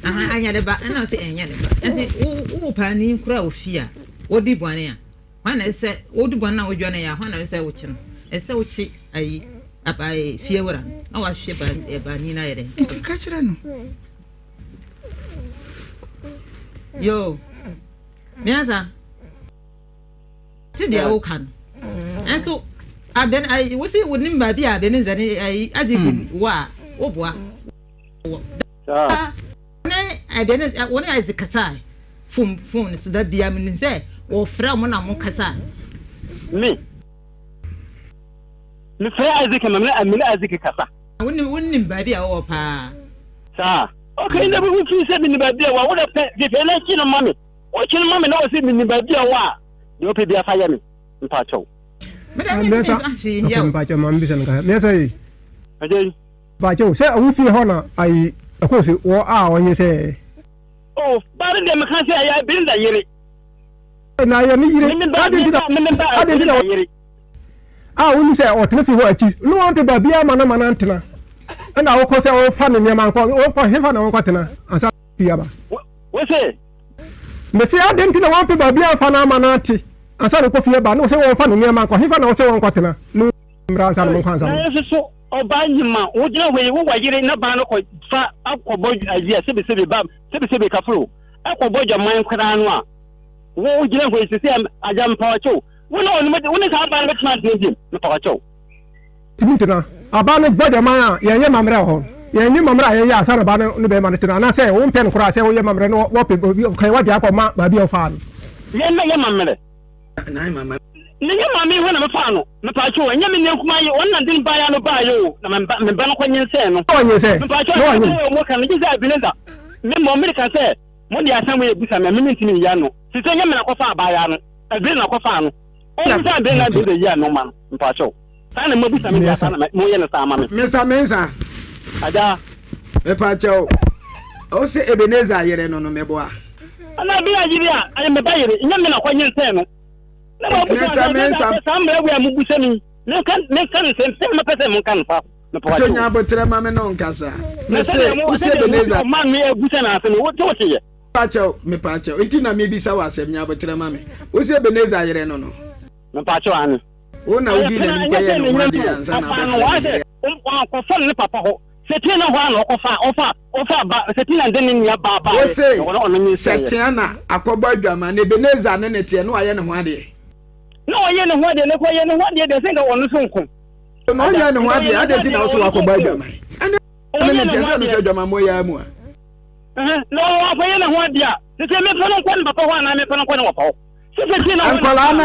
Ɛnyɛ ne ba ɛna ɔsɛ ɛnyɛ ne ba. Ɛnti wo wo paani kura ofi a odi bɔne a. Hwan na ɛsɛ wodi bɔne na wodwane yɛ a, hwan na ɛsɛ wokye no? Ɛsɛ wokye ayi aba fiewura no na wahwe ba baani no ayɛ dɛ. Nti ka kyerɛ no. Yo, miansa te deɛ woka no ɛnso abɛn ayi wosi wonim baabi a abɛn nzane ayi adze wɔ a woboa wɔ. Ne ɛdeɛ ne wɔne Isaac kasae fom fon no so da bia menim sɛ wɔfrɛ mo na mo kasae. Me mefrɛ Isaac ma me ne Isaac kasa. Wonim wonim baabi a wɔwɔ paa. Saa okay na bi fi sɛ menim baabi a wɔ wo dɛ pɛ fifɛ na kyi no ma me wokyi no ma me na wɔ sɛ menim baabi a wɔ a deɛ wopɛ bi afa yɛ me mpakyɛw. Mmiɛnsa mpakyɛw ma mbisa no kasa mmiɛnsa yi. Agya yi. Mpakyɛw sɛ wo fie hɔ na ayi ɛkɔɔ wɔ a ɔnye sɛ. Oh baa no deɛ meka sɛ ɛyɛ Belinda yere. Na ɛyɛ ne yere. Adɛn nti na adɛn nti na a wonni sɛ ɔtena fie hɔ akyi no wɔmpɛ baabiara ma no ma no antena ɛna wokɔ sɛ ɔfa ne nneɛma nkɔ wɔnkɔ hefa na wɔnkɔ tena ansa fie aba. Wose. Mese adɛn nti na wɔmpɛ baabiara mfa no ama no ante ansa na ɔkɔ fie aba na wɔsɛ wɔmfa ne nneɛma nkɔ hefa na wɔsɛ wɔnkɔ tena no mmra ansa na monkɔ ansa no. Nanso so ɔbaa nyim a wogyina hɔ yi wowɔ yere na baa no kɔ fa akɔbɔ ayi a sɛbisɛbi ba sɛbisɛbi kafro ɛkɔbɔ dwaman koraa no a. Wo gyina hɔ yi sisi a agya mepawakyɛw. Wo ne ɔno wo ne saa abaa no bɛtena atena biom mepawakyɛw. Tumi ntena. Abaa no bɔ dɛman a yɛnyɛ mammerɛ wɔ hɔ. Yɛnni mammerɛ a yɛyɛ ansa na ɔbaa no ne bɛrima no tena anaasɛ wompɛ no koraa sɛ woyɛ mammerɛ na wɔpɛ obi kan wagye akɔ ma baabi a wofaa no. Yɛn na yɛ mammerɛ. Ne yɛ maame hɔ na mefaa no mepakyɛw ɛnyɛ me nua kumaa yi ɔno na de ne baeɛ no baeɛ o na me ba no kɔ nyinsɛn no. Na ɔnyinsɛn. Mepakyɛw Na ɔnyem. ɛsɛ mo ka no gye sɛ Ebenezer me mmɔ mereka sɛ mo de asɛm wei abisa me a me mentumi nyi ano sisi ɛnyɛ me na kɔfaa abaayaa no Ebere na kɔfaa no ɔno sɛ Ebere na Ebenezer yi ano ma no mepakyɛw saa na moabisa me deɛ saa na moyɛ no saa ma me. Mister Mensah. Agya. Mepakyɛw ɔsɛ Ebenezer yere no no meboa. Ɛna Ebere yere a ɛyɛ me ba yere nyɛ me na kɔ nyinsɛn no. Na ma busa Mister Mensah. Saa mmerɛ wei a mobusa mi menka menka no sɛ sɛ mepɛ sɛ monka no fa. Mepakyɛw nya abotrɛ ma me no nkasa. Mese wosɛ Ebenezer. Ɔma me abusa na asɛm wo te wo te yɛ. Mepakyɛw mepakyɛw nti na mebisa wɔ asɛm nya abotrɛ ma me. Wosɛ Ebenezer yere no no. Mepakyɛw ane. Wo na wodii n'anim kɔyɛɛ ne ho adeɛ ansa na abɛfrɛ ne yere. Wankɔfa ne papa hɔ. Sɛtia na hɔ a na ɔkɔfa ɔfa ɔfa ba Sɛtia na de ne nua baa baa. Wose Sɛtia na akɔbɔ adwaman na Ebenezer ne ne teɛ na wayɛ ne ho adeɛ. Na ɔyɛ ne ho adeɛ na ɔyɛ ne ho adeɛ deɛ sɛ nka ɔno so nko. Na ɔnyɛ ne ho adeɛ adeɛ nti na ɔso wakɔbɔ adwaman. Ɛne ne ne teɛ sɛ ɔno sɛ adwamammɔ yi ara mu a. Na wakɔyɛ ne ho adeɛ a sɛ mefa no nkɔ ne papa hɔ anaa mefa no nkɔ ne wɔfa hɔ. Nkwadaa no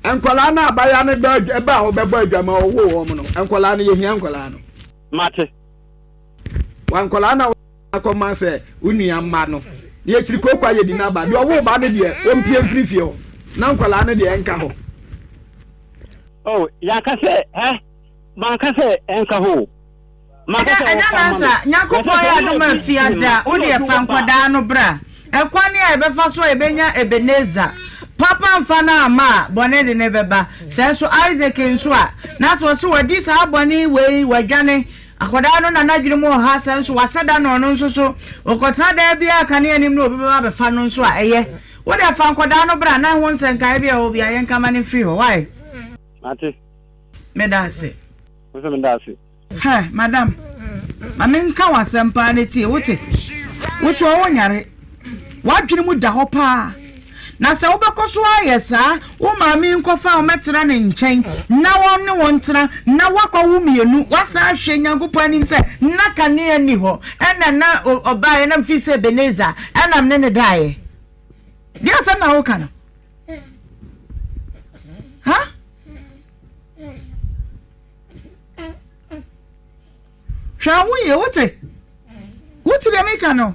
a nkwadaa no abaya no ba a wɔbɛbɔ adwama ɔwoo wɔn no nkwadaa no yɛhia nkwadaa no. Mate. Wa nkwadaa no a akɔma sɛ wo nua mma no ne akyiri kooko ayɛ di n'aba deɛ ɔwoo ba no deɛ ɔmpie mfiri fie hɔ na nkwadaa no deɛ ɛnka hɔ. Oh, yɛaka sɛ ɛ manka sɛ ɛnka hɔ o. Ɛda Mansa, Nyankopɔn yɛ adom a fiada wo deɛ fa nkwadaa no bra. Ɛkwane a yɛbɛfa so a yɛbɛnya Ebenezer papa mfa no amma a, bɔne de no bɛba. Sɛ nso Isaac nso a, na sɛ ɔse wadi saa bɔne wei, wadwane, akwadaa no na n'adwene mu ɔha, sɛ nso wahyɛ da na ɔno nso so ɔkɔtena daa biara kanea anim na obi bɛba abɛfa no nso a, ɛyɛ. Wo deɛ fa nkwadaa no bra na ɛho nsɛnkaeɛ bi a ɛwɔ biara yɛnka ma no mfiri hɔ. Why? Mate. Meda ase. Wo nso meda ase. Hɛ, madam, ma menka wo asɛm paa na tie, wote? Wote hɔ wonyare. W'adwene mu da hɔ paa. Na sɛ wobɛkɔ so ayɛ saa, wo maame nkɔfa wo mɛtena ne nkyɛn na wɔne wo ntena na woakɔwo mmienu, woasan ahwɛ Nyankopɔn anim sɛ na kanea nni hɔ, ɛna na ɔbaeɛ na mfii sɛ Ebenezer ɛna mene ne daeɛ. Deɛ asɛm na woka no? Ha? Hwɛ wo ho yie, wote? Wote deɛ meka no?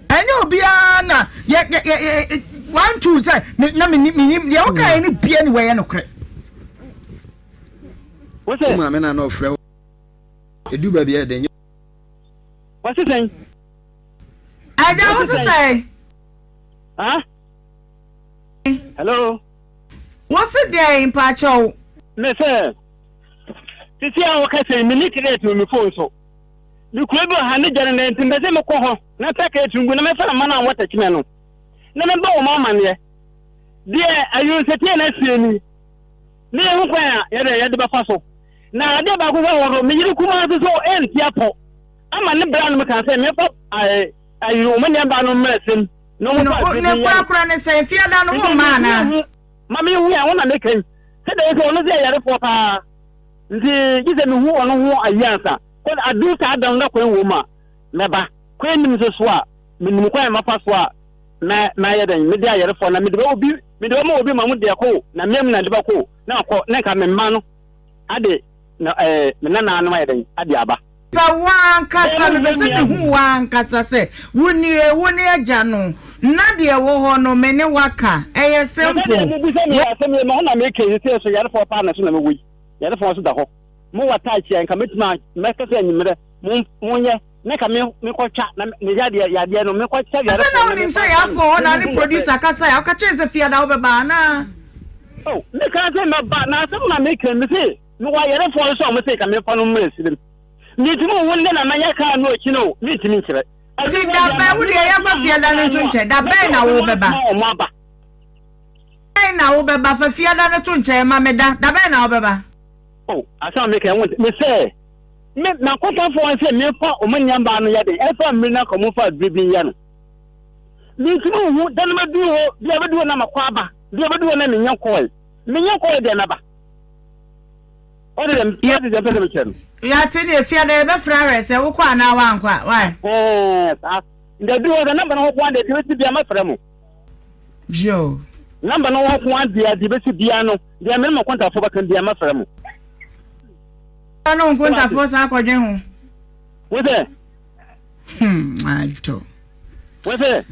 Ɛnyɛ obiara na yɛ yɛ yɛ one two sɛ me na me nim me nim deɛ woka yɛ no bia ni wɔyɛ nokorɛ. Wo maame na na ɔfrɛ wo edu baabi a ɛdɛ nyɛ. Wɔsi sɛn? Ɛdɛ wo sisɛn? Ah? Hello? Wose dɛn mpakyɛw? Me sɛ, sisi a wɔka sɛ me ni credit wɔ me phone so. Me kuro bi wɔ ha ne gya no na nti mpɛ sɛ mekɔ hɔ na pɛ credit no gu na mɛfa na ma no a wɔtɛ kyemɛ no na mebɔ wɔn amaneɛ. Deɛ ayonsɛteɛ na asie ni ne yɛhu kwan a yɛde yɛde bɛfa so. Na adeɛ baako sɛ wɔ so me yere kumaa nso so ɛnti apɔ ama ne bra no meka sɛ mefa ayi wɔn nneɛma no mmerɛ sɛm na wɔn fa Ne korakora ne sɛ mfiada no wo mma anaa? Ma me hu a wo na meka yi sɛ dɛn sɛ ɔno sɛ yarefoɔ paa nti gye sɛ mehu ɔno ho ayi ansa kɔ adu saa da no na kwan wɔ mu a mɛba kwan nim nso so a menim kwan a mafa so a mɛ mɛyɛ dɛn mede ayarefoɔ na mede bɛ obi mede bɛma obi ma mo deɛ kɔ na mmea mu na de bɛkɔ na akɔ na nka me mma no ade na ɛɛ me nananom ayɛ dɛn ade aba. Pɛ wo ankasa, mepɛ sɛ mehu wo ankasa sɛ wo nie, wo ne agya no, na deɛ ɛwɔ hɔ no me ne wo aka, ɛyɛ simple. Na sɛdeɛ mobisa me asɛm yi, ɛno ho na meka yi, sɛ so yarefoɔ paa na so na mewɔ yi, yarefoɔ nso da hɔ, mowɔ touch a, nka mɛtumi a, mɛka sɛ anwummerɛ, mo, monyɛ, na nka me, mekɔtwa, na me yadeɛ, yadeɛ no, mekɔtwa Sɛ yarefoɔ na na wonim mefa sɛ nsa no, yɛafoɔ hɔ na na ne mehu nokorɛ. producer kasaeɛ a, woka kyerɛ no sɛ fiada wobɛba anaa? Oh, meka sɛ mɛba, na asɛm na meka yi, mese, Mewɔ ayarefoɔ nso a wɔse nka memfa no mmra serem. Mentumi nhu nnɛ na manya kaa no akyi no, mentumi nkyerɛ. Nti da bɛn, wo deɛ yɛmfa fiada no nto nkyɛn, da bɛn na wobɛba? Bɛn na wobɛba, fa fiada no to nkyɛn ma me da, da bɛn na wobɛba? Oh, asɛm a meka yi, wonte, mesɛ, me, m'akotafoɔ no sɛ memfa wɔn nneɛma no yɛ den, ɛmfa mmiri na nka wɔmfa aduro bi nyɛ no. Mentumi nhu da no mɛduru hɔ, bia bɛduru hɔ na makɔ aba, bia bɛduru hɔ na menya nkɔɔe. Menya nkɔɔe deɛ mɛba. Ɔde deɛ ɔde deɛ mpɛ sɛ mekyerɛ no. Yɛate ne efia dɛ yɛbɛfrɛ awɛ sɛ wokɔ anaa woankɔ a, why? Ɛɛ saa. Nti aduru hɔ sɛ namba no ho koa deɛ deɛ bɛsi bia mɛfrɛ mo. Yo. Namba no ho koa deɛ deɛ bɛsi bia no deɛ me ne mo nkontafoɔ bɛka bia mɛfrɛ mo. Ɔne nkontafoɔ saa akɔdwen ho. Wo sɛ? Adɔ. Wo sɛ?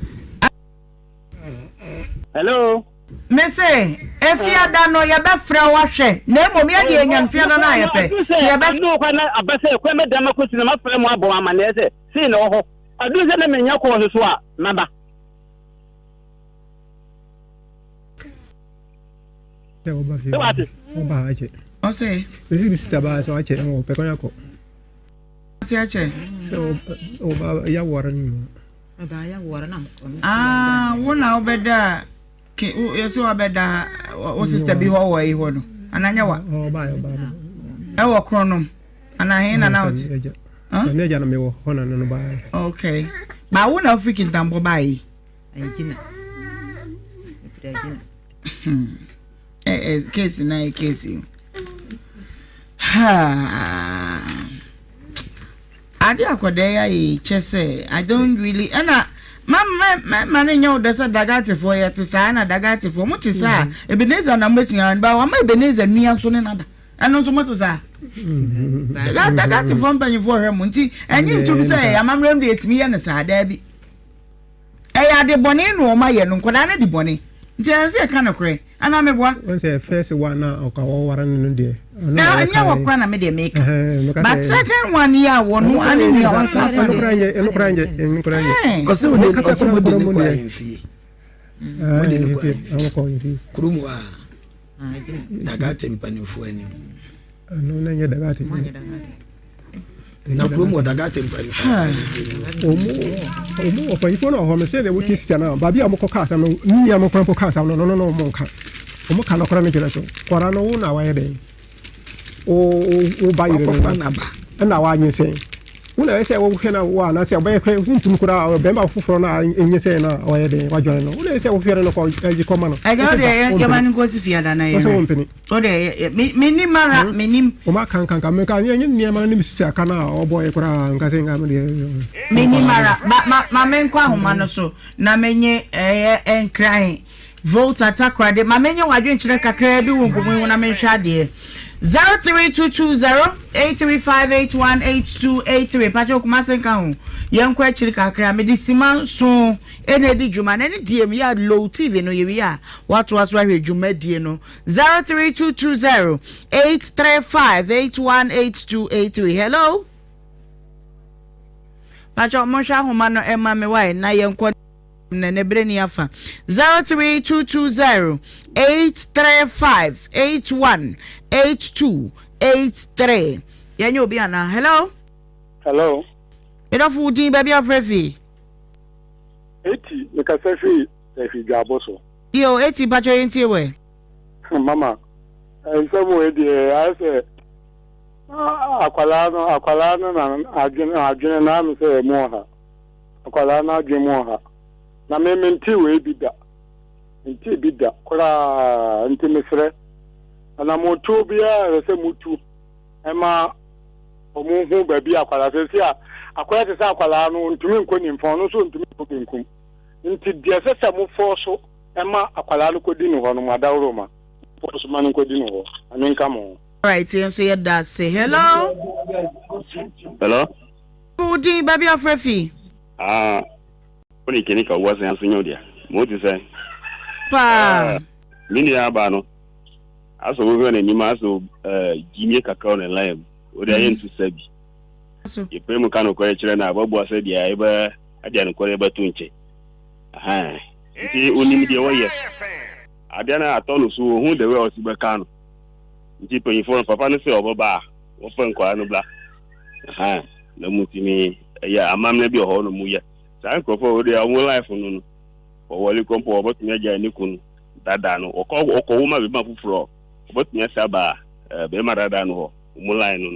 Hello. Me se, efiada no yɛbɛfrɛ wo ahwɛ, na mmom yɛ deɛ yɛnya no fiada no a yɛpɛ. Nti yɛbɛ. Adu kwan na aba sɛ kwan bɛda ma kɔsi na mafrɛ mo abɔ amanneɛ sɛ sei na ɛwɔ hɔ. Adu sɛ na menya kɔɔ so so a, maba. Sɛ ɔba fie. Sɛ wate. Ɔba akyɛ. Ɔsɛ. Mesi bi sita baa sɛ akyɛ ɛwɔ pɛ kwan akɔ. Ɔsɛ akyɛ. Sɛ ɔba ya wɔre no mu. Ah, wo na wobɛda ke wo yɛsɛ wabɛda wo sister bi hɔ wɔ yi hɔ no anaa nyɛ wa ɛwɔ korɔ anaa he na na wote okay ba wo na wofiri kintampɔ baa yi eh, case na yɛ case yi ha Ade akɔdaa yi ayɛ yi kyɛ sɛ I don't really ɛna ma ma ma ma ne nyɛ wo dɛ sɛ dagatefoɔ yɛ te saa na dagatefoɔ mo te saa mm-hmm. Ebenezer na mo betumi ba wama Ebenezer nua nso ne nada ɛno nso mo te saa mm-hmm. dagatefoɔ mpanyinfoɔ hwɛ mo nti ɛnye ntum sɛ amammerɛ mu de etumi yɛ ne saa daabi. Ɛyɛ ade bɔne na wɔn ayɛ no nkwadaa no adi bɔne nti ɛsɛ sɛ yɛka nokorɛ anaa meboa. Wɔn sɛ first one na ɔka wɔware no no deɛ. Na ɛnyɛ wɔ kora na me deɛ meka. But second one yi a wɔn no ane nua wɔn sa afa deɛ. Ɛno kora nyɛ ɛno kora nyɛ. Ɔsɛ wɔde ɔsɛ wɔde ne kɔ ahemfie. Wɔde ne kɔ ahemfie. Kurom hɔ a. Dagate mpanimfoɔ anim. Ɛno na nyɛ dagate. Na kurom wɔ dagate mpanimfoɔ. Ɔmo ɔpanyinfoɔ na ɔhɔ no sɛ deɛ wotie sisa no baabi a ɔmo kɔ kaa asɛm no ne nua mo kora mpo kaa asɛm no no no no ɔmo nka ɔmo ka nɔkora no kyerɛ so kɔra no wo na wayɛ dɛn wo wo ba yere no ɛna wanyinsɛn wo na ɛsɛ wohwɛ na wo anaasɛ ɔbɛyɛ hwɛ wontumi koraa bɛrima foforɔ no a ɛnyinsɛn no a ɔyɛ dɛn wadwane no wo na ɛsɛ wohwɛ no kɔ ɛgye kɔma no ɛgya wo deɛ yɛma no nkɔsi fiada na yɛhwɛ wompene wo deɛ menim ara menim wɔma kankanka meka ɛnyɛ nneɛma no ne mesisi aka no a ɔbɔɛ koraa nka sɛ nka medeɛ menim ara ma menkɔ ahoma no so na menye ɛyɛ nkran Volta Takoradi, ma menye w'adwenkyerɛ kakraa bi wɔ nkɔmmɔ yi ho na menhwɛ adeɛ. 03220 835818283 Pakyɛ Kumase nka ho. Yɛnkɔ akyiri kakra. Mede sima nson ɛna edi dwuma na ɛne deɛ mu yɛ low TV no yɛwie a watoa so ahwɛ dwumadie no. 03220 835818283 Hello. Pakyɛ monhwɛ ahoma no ɛma me wae na yɛnkɔ Na ne bere ni afa. 03220 835 81 82 83. Yɛnyɛ obi anaa? Hello? Hello. Medɔfo wo din baabi afrɛ fi? Eti, mekasa firi Tafi Dwabo so. Yo, Eti, mpakyɛ yɛntie wɛ. Mama, nsɛm wei deɛ ayɛ sɛ akwadaa no akwadaa no na adwene adwene na ame sɛ ɛmu ɔha. Akwadaa no adwene mu ɔha. Na me mentee wei bi da. Mentee bi da koraa. Nti mesrɛ, anammɔntuo biara a ɛsɛ sɛ motu ma wɔn hu baabi a akwadaa sɛ si a akwadaa te sɛ akwadaa no ntumi nkɔ nimfa ɔno nso ntumi nkɔ benkum. Nti deɛ ɛsɛ sɛ mofɔɔ so ma akwadaa no kɔdi no hɔ no mo adaworo ma mofɔɔ so ma no nkɔdi no hɔ. Nyame nka mo ho. Alright, yɛn nso yɛda ase. Hello. Hello. Wo din, baabi a wofrɛ fi? Ah, wo ne kene ka wo asen aso nyɛ wo dea. Mo te sɛn? Paa. Ah, me nua aba no, asɛ wohwɛ n'anim asɛ eh, gyimie kakra wɔ ne line mu. Wode ayɛ nto sa bi. Yɛpɛ mu ka nokorɛ kyerɛ no a, ɔbɛboa sɛ deɛ yɛbɛ adeɛ nokorɛ yɛbɛto nkyɛ. Ahan. Nti onim deɛ wɔyɛ. Adeɛ no atɔ no so, ohun the way ɔsi bɛka no. Nti mpanyinfoɔ no, papa no sɛ ɔbɛba a, wɔfɛ nkwadaa no bla. Ahaa na mu tumi ɛyɛ amammerɛ bi wɔ hɔ na mu yɛ saa nkurɔfoɔ wɔ deɛ wɔn life no no wɔwɔle kɔ mpo wɔbɛtumi agya ne kunu dada no wɔkɔ wɔkɔ wo ma bɛrima foforɔ wɔbɛtumi asa ba ɛɛ bɛrima dada no hɔ wɔn line no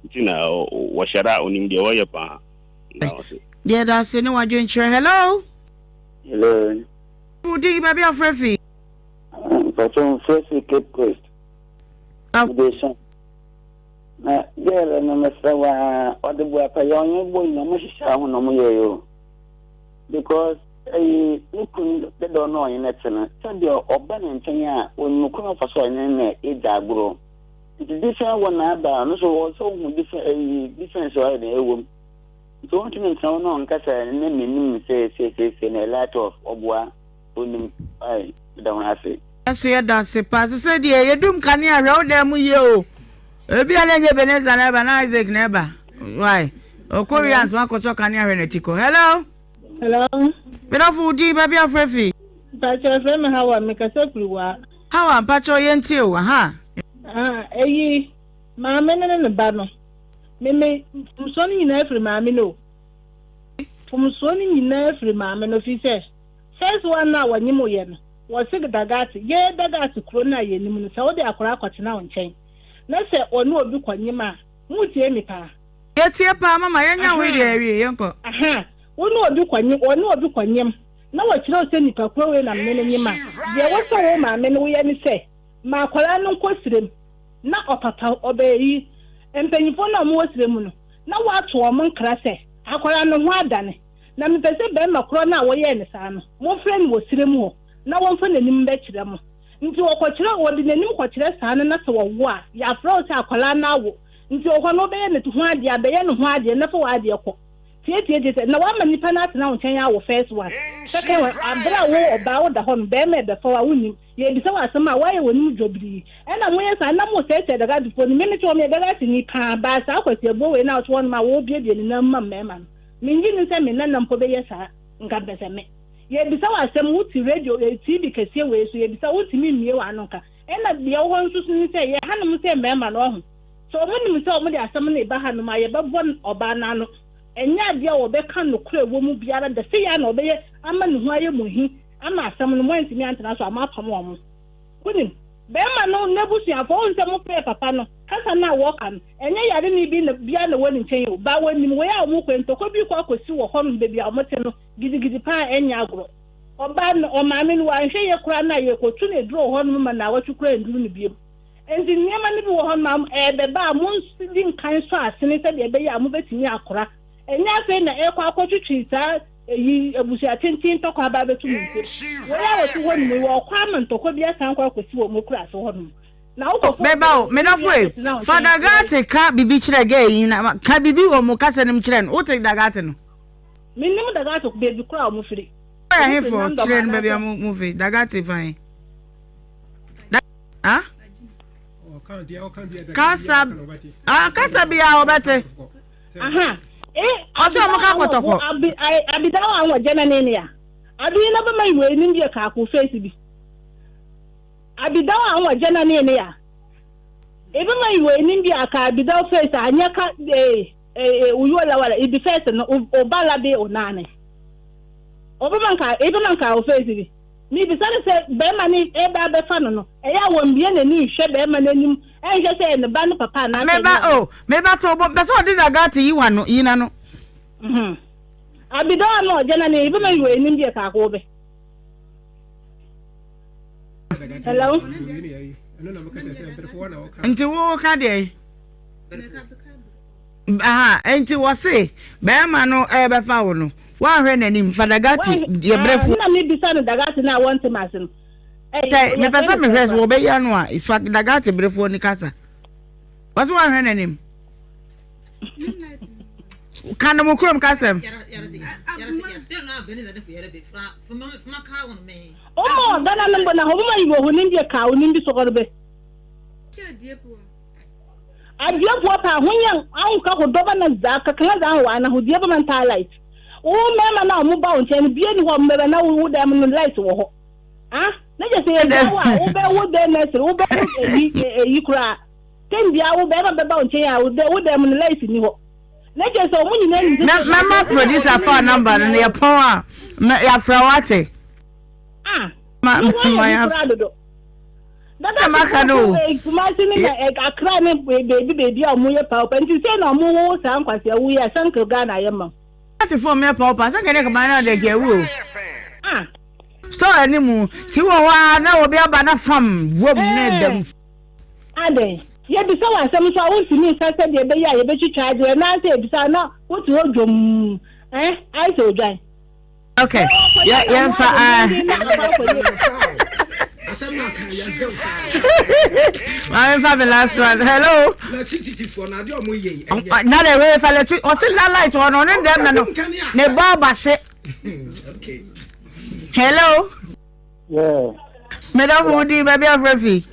nti na wɔhyɛ da onim deɛ wɔyɛ paa na ɔse. Yɛda ase ne wadwenkyerɛ. Hello. Hello. Wo din baabi a wofrɛ fi? Mpakyɛ mfrɛ fi Cape Coast. Mede Na girl no mesrɛ wo aa ɔde boapa yɛ ɔnye boy no ɔmo hyehyɛ ho na ɔmo yɛɛ o. Because ɛyi ne kun deda ɔno ɔnye no te no sɛdeɛ ɔba ne nkyɛn a ɔnim kwan ɔfa so ɔnye no ɛdi agorɔ. Nti different one na aba ɔno so ɔwɔ sɛ ɔhu different ɛyi difference ɔyɛ den ɛwɔ mu. Nti ɔntumi ntena hɔ na ɔnka sɛ ne menim sɛ seeseesei na light off ɔboa ɔnim ae meda ho ase. Yɛso yɛda ase paa sesei deɛ yɛdum kanea hwɛ wo dan mu yie o ebia na ɛnyɛ Ebenezer na ɛba na Isaac na ɛba why ɔkɔ wie ansa wakɔsɔ kanea hwɛ n'akyi kɔ hello. Hello. Medɔfo wo din baabi afrɛ fi. Mpakyɛ frɛ me Hawa mekasa firi waa. Hawa mpakyɛ yɛntie o aha. Ah eyi maame no ne ne ba no me me mfomsoɔ no nyinaa firi maame no o mfomsoɔ no nyinaa firi maame no firi sɛ first one no a wɔnyem yɛ no wɔse Dagate yɛ Dagate kuro no a yɛnim no sɛ wode akwadaa kɔtena wo nkyɛn na sɛ ɔne obi kɔnyem a motie me paa. Yɛtie paa mama yɛnya wei deɛ awie yɛnkɔ. Aha wo ne obi kɔnyem ɔne obi kɔnyem na wɔkyerɛ wo sɛ nipa koro wei na mene no nyem a deɛ ɛwɔ sɛ wo maame no woyɛ ne sɛ ma akwadaa no nkɔ serem na ɔpapa ɔbɛyi mpanyinfoɔ no a wɔwɔ serɛ mu no na wɔato wɔn nkra sɛ akwadaa no ho adane na mepɛ sɛ barima korɔ no a wɔyɛɛ no saa no momfrɛ no wɔ serɛ mu hɔ na wɔmfa n'anim mbɛkyerɛ mo. Nti wɔkɔkyerɛ wɔde n'anim kɔkyerɛ saa no na sɛ wɔwo a yɛafrɛ wo sɛ akwadaa no awo nti wɔ hɔ no wobɛyɛ ne ho adeɛ abɛyɛ ne ho adeɛ na fa w'adeɛ kɔ tietie sɛ na woama nipa no atena wo nkyɛn awo first one second one aberɛ a wo ɔbaa woda hɔ no barima ɛbɛfa wo a wonnim Yɛrebisa wo asɛm a, woayɛ w'anim dwobirii. Ɛna moyɛ saa na mosɛesɛe Dagatefoɔ no. Me mete hɔ, meyɛ Dagateni paa, but saa Kwasi Abuo wei no a ɔte hɔnom a ɔrebuebue ne nan mu ma mmarima no, mennye nni sɛ me nana mpo bɛyɛ saa. Nka mepɛ sɛ me. Yɛrebisa wo asɛm, wote radio, eh, TV kɛseɛ wei so, yɛrebisa wo, wontumi mmue w'ano nka. Ɛna deɛ ɛwɔ hɔ nso so ne sɛ, yɛn hanom sɛ mmarima no, wahu, sɛ wɔnim sɛ wɔde asɛm no reba hanom a, yɛbɛbɔ ɔbaa no ano. Ɛnyɛ adeɛ a wɔbɛka nokorɛ a ɛwɔ mu biara da. Sei ara na wɔbɛyɛ ama ne ho ayɛ mo ahi. Ama asɛm no, moantumi antena so a, moapam wɔn. Wonim, barima no n'abusuafoɔ, wohu sɛ mofrɛɛ papa no, kasa no a wɔka no, ɛnyɛ yareni bi na biara na ɛwɔ ne nkyɛn o, but wɔnim wei a wɔkɔ yi, ntɔkwa bi rekɔ akɔsi wɔ hɔnom baabi a wɔte no, gidigidi paa, ɛnyɛ agorɔ. Ɔbaa no, ɔmaame no, wanhwɛ yie koraa no a, yɛrekɔtu no aduro wɔ hɔnom ma nnawɔtwe koraa nnuru no bio. Enti nneɛma no bi wɔ hɔnom a, ɛrebɛba a, mondi nkan nsɔ asene sɛdeɛ ɛbɛyɛ a mobɛtumi akora. Ɛnyɛ afei na ɛrekɔ akɔtwetwe saa Eyi, abusua tenten ntɔkwa aba abɛto mo nsam. Wei a wɔte hɔnom yi, wɔrekɔ ama ntɔkwa bi asan akɔ akɔsi wɔn akuraase hɔnom. Na wokɔfa Meba o, me dɔfo e, fa Dagate ka biribi kyerɛ girl yi na ka biribi wɔ mo kasa no mu kyerɛ no. Wote Dagate no? Mennim Dagate baabi koraa a wɔfiri. Wɔyɛ hefo? Kyerɛ no baabi a mofi. Dagate fa he? Da ah? Kasa ah, kasa biara wɔbɛte. Aha. E Ɔsɛ ɔmo ka kɔtɔkɔ. Abi ai abidawa anwa jana ne ya. Abi na ba mai wei nim bia ka ko face bi. Abidawa anwa jana ne ya. E ba mai wei nim bia ka abidawa face anya ka e e uyo la wala ibi face no o ba la be o nane. O ba man ka e ba man ka o face bi. Mibisa no sɛ barima no reba abɛfa no no, ɛyɛ a wɔmmue n'ani nhwɛ barima no anim nhwɛ sɛ ɛyɛ ne ba no papa anaasɛ Meba ɛnyɛ o, ɔno. meba to bo, mpɛ sɛ ɔde dagate yi w'ano, yi n'ano. Mhm. Abidɔ ano ɔgya na ne ibema yi wɔ anim deɛ kaako bɛ. Hello. Nti wo ka deɛ? Aha, enti wɔse bɛrima no ɛbɛfa wo no, woanhwɛ n'anim, fa dagate deɛ brɛfo. Na mebisa no dagate no a wɔnte m'ase no. Tɛ, mepɛ sɛ mehwɛ sɛ wɔbɛyi ano a, fa dagate berefoɔ no kasa. Wɔse woanhwɛ n'anim. Ka no mo kurom kasɛm. Omo dana no mbɔ na hɔ moma yi wɔ hɔ nimbi ka wo nimbi sɔgɔrebe. A die poɔ paa, ho nyɛ aho ka ho dɔba na zaa ka kaŋa zaa ho waa na ho die ba maŋ taa light. Wo mmarima no a wɔn ba wo nkyɛn no bie ni hɔ a wɔn bɛba na wo wo dan mu no light wɔ hɔ. Ah, na kyɛ sɛ yɛgyaa wo a wobɛ wo dɛn nursery wobɛ wo eyi eyi koraa. Tem bia wo bɛrima bɛba wo nkyɛn a wo dɛ wo dan mu no light ni hɔ. Na kyɛ sɛ wɔn nyinaa nim sɛ Mɛma producer fa number no na yɛpɔn a yɛafrɛ wo ate. Ah, na wɔayɛ bi koraa dodo. Dada maka no o. Kumasi ne na Accra ne beebi beebi a wɔn yɛ paopa nti sɛ na wɔn wowo saa nkwasi awu yi a sanka Ghana ayɛ ma. Ati fam yɛ paopa sɛ kɛne kama na de kɛ wu o. Ah. Store anim ti wɔ hɔ a na obi aba na fam wom na ɛda mu. Adɛn? Yɛbisa wo asɛm nso a wontumi nka sɛdeɛ ɛbɛyɛ a yɛbɛtwitwa agye anaasɛ yɛbisa a na wote hɔ dwomm eh, ayɛ sɛ odwan. Okay, yɛ yɛmfa ah. Maame nfa mi last one. Hello. Na de wei fa lɛtri ɔsi na light hɔ no ɔne dɛm na no ne bɔɔba hye. Hello. Yeah. Medafo wo din baabi afrɛ fi.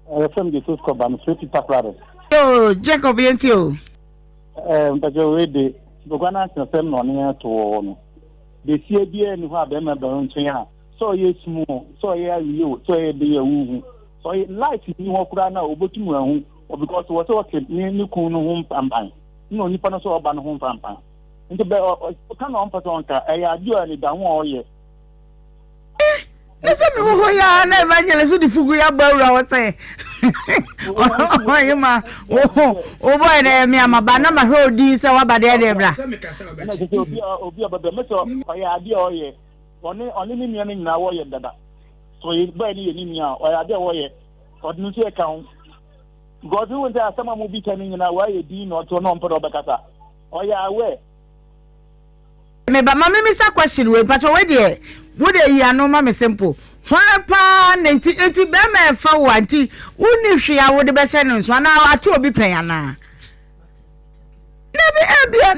Ɛfrɛ m Jesus Kɔba mefrɛ fi Takoradi. Yo Jacob yɛnti o. Ɛɛ mpɛkyɛ wei de nkokwa no asɛm na ɔne yɛn to wɔ hɔ no. Besia biara nni hɔ a bɛrima bɛn nkyɛn a sɛ ɔyɛ sum o sɛ ɔyɛ awie o sɛ ɔyɛ de a wohu. Sɛ ɔyɛ light nni hɔ koraa no a obotum ahu because wɔ sɛ ɔte ne ne kun no ho mpampan na onipa no sɛ ɔba no ho mpampan. Nti bɛ ɔka na ɔmpɛ sɛ ɔnka ɛyɛ adeɛ a anidaho a ɔyɛ. Ne sɛ mewɔ hɔ yi ara na evangelist wode fugu yi abɔ awura hɔ sɛ ɔyɛ ma wobɔɛ dɛ me ama ba na mahwɛ odi sɛ woaba deɛ deɛ bra. Ɛna sɛ obi a obi a bɛbɛ mɛsɛ ɔyɛ adeɛ a ɔyɛ ɔne ɔne ne nua no nyinaa wɔyɛ dada so ɔyɛ bɛɛ ne yɛ ne nua a ɔyɛ adeɛ a wɔyɛ ɔde no nso ɛka ho because wo sɛ asɛm a mo bisa no nyinaa wɔayɛ din na ɔte hɔ na ɔmpɛ dɛ ɔbɛkasa ɔyɛ aware. Me ba ma me misa question wei mpakyɛ wei deɛ wo deɛ yi ano ma me simple hwan paa na nti nti bɛrima ɛfa wo a nti wonni hwee a wode bɛhyɛ no nso anaa ato obi pɛn anaa na bi ebia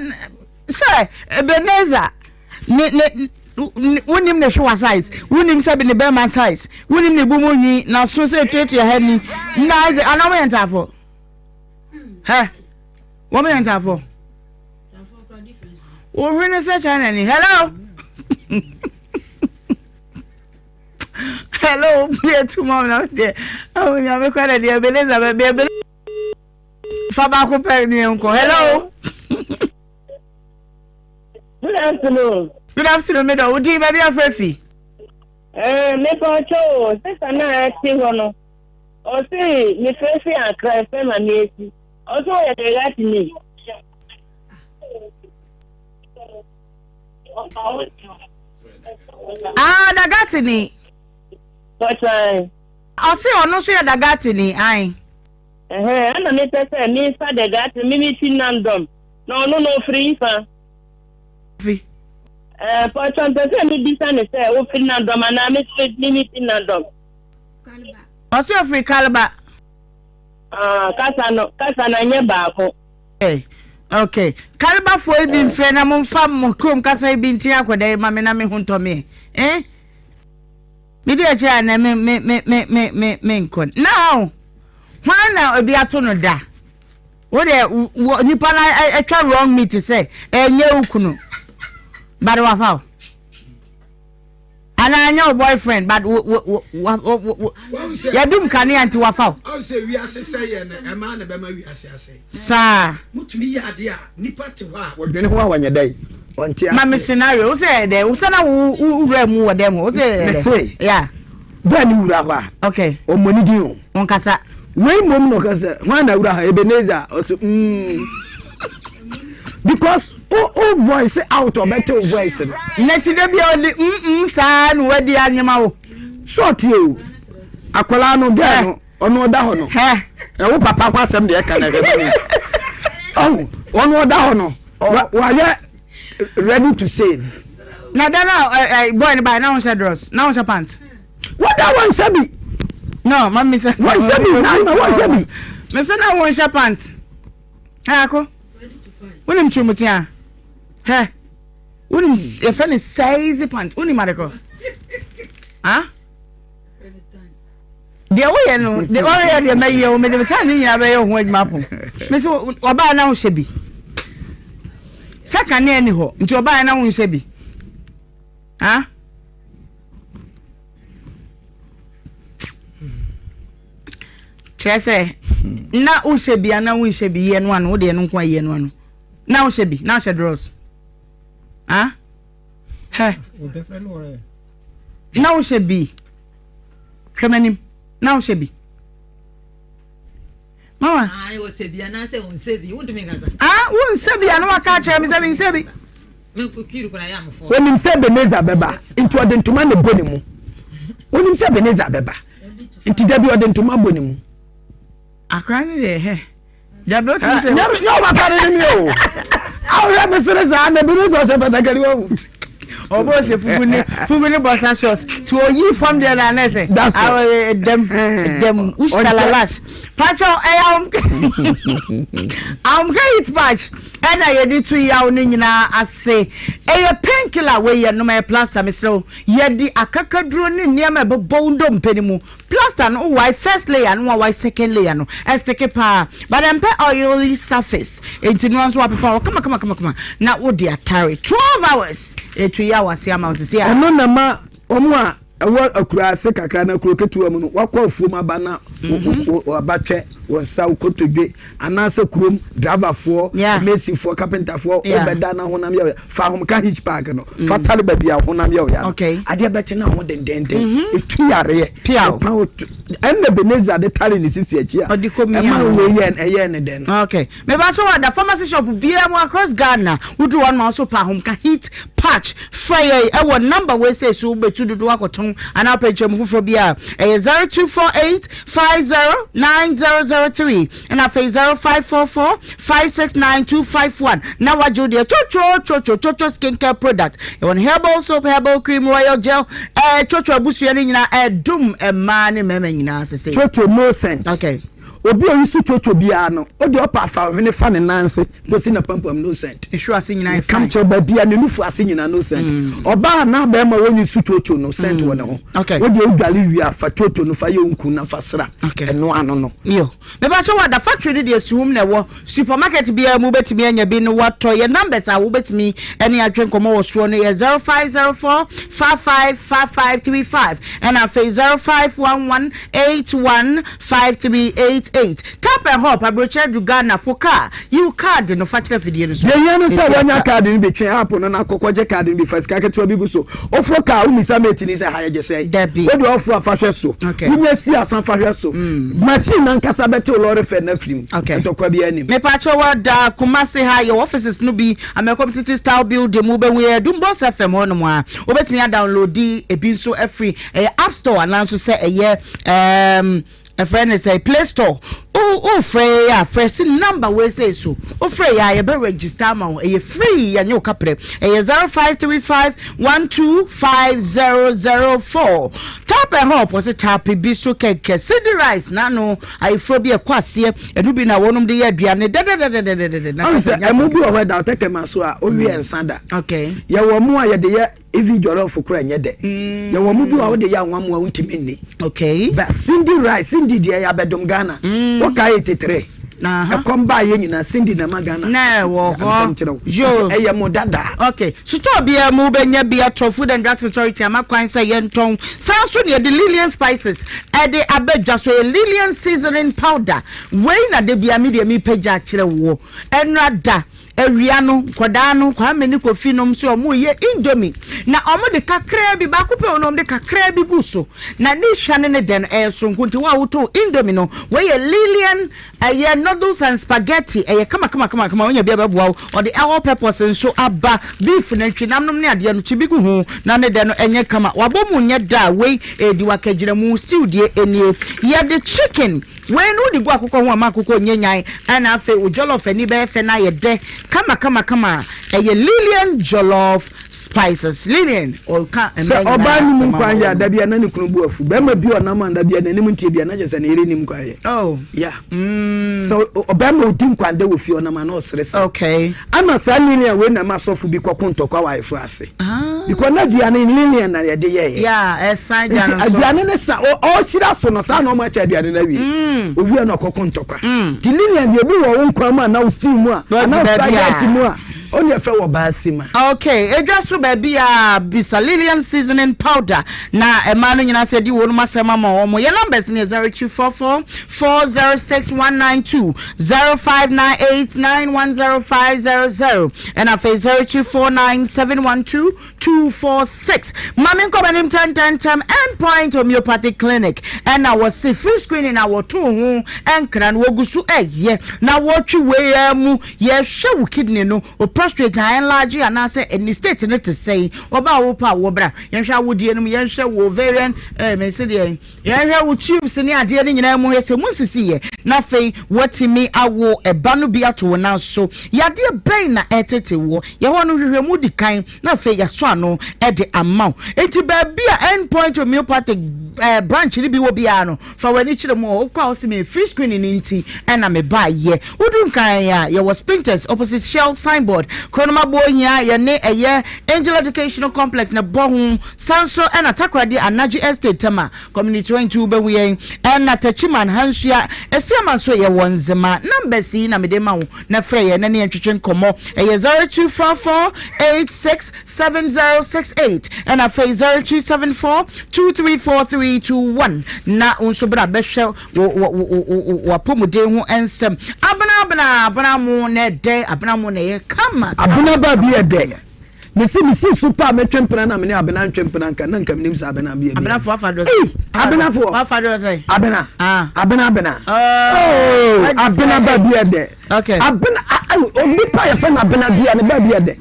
sɛ Ebenezer ne ne wonim ne hwewa size wonim sɛ bi ne bɛrima size wonim ne bu mu nwi na so sɛ etuatua ha ni na anaa wɔyɛ ntaafo hɛ wɔn yɛ ntaafo. Wo hwene sɛ China ni. Hello. Hello, bie tu mom na deɛ. Oh, nyame kwa na deɛ Ebenezer bɛ bɛ Ebenezer. Fa baako pɛ ne nkɔ. Hello. Good afternoon. Good afternoon, me dɔ. Wo din baabi afrɛ fi. Eh, me pa cho, sister na ɛte hɔ no. Ɔse me frɛ fi Accra, ɛfɛ ma me esi. Ɔse ɔyɛ dɛgati ni. Ah, Dagati ni. Pɔtɔn. Ɔse ɔno nso yɛ Dagati ni, ae. Ɛhɛn, ɛna mepɛ sɛ mefa Dagati, me me fi Nandɔm, na ɔno no ofiri nfa. Fi. Ɛɛ, pɔtɔn mpɛ sɛ mebisa ne sɛ ofiri Nandɔm anaa me nso me me fi Nandɔm. Ɔse ofiri Kalba. Ah, kasa no, kasa no anyɛ baako. Okay, okay. Kalibafoɔ yi bi mfrɛ na momfa mo kurom kasa yi bi nti akɔda yi ma me na me ho ntɔ me. Eh? Me di akyire a na me me me me me me me nkɔ. Now, hwan na obi ato no da? Wo de wo nipa na atwa wrong meat sɛ ɛnyɛ wo kunu. But wafa wo. Anaa nyɛ wo boyfriend but wo wo wo wo wo wo yɛdum kanea nti wafa wo. Ɔn sɛ wiase sɛ yɛ no ɛmaa na bɛma wiase asɛe. Saa. Motumi yɛ adeɛ a nipa te hɔ a wɔdwene ho a wɔnyɛ dɛn ɔnte aseɛ. Ma me scenario wo sɛ ɛyɛ dɛn wo sɛ na wo wo wura mu wɔ dɛm hɔ wo sɛ ɛyɛ dɛn. Mese. Yeah. Bɛɛ ne wura hɔ a. Okay. Ɔmmɔ ne din o. Ɔnkasa. Wei mmom na ɔka sɛ hwan na wura ha Ebenezer ɔsɛ mm because o o voice out ɔbɛte o voice no. Na ti da bi a ɔde mm mm saa na wadi anyema wo. Sɔɔte o akwadaa no gɛɛ no ɔno ɔda hɔ no ɛwo papa ho asɛm deɛ ɛka na ɛhwɛ no ɔho ɔno ɔda hɔ no wayɛ ready to save. Na da na ɛ boy no ba na wɔn hyɛ drɔs na wɔn hyɛ pants. Wɔda wɔn nsa bi. No mami sɛ. Wɔn nsa bi na na wɔn nsa bi. Mese na wɔn hyɛ pants. Ako. Wonim turumutia. Hɛ. Wonim yɛfrɛ no size pant. Wonim adekɔ. Ah? Deɛ woyɛ no, deɛ wɔyɛ deɛ mɛyɛ wo, mede me time ne nyinaa bɛyɛ wo ho adwuma apo. Mese ɔbaa na wohyɛ bi. Sɛ kanea ni hɔ, nti ɔbaa na wonhyɛ bi. Ah? Kyerɛ sɛ na wohyɛ bi anaa wonhyɛ bi yɛ no ano wode ɛno nko ayɛ no ano na wohyɛ bi na wohyɛ drɔs ah hɛ na wohyɛ bi hwɛ m'anim na wohyɛ bi mama ah wonsɛ bi ano waka akyerɛ me sɛ mensɛ bi onim sɛ Ebenezer bɛba nti ɔde ntoma na ɛbɔ ne mu. Onim sɛ Ebenezer bɛba. Nti da bi ɔde ntoma bɔ ne mu. Akora no deɛ hɛ. Dabi o ti sɛ. Nyɛ nyɛ ɔbata ne ne mi o. Ahwɛ mi sere saa na Ebenezer ɔsɛ batakari wɔ mu. Ɔbɔ ɔhyɛ fugu ne fugu ne boxer shorts. Ti oyi fam deɛ na anɛ sɛ. That's all. Awɔ dɛm dɛm ushkala lash. Patsɔ ɛyɛ ahom ahomka heat patch ɛna yɛde to yaw ne nyinaa ase. Ɛyɛ painkiller wei yɛ nom ɛyɛ plaster mesrɛ wo. Yɛde akakaduro ne nneɛma a ɛbɛbɔ wo ndompe no mu. Plaster no wowae first layer no wawae second layer no ɛsteke paa but ɛmpɛ oily surface nti noa nso wapepa hɔ kama kama kama kama na wode atare 12 hours ɛtu yaw ase ama wo sisi a. Ɛno na ɛma wɔn a ɛwɔ akuraase kakra na kuro ketewa mu no wakɔ afuom aba na wabatwɛ wɔn nsa kotodwe anaasɛ kurom driverfoɔ mesifoɔ kapentafoɔ wobɛda na honam yɛ fa ahomka hitch park no mm. fa tare baabi a honam yɛ ɔya no adeɛ bɛkye na ho dendenden mhm. ɛtu yareɛ ɛnna Ebenezer de tare ne sisi akyi a ɛma wei yɛ ɛyɛ ne dɛn no. okay mebakyɛ wɔ da pharmacy shop biara mu across Ghana wodu hɔ no ma so pa ahomka heat patch frɛ yɛn ɛwɔ number wei sɛ so wobɛtu dodo akɔtɔn anaa wopɛ nkyɛmu foforɔ bi a ɛyɛ 0248 509003 ɛna afei 0544 569251 na wagye wo deɛ twotwo twotwo twotwo skincare product ɛwɔ no herbal soap herbal cream royal gel ɛɛ twotwo abusua no nyinaa ɛdum mmaa ne mmarima nyinaa sese. Twotwo no scent. Okay. Obi a oyi so twotwo biara no, ɔde ɔpa afa hwene fa ne nan ase kɔsi n'apampam no scent. Ehwɛ ase nyinaa yɛ fine. Kam kyerɛ baabi a ne nufu ase nyinaa no scent. Mm. Ɔbaa anaa bɛrima wɔnyi so twotwo no scent mm. wɔ ne ho. Okay. Wode odwale wie a fa twotwo no fa yɛ nku na fa sra. Okay. Ɛno ano no. Yo. Mebakyɛ wɔ da factory no deɛ suhum na ɛwɔ supermarket biara mu wobɛtumi anya bi no watɔ yɛ numbers a wobɛtumi ɛne atwe nkɔmmɔ wɔ soɔ no yɛ 0504 555535 ɛna afei 0511 81 5388 Tap and hop aburokyerɛ adu Ghana fo car yi wo card no fa kyerɛ afidie no so. Deɛ ehia ne sɛ woanya card no bi, twe app no na kɔ kɔgye card no bi, fa sika ketewa bi gu so. Woforo car a, wommisa mate ni sɛ ha yɛgye sɛn. Dabi. Wode ɔforo a, fa hwɛ so. Okay. Wonya si a, san fa hwɛ so. Machine no ankasa bɛtew lɔre fare no afiri mu. Okay. Ntɔkwa biara nnim. Mepakyɛw wɔ da Kumasi ha yɛwɔ offices no bi Amercom City Style Building mu wobɛhu yɛn Adum Boss FM hɔ nom a wobɛtumi adownloadi ebi nso afiri ɛyɛ App Store anaa nso sɛ ɛyɛ ɛɛm ɛfrɛ ne sɛ play store wofrɛ yɛ a frɛ si number wei sei so wofrɛ yɛ a yɛbɛ register ama wo ɛyɛ free yɛnyɛ wo kaprɛ ɛyɛ 0535 125004 tap and hop wɔse tap bi so kɛkɛ cindy rice n'ano ayeforɔ bi ɛkɔ aseɛ ɛno bi na wɔnom de yɛ aduane dɛdɛdɛdɛdɛdɛ na kyɛ sɛ ɛmo bi wɔ hɔ ɛda ɔtɛtɛma so a owie nsa da okay yɛwɔ mo a yɛde yɛ Even jollof kora nyɛ dɛ. Mm. Yɛwɔ mo bi wɔ wode yɛ anwa mu a wontumi nni. Okay. But Cindy rice, Cindy deɛ yɛ abɛdom Ghana. Mm. Woka 83. Ɛkɔm baa yɛ nyinaa Cindy na ma Ghana. Na ɛwɔ hɔ. Yo. Ɛyɛ mo dada. Okay. Sotɔɔ biara mu wobɛnya bi atɔ Food and Drugs Authority ama kwan sɛ yɛntɔn. Saa nso na yɛde Lilian spices ɛde abɛdwa so yɛ Lilian seasoning powder. Wei na da bia me deɛ mepagya akyerɛ woɔ. Ɛnora da. Awia no, nkwadaa no, Kwame ne Kofi nom nso wɔreyɛ indomie. Na wɔde kakraa bi, baako pɛ o, na wɔde kakraa bi gu so. Na ne hwa ne ne dɛ no, ɛyɛ soronko. Nti wo a wotɔn indomie no, wei yɛ Lilian, ɛyɛ noodles and spaghetti. Ɛyɛ kama kama kama kama. Wonya bi a ɛbɛboa wo. Wɔde all purpose nso aba. Beef, nantwinam nom ne adeɛ no, kyi bi gu ho na ne dɛ no ɛnyɛ kama. W'abɔ mu nyɛ da a, wei ɛredi w'akagyinamu. Stew deɛ nie. Yɛde chicken. Wei no wode gu akokɔ ho a ma akokɔ nyɛ nyan ɛna afei wo jollof ani bɛyɛ fɛ na ayɛ dɛ kama kama kama ɛyɛ Lilian jollof spices Lilian ɔka Sɛ mmaa ɔbaa nyinaa nim asɛm nkwan ama yɛ a wɔn. da bi a na ne kunu bo afu. Bɛrima bi a ɔnam a da bi a n'anim nteɛ bi a na kyerɛ sɛ ne yere nim nkwan yɛ. Oh. Yeah. Sɛ ɔbarima odi nkwan dɛ wɔ fie ɔnam a na ɔseresere. Okay. Ama saa Lilian wei na ɛma asɔfo bi kɔko ntɔkwa wɔ ayeforo ase. Ah. Because na aduane Lilian na yɛde yɛeɛ. Yeah, ɛsan gya no Nti nso. aduane ne sa ɔhyira so no saa na ɔmo akyɛ aduane no awie. Owie na ɔkɔko ntɔkwa. Nti Lilian deɛ ebi wɔ wo nkwan mu anaa wo stew mu a anaa wo spaghetti mu a ɔne ɛfɛ wɔ baa sima. Okay, edwa so baabi a bisa Lilian seasoning powder na ɛmaa no nyinaa sɛ di wɔn asɛm ama wɔn. Yɛn numbers no yɛ 0244 406 192, 0598 910500 ɛna afei 0249 712 246. Maame nkɔ m'anim ntɛntɛntɛm. End Point Homeopathic Clinic ɛna wɔse free screening a wɔtoo ho nkra no wɔgu so ɛyɛ na wɔtwe wei ara mu yɛhwɛ wo kidney no wo. prostate na enlarge anaasɛ ɛne state no te sɛn? Ɔbaa wo pa wo bra. Yɛnhwɛ awodeɛ no mu, yɛnhwɛ wo ovarian eh, mese deɛ yɛnhwɛ wo tubes ne adeɛ no nyinaa mu hwɛ sɛ mu nsisi yɛ na afei woatumi awo ɛba no bi ato wo nan so. Yadeɛ bɛn na ɛtete woɔ? Yɛhɔ no nhwehwɛmu di kan na afei yɛasɔ ano de ama wo. Enti baabi a End Point Homeopathic eh, branch no bi wɔ biara no, fa w'ani kyerɛ mu. Wokɔ a wose me free screening no nti ɛna mebaeɛ. Wodu Nkran a, yɛwɔ Spintex opposite Shell signboard. Kronom Abohia, yɛne ɛyɛ Angel Educational Complex na ɛbɔ ho. San nso ɛna Takoradi Anagye Estate Tema Community 22 wobɛhu yɛn. Ɛna Techiman Hansua, Asiama nso yɛwɔ Nzema. Numbers yi na mede ma wo na frɛ yɛn na ne yɛn twetwe nkɔmmɔ. Ɛyɛ 0244 86 7068 ɛna afei 0274 234321 na wo nso bra bɛhwɛ w'apɔmuden ho nsɛm. Abena abena abena mo na ɛdɛ abena mo na ɛyɛ kama. Abena ba bi ɛdɛ. Mesi mesi so pa metwe mpena na mene abena ntwe mpena nka na nka menim sɛ abena bi ɛbi. Abena fo afa dɔ. Ei abena fo. Afa dɔ sɛ. Abena. Ah. Abena abena. Oh abena ba bi ɛdɛ. Okay. Abena onipa yɛ fɛ na abena bi a ne ba bi ɛdɛ.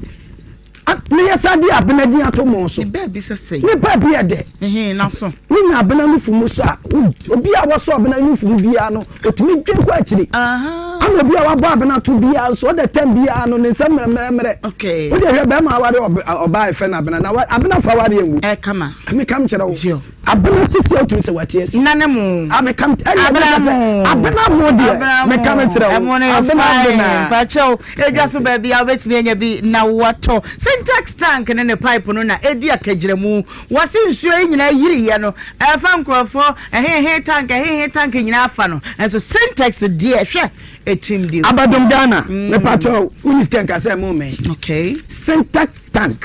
Ne yɛ sa de abena din ato mo so. Ne baabi sɛ sɛn. Ne baabi yɛ dɛ. Ɛhɛn n'aso. Wonya abena no fumu so a, obi a wɔsɔ abena no fumu biara no, otumi dwen kɔ akyiri. Ama obi a wabɔ abena to biara nso, ɔda tɛm biara no, ne nsa mmerɛmmerɛmmerɛ. Okay. Wode hwɛ bɛrima aware ɔbaa ɛfɛ no abena na abena fa aware ngu. Ɛkama. Meka kyerɛ wo. Abena ti sɛ otumi sɛ wate asi. Nane mo. Abena ɛna mo. Abena mo deɛ. Meka me kyerɛ wo. Abena abena. Mpakyɛw edwa so baabi a wobɛtumi anya bi na watɔ. Syntax tank ne ne pipe no na edi akagyinamu. Wɔse nsuo yi nyinaa yiriiɛ no ɛfa nkurɔfoɔ ɛhehe tank ɛhehe tank nyinaa afa no. Nso Syntax deɛ hwɛ etim di. Abadom Ghana. Mepakyɛw wonni sika nka sɛ mo mmɛn. Okay. Syntax tank.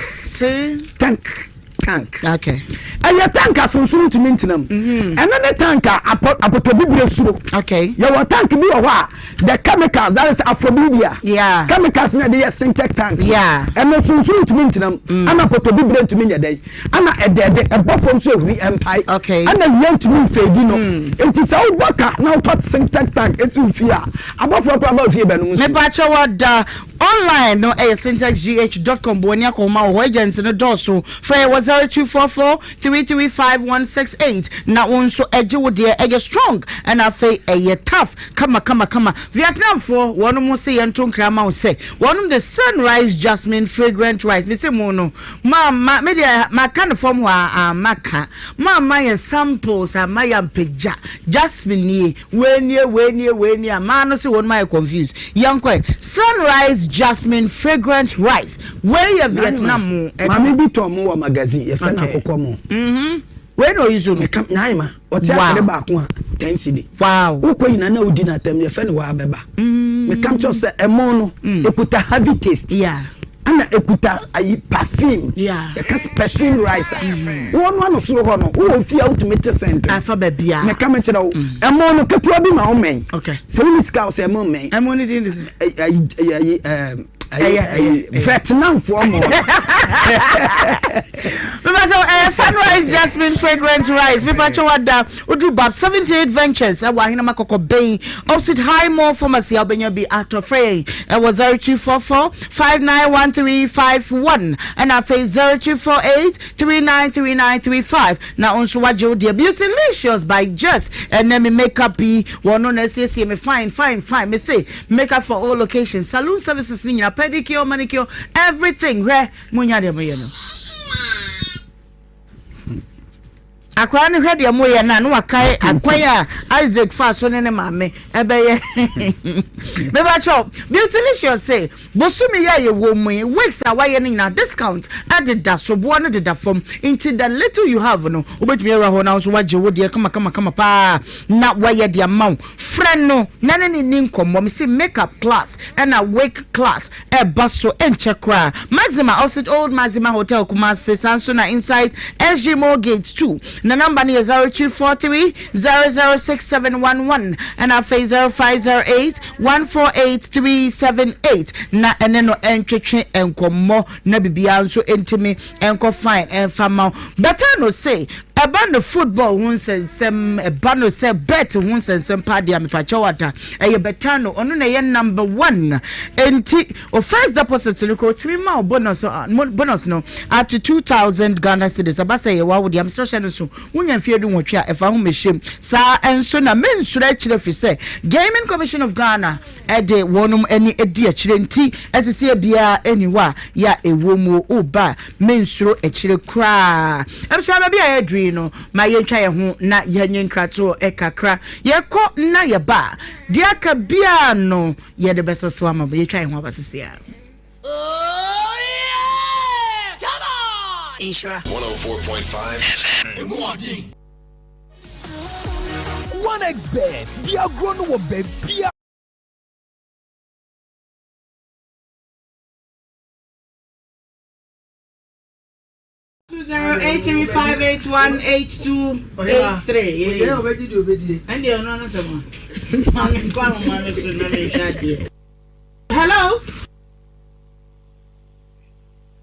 Tank. tank. Okay. Ɛyɛ tank a sonsono ntumi ntena mu. Mm-hmm. Ɛno ne tank a apɔtɔbibire suro. Okay. Yɛwɔ tank bi wɔ hɔ a the chemicals that is aphrodisia. Yeah. Chemicals na ɛde yɛ syntec tank. Yeah. Ɛno sonsono ntumi ntena mu. Mm. Ɛna apɔtɔbibire ntumi nyɛ dɛn. Ɛna ɛdɛɛdɛ ɛbɔ fam so ehuri ɛmpae. Okay. Ɛna wia ntumi nfeedi no. Mm. Nti sɛ wobɔ ka na wotɔ syntec tank esi wo fie a abɔfoɔ koraa ba wo fie bɛnom nsuo. Mepa kyɛw ɔda Online no ɛyɛ syntexgh dot com bɔ w'ani akɔnhoma wɔ hɔ agents no dɔɔso frɛ yɛ wɔ 0244 335 168 na wo nso ɛgye wo deɛ ɛyɛ strong ɛna afei ɛyɛ tough kama kama kama Vietnam foɔ wɔn mo se yɛn to nkra ma wo sɛ wɔn de sunrise jasmine fragrant rice me se mo no ma ma me deɛ ma ka no fam hɔ a ma ka ma ma yɛ samples ama yɛ mpagya jasmine nie Wei nie wei nie wei nie a maa no se wɔn ayɛ confused. Yɛnkɔ ɛ. Sunrise jasmine fragrant rice. Wei yɛ Vietnam mo. Maame bi tɔn mo wɔ magazine yɛfrɛ no akokɔ mo. Mhm. Wei na oyi so no. Meka nyaema ɔte akɔde baako a 10 cedi. Wow. Wokɔ nyina na wodi na atɛm yɛfrɛ no waa bɛba. Mm. Meka kyerɛ sɛ ɛmo no mm. ekuta heavy taste. Yeah. Ana ekuta ayi perfume. Yeah. Yɛka sɛ perfume rice a. Mm. Wɔn ano soro hɔ no, wowɔ fie a wotumi te scent. Afa baabi a. Meka me kyerɛ wo. Mm. Ɛmo no ketewa bi ma wo mɛn. Okay. Sɛ wonni sika wo sɛ ɛmo mmɛn. Ɛmo no din de sɛ. Ayi ayi ɛɛ ayi Vietnamfoɔ mo. Mepakyɛw ɛyɛ sunrise jasmine fragrant rice mepakyɛw wada Wodu Bab 78 Ventures ɛwɔ Ahenema Kɔkɔbɛn opposite High Mall Pharmacy a wobɛnya bi atɔ. Frɛ yɛn ɛwɔ 0244 591351 ɛna afei 0248 393935 na wo nso wagye wo deɛ. Beautylicious by Jess ɛnɛ me makeup yi wɔno na asiesie me fine fine fine me se makeup for all locations saloon services no nyina pedicure manicure everything hwɛ monya deɛ moyɛ no. Akwadaa no hwɛ deɛ moyɛ no a na wakae akwan a Isaac faa so ne ne maame ɛbɛyɛ. Mebakyɛw, Beautylicious se bosome yi a yɛwɔ mu yi, wigs a wayɛ no nyinaa discount ɛdeda so, boɔ no deda fam. Nti the little you have no, wobɛtumi awura hɔ na wo nso wagye wo deɛ kama paa na wayɛ de ama wo. Frɛ no na ne ne ni nkɔmmɔ. Mese makeup class ɛna wig class ɛba so ɛnkyɛ koraa. Maxima opposite Old Maxima Hotel Kumasi saa nso na inside SG Mall Gate 2 na number no yɛ 0243 006711 ɛna afei 0508 148378 na ɛne no ɛntwetwe nkɔmmɔ na biribiara nso ɛntumi ɛnkɔ fine ɛmfa ma wo. Betano se. Ɛba no football ho nsɛnsɛm, ɛba no sɛ bet ho nsɛnsɛm paa deɛ a, mepakyɛw ada, ɛyɛ Betano, ɔno na ɛyɛ number one. Enti, o first deposit no koraa, otumi ma wo bonus, bonus no up to 2000 Ghana cedis. Ɛba sɛ ɛyɛ w'awo deɛ a, mesrɛ hyɛ no nso, wonya mfeɛ du nwɔtwe a, ɛfa ho mmɛhyɛm. Saa nso na mensuro akyire ɛfiri sɛ Gaming Commission of Ghana de wɔnom ani di akyire nti, asisie biara nni hɔ a yɛ a ɛwɔ mu o, woba a, Mensuro akyire koraa. Abusua baabi a yɛaduru yi no, ma yɛntwa yɛn ho na yɛnyɛ nkratoɔ kakra. Yɛkɔ na yɛba a, deɛ aka biara no yɛde bɛsɔ so ama mo. Yɛtwa yɛn ho aba sisi ara. Nhyira 104.5 FM. Emu ɔden. 1xBet di agorɔ no wɔ baabiara. 2083581883 ɛndeɛ ɔno ano sɛ mo maame nkɔ ahoma no so na mehwɛ adeɛ hello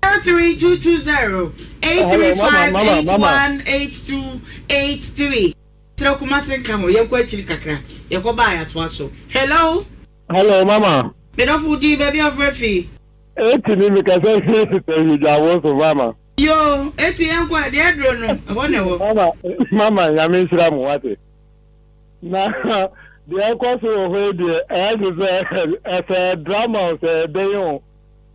03220 835818283 Serɛ Kumase nka ho yɛnkɔ akyiri kakra yɛkɔ baa yɛatoa so hello Hello mama. Medɔfo wo din baabi a wofrɛ fi. Eti mi mi kasa firi sisi dwawo so mama. Yoo eti yɛn kɔ ɛ deɛ aduro no ɛhɔ na ɛwɔ. Mama mama nyame nhyira mo wate na deɛ ɛkɔ so wɔ hɔ yi deɛ ɛyɛ te sɛ ɛsɛ drama o sɛ ɛdɛn o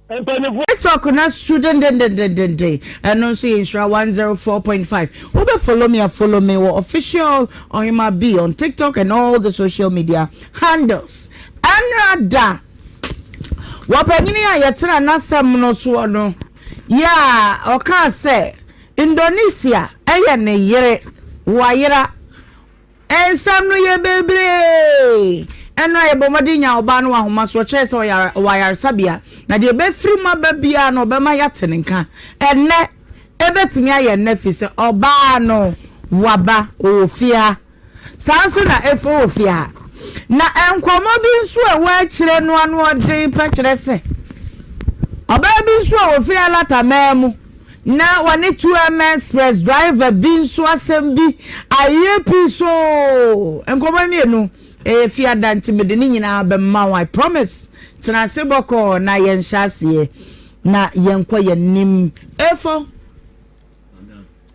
mpanyinfoɔ. TikTok no asu dendendendenden ɛno nso yɛ Nhyira 104.5 wobɛ follow me a follow me wɔ official Ɔhema B on TikTok and all the social media handles ɛnra da Wɔ panyin a yɛtena n'asɛm no soɔ no yɛ a ɔkaa sɛ Indonesia yɛ ne yere, wayera. Nsɛm no yɛ bebree. Ɛno a yɛbɔ mmɔden nyaa ɔbaa no wɔ ahoma so, ɔkyerɛɛ sɛ ɔyare, ɔwɔ ayaresabea, na deɛ ɛbɛfiri mu aba biara no ɔbɛma yɛate ne nka. Ɛnnɛ, ɛbɛtumi ayɛ nnɛ firi sɛ ɔbaa no waba, ɔwɔ fie ha. Saa nso na Efo wɔ fie ha. Na nkɔmmɔ bi nso a ɛwɔ akyire no ano ɔden pɛ kyerɛ sɛ, ɔbaa bi nso a ɔfiri Alataman mu na wɔne 2M Express driver bi nso asɛm bi ayɛ pii so. Nkɔmmɔ mmienu, ɛyɛ fiada nti mede ne nyinaa bɛma wo, I promise. Tena ase bɔkɔɔ na yɛnhyɛ aseɛ na yɛnkɔ yɛn anim. Efo,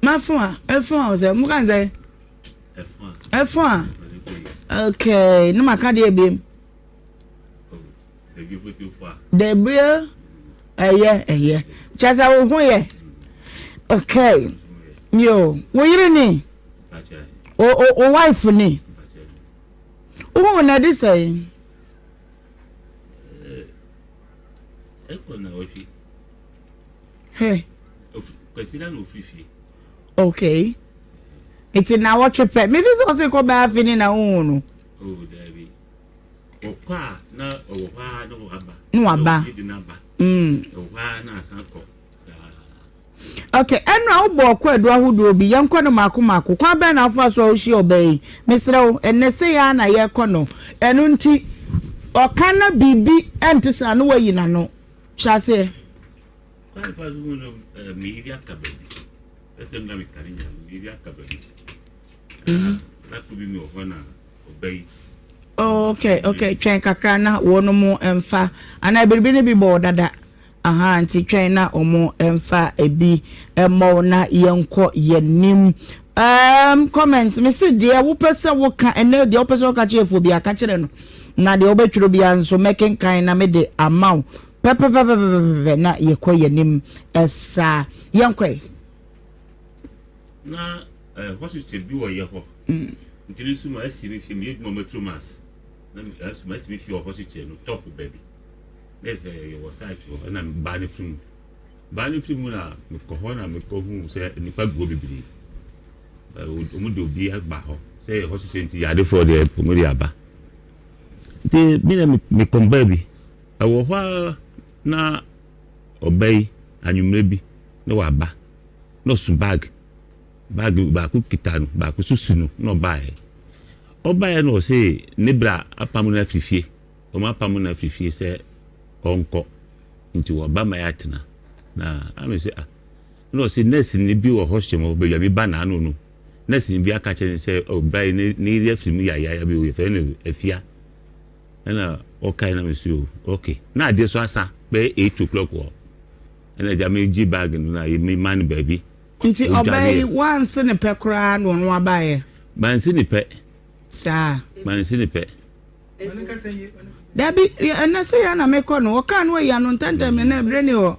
mafo a, efo a ɔsɛ, mo ka nsɛ? Ɛfo a okay ne maka deɛ biem debie ɛyɛ ɛyɛ kyɛ sɛ wo ho yɛ okay yo wo yere ni o o o wife ni wo na ɛde sɛ yi. Hey. Okay. Nti na wɔtwe pɛ. Mefi sɛ ɔse kɔ bɛɛ afe ni na wohu no. Oh, dabi. Ɔkɔ a na ɔwɔ hɔ a na waba. Na waba. Mm. Ɔwɔ hɔ a na asan kɔ. Saa. Okay, ɛno a wobɔ ɔkɔ adu ahodoɔ bi, yɛnkɔ no mako mako. Kwan bɛn na afa so a wohyia ɔbaa yi? Mesrɛ wo, ɛnnɛ sɛ yɛ a na yɛkɔ no. Ɛno nti, ɔka na biribi ɛnte saa na wayi n'ano. Hyɛ aseɛ. Kwan fa so hu no, meyi bi aka baabi. Ɛsɛ mu na meka ne nyinaa, meyi bi aka baabi. Na ko bi mi wɔ hɔ na ɔba yi. Oh, okay, okay. Twɛn kakra na wɔn mo mfa. Anaa biribi no bi bɔ dada. Aha, nti twɛn na wɔn mfa ebi mmɔ na yɛnkɔ yɛn nim. Um, comment, me se deɛ wopɛ sɛ woka ɛnɛ deɛ wopɛ sɛ woka kyerɛ fo bi aka kyerɛ no. Na deɛ wobɛtwerɛ biara nso mɛkenkan na mede ama wo. Pɛpɛpɛpɛpɛpɛ na yɛkɔ yɛn anim saa. Yɛnkɔ ɛ. Na eh, hospital bi wɔ yɛ hɔ. Mm. Nti no nso ma asi me fie, meyɛ adwuma maturo mass. Na ma asi me fie wɔ hospital no top baabi. Na ɛsɛ yɛwɔ site hɔ, ɛna baa no firi mu. Baa no firi mu na mekɔ hɔ na mekɔ hu sɛ nnipa guo bebree. Wɔn de obi aba hɔ sɛ yɛ hospital nti yadefoɔ deɛ wɔn de aba. Nti mi na mekɔ baabi. Ɛwɔ hɔ ara na ɔba yi, anwummerɛ bi na waba na ɔso bag. Bag baako kita no, baako nso si no na ɔbaeɛ. Ɔbaeɛ na ɔse ne bra apam no afiri fie. Wɔn apam no afiri fie sɛ ɔnkɔ. Nti wɔba ma yɛatena. Na ame sɛ ah. Na ɔse nurse ni bi wɔ hɔ hyɛ mu baabi a meba n'ano no. Nurse bi aka kyerɛ no sɛ ɔbra yi ne ne yere afiri mu yayaaya bi o yɛfrɛ no Afia. Ɛna ɔkae na mesi o okay. Na adeɛ so asa bɛyɛ 8 o'clock hɔ. Ɛna agya megye bag no na mema no baabi. Nti ɔbaa yi woanse ne pɛ koraa na ɔno abaeɛ? Manse ne pɛ. Saa. Manse ne pɛ. Dabi, ɛnɛ sɛ yɛ na mekɔ no, ɔkaa no ayi ano ntɛntɛm ɛnɛ ɛberɛ ni hɔ.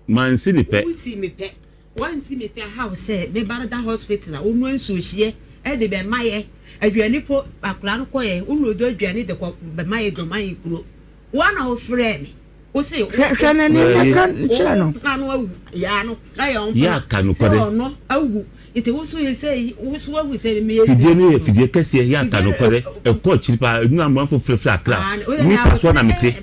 Mansi ne pɛ. Wosi me pɛ. Wansi me pɛ ahaw sɛ me ba no da hospital a onua nsuohyeɛ de bɛma yɛ aduane po akwadaa no kɔɛ wonua do aduane de kɔ bɛma yɛ dɔma yɛ kuro woa na wofrɛ me wose hwɛ hwɛ n'anim na ka kyerɛ no na no awu yaa no na yɛ ɔmpena yɛ aka nokorɛ sɛ ɔno awu nti wo so yɛ sɛ wo so ahu sɛ meyɛ fidie no yɛ fidie kɛseɛ yɛ aka nokorɛ ɛkɔ akyiri paa ɛnu amanfo frɛfrɛ akra me kasoa na mete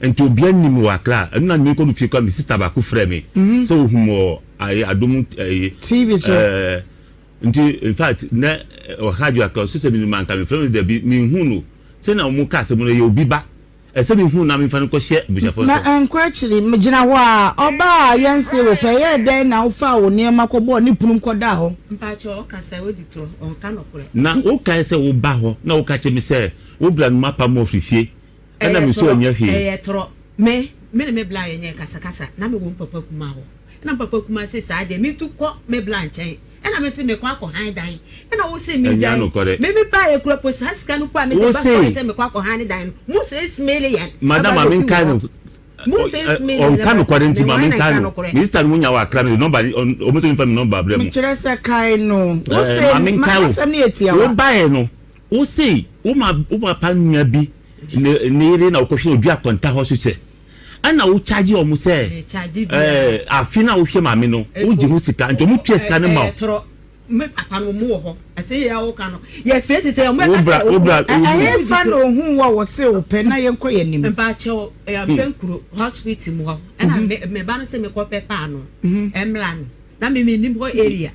nti obia nim wɔ akra ɛnu na mekɔ no fie kɔ me sister baako frɛ me mhm. sɛ ohun wɔ ayɛ adom ɛyɛ tv so ɛɛ nti in fact nɛ ɔha adwo akra ɔsɛ sɛ menim anka mefrɛ me dabi menhu no sɛ na wɔn ka asɛm no yɛ obi ba Ɛsɛ me hu na me nfa no kɔ hyɛ abusuafoɔ Na nsa. ɛnkɔ akyiri, gyina hɔ ara, ɔbaa a yɛnsee wo pɛ, ɛyɛɛ dɛn na wofaa wo nneɛma kɔbɔɔ ne pono mu kɔdaa hɔ? Mpakyɛw ɔka sɛ odi torɔ, ɔnka nɔkorɛ. Na wokae sɛ woba hɔ na woka kyerɛ me sɛ wo bra no mapam wo afiri fie, ɛna Ɛyɛ me nso torɔ, ɛnyɛ hwee. ɛyɛ torɔ. Me, me ne me bla yɛnyɛɛ kasakasa, na mewɔ me papa kumaa hɔ. Ɛna me papa kumaa se saa deɛ mentu kɔ me bla nkyɛn. Ɛna me se mekɔ akɔ han dan. Ɛna wo se Ɛnyɛ megyae. nokorɛ. Me me baeɛ kura po saa sika no po a mede Wo ba se. kɔɛ sɛ mekɔ akɔ han dan no. Mo 6 million. Madam Aba ma bɛdu menkae hɔ. no. Mo 6 million. Ɔnka nokorɛ nti Me ma wan na menkae nka no. nokorɛ. Me sister no mu nya wɔ Accra mede nɔmba ɔmo sɛ memfa me nɔmba brɛ mo. Mekyerɛ sɛ kae no. Wo Ɛɛ se ma menkae wo. m'asɛm no yɛ tiawa. Wo baeɛ no wo se wo ma wo papa nua bi ne ne yere na wokɔhwɛ no odua akɔnta hɔ so sɛ ɛna wo charge wɔn sɛ ɛɛ afe na wohwɛ maame no wogye ho sika nti wɔn tua sika no ma wo. Me papa no wɔn wɔ hɔ ɛsɛ yɛ awo ka no yɛ fɛ sisɛ wɔn ɛka sɛ wo bra ɛyɛ fa na ohun wɔ wɔ se wo pɛ na yɛn kɔ yɛn nim. Mpakyɛw ɛyɛ mpɛnkuro hospital mu hɔ ɛna me me ba no sɛ mekɔ pɛ paano ɛmla no na me me nim hɔ area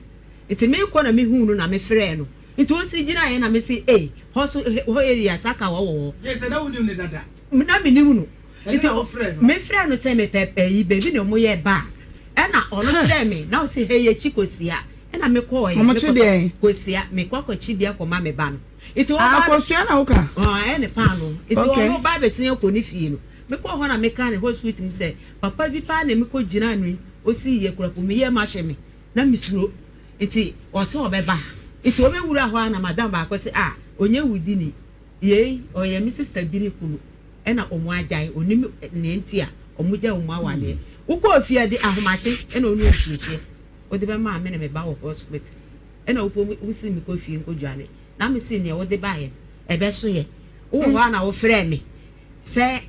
nti me kɔ na me hu no na me frɛ no nti osi gyina yɛ na me se ei hɔ so hɔ area saka wɔ wɔ hɔ. Yɛ sɛ na wo nim ne dada. Na me nim no. Nti mefrɛ no sɛ mepɛ ayi baabi na ɔmo yɛ bar ɛna ɔno kyerɛɛ me na ɔse hɛ yɛkyi kosua ɛna mekɔɔyɛ Ɔmo kye deɛn? Kosua mekɔ akɔkye bi akɔma me ba no nti ɔba Ah kosua na woka? Ɔɔ ɛne paano nti ɔno ba abɛsen akɔ ne fie no mekɔɔ hɔ na meka ne hospital mu sɛ papa bi paa na mekɔ gyina no yi ɔsi yɛ kura po meyɛ ma hye me na mesuro nti ɔse ɔbɛba nti ɔbɛwura hɔ a na madam baako se ah ɔnyɛ wudini yei ɔyɛ me sister bi ne kunu ɛna ɔmo agyae onim nea nti a ɔmo gyae ɔmo awadeɛ wokɔɔ fie de ahomakye ɛna ɔnu nsuohyeɛ wode bɛmaa me ne me ba wɔ hospital ɛna wopɔ wosi me kɔ fie nkɔ dwale na me si nea wode baeɛ no ɛbɛso yɛ wowɔ hɔ a na wofrɛ me sɛ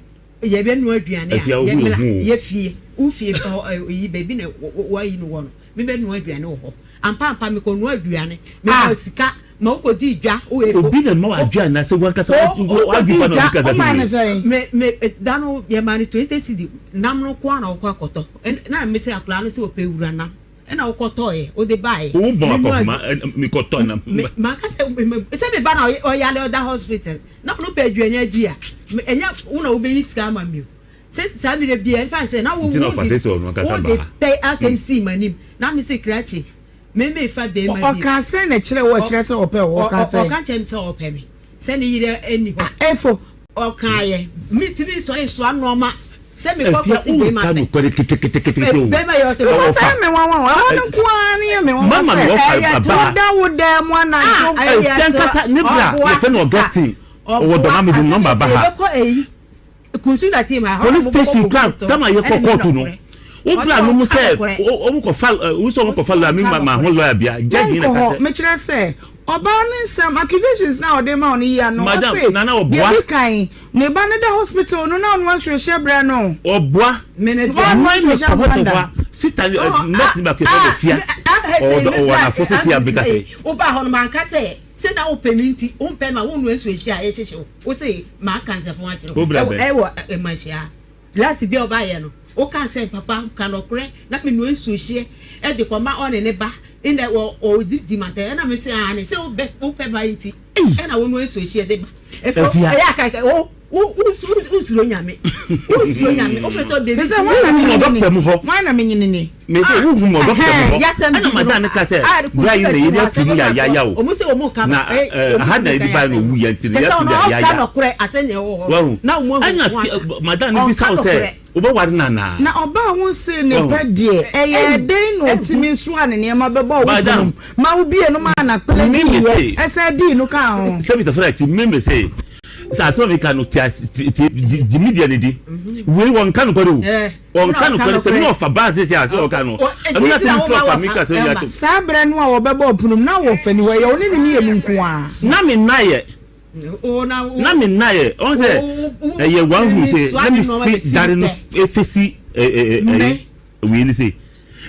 yɛbɛnoa aduane a yɛmmra yɛ fie wo fie yi baabi na wayi no wɔ no mebɛnoa aduane wɔ hɔ ampa ampa mekɔnoa aduane mekɔ sika ma wokɔdi dwa obi na ma wadwa na sɛ wankasa wadwi pa na ɔde kasa sɛ me me da no yɛma no 20 cedi nam no ko a na wokɔ akɔtɔ na me sɛ akwadaa no sɛ ɔpɛ wura nam ɛna wokɔtɔɛ wode baeɛ wo bɔn akɔhoma mekɔtɔ nam maka sɛ sɛ meba na ɔyale ɔda hospital na ɔno pɛ aduane adi a ɛnyɛ wo na wobɛyi sika ama mi o sɛ saa mmerɛ bia ɛmfa sɛ na wo wode pɛ asɛm sii m'anim na me sɛ krakye me me fa bɛrima bi ɔka sɛn na kyerɛ wɔ kyerɛ sɛ ɔpɛ wɔ ɔka sɛn ɔka kyerɛ me sɛ ɔpɛ me sɛ ne yere ɛni hɔ ɛfo ɔkaayɛ metumi nsɔ nsoa nneɛma sɛ mekɔ kɔsi bɛrima pɛ nokware keteketekete o bɛrima yɛ ɔtɛ ɔwɔ sɛ me nwanwa o ɛhɔ no nko ara ne yɛ me nwanwa sɛ ɛyɛ woda wo dan mu anadwo ɛfia nkasa ne bra yɛfɛ no Augustine ɔwɔ dɔm amedu nɔmba ba ha police station kura tama yɛ kɔ kɔɔtu no wo bra no mu sɛ wɔn kɔ fa wo sɛ wɔn kɔ fa lawyer mi ma ho lawyer bia judge yi na ka sɛ. mekyerɛ sɛ ɔbaa ne nsɛm accusations na ɔde ma ɔno yi ano madam ɔse nana ɔboa deɛ di kan ne ba no da hospital no na ɔno nsuohyɛ brɛ no ɔboa ɔno mi nsuohyɛ kɔ hɔ amanda hɔ sister nurse ni baako yɛ fɛ fia ɔwɔ ɔwɔ anafo sisi abeka sɛ. wobaa hɔ no manka sɛ sɛ na wopɛ me nti wompɛ ma wonua nsuohyɛ a ɛhyehye wo wo se maka nsɛfo akyerɛ wo ɛwɔ ɛmanhyia last bi a ɔbaayɛ no woka sɛ papa ka nɔkorɛ na menua nsuohyeɛ ɛde kɔma ɔne ne ba ɛna ɔdi di matɛ ɛna me se ane sɛ wopɛ ba nti ɛna wonua nsuohyeɛ de ba ɛfo ɛyɛ akaka wo. Wonsuro Nyame. Wonsuro Nyame. Wopɛ sɛ ɔbɛbi. Sɛ wɔn na wɔ dɔkta mu hɔ. Wɔn na menyini ni. Mɛ sɛ wohu wɔ dɔkta mu hɔ. Ɛna madam no ka sɛ bra yi na yɛde afiri mu yayaya o. Na aha na yɛde ba na owu yɛ nti na yɛafiri mu yayaya. Wahu. Ɛna madam no bisa wo sɛ wobɛware no anaa. Na ɔbaa wo nsee ne pɛ deɛ ɛyɛɛ dɛn na ɔtumi soaa ne nneɛma bɛbɔɔ wo pono mu ma wobiee no maa n'akpɛlɛ diiɛ ɛsan dii no kaa ho. Sɛ Mr. Farachi me se sɛ asɛm a meka no te te gye media no di wei wɔnka nokware o wɔnka nokware sɛ me ɔfa baa sɛ sɛ asɛ ɔka no ɛno na sɛ mefrɛ ɔfa meka sɛ yɛ atom. Saa berɛ no a wɔbɛbɔɔ pono mu na wɔfa ni hɔ ɛyɛ wo ne ne mmienu nko ara. Na me nnaeɛ na me nnaeɛ ɔn sɛ ɛyɛ one room sɛ na me si dare no efesi ɛyi wei ni se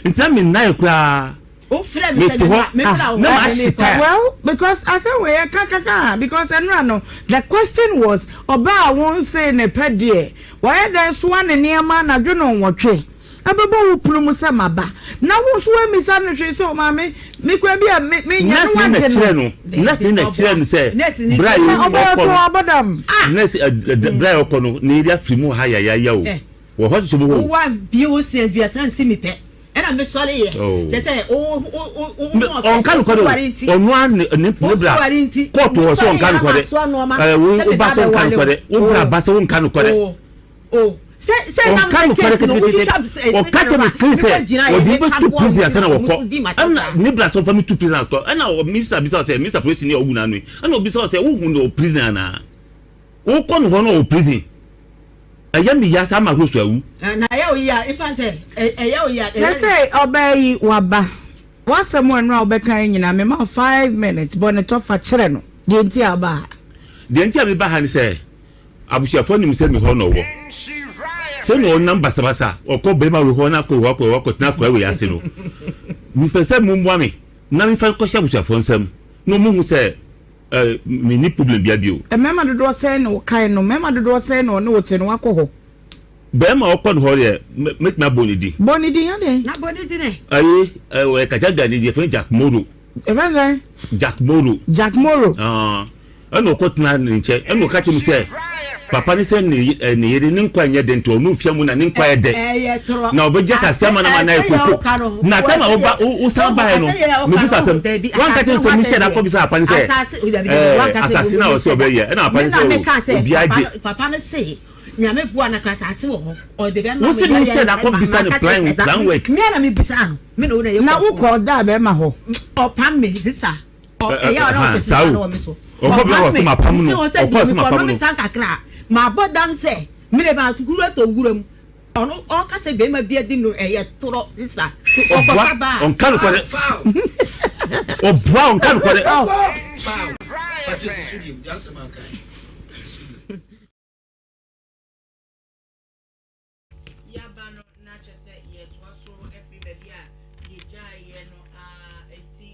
nti na me nnaeɛ koraa. Mete hɔ ah na mahye tire. Well because asɛm wei yɛ kakaka because ɛnora no the question was ɔbaa a wonsee ne pɛ deɛ wayɛ dɛn soa ne nneɛma anadwo nnɔnwɔtwe ɛbɛbɔ wo pono mu sɛ maba na wo nso woammisa no hwee sɛ ɔmaame me kura bi a me menyɛ no wagye no. Nurse na kyerɛ no sɛ bra yi ɔkɔ no ɔbɔdam. Nurse bra yi ɔkɔ no ne yere afiri mu ha yayaya o wɔ hɔ soso mu hɔ o. Wo wa bie wo se aduasa nsi mi pɛ. Ɛna me sɔre yɛ. Kyɛ sɛ o o o o ɔnka nokware o ɔno a ne ne bra kóòtù wɔ sɛ ɔnka nokware ɛɛ wo ba sɛ ɔnka nokware wo bra ba sɛ ɔnka nokware ɔnka nokware ketekete ɔka kyɛ me kiri sɛ ɔde bɛ tu prison asɛ na wɔkɔ ɛna ne bra sɛ ɔfa mi tu prison akɔ ɛna mr bisa sɛ mr polisi ni ɔwu n'ano yi ɛna ɔbisa sɛ wohu no prison anaa. Wokɔ no hɔ no ɔwɔ prison. Ɛyɛ me ya saa ma Rose awu. Na ɛyɛ wo ya efa sɛ ɛyɛ wo ya. Sɛsɛi ɔbaa yi waba. W'asɛm a ɛno a wobɛka yi nyinaa mema wo 5 minutes bɔ ne tɔfa kyerɛ no deɛ nti a wobaa ha. Deɛ nti a meba ha ne sɛ abusuafoɔ nim sɛ me hɔ na ɔwɔ. Sɛnea ɔnam basabasa ɔkɔ bɛrima wei hɔ na akɔ wei hɔ akɔ wei hɔ akɔtena akoa wei ase no mepɛ sɛ mommoa me na memfa nkɔhyɛ abusuafoɔ nsam na wɔhu sɛ Eh, menni problem bia bio. Mmarima dodoɔ sɛn na wokae no? Mmarima dodoɔ sɛn na ɔne wo te no wakɔ hɔ? Barima a ɔkɔ no hɔ deɛ, mɛtumi abɔ ne din. Bɔ ne din, adɛn? Na bɔ ne din ɛ. Ayi, ɔyɛ Kajaga ni, yɛfrɛ no Jack Moro. Yɛfrɛ no sɛn? Jack Moro. Jack Moro. Ah, ɛna ɔkɔtena ne nkyɛn, ɛna ɔka kyerɛ me sɛ, papa ne sɛ ne ne yere ne nkwa nyɛ den nti ɔno ofia mu na ne nkwa yɛ dɛ. Na ɔbɛgye asase ama no ma no ayɛ koko. Na tam a woba wosan baeɛ no, mebisa asɛm. Wanka kyerɛ sɛ mehyɛ da kɔbisa papa no sɛ ɛɛ asase no a ɔsɛ ɔbɛyɛ ɛna papa no sɛ o obiara gye. Papa no se nyame boa na ka asase wɔ hɔ ɔde bɛma Wo se mehyɛ da kɔbisa no plan plan work. Me na mebisa no me na wo na yɛ Na wokɔ ɔda bɛrima hɔ. Ɔpam me sista. Ɛyɛ ɔna ɔte saa sista no wɔ me so. Ɔkɔ bɛ wɔ so ma pam no. Ɔkɔ so ma pam no. San kakra ma bɔ dam sɛ mede ma kuru atɔ wura mu. Ɔno ɔka sɛ bɛrima bi adi no ɛyɛ torɔ sista. Ɔboa ɔnka nokware. Ɔboa ɔnka nokware. Yɛaba no na kyerɛ sɛ yɛtoa so afiri baabi a yɛgyaeɛ no ara enti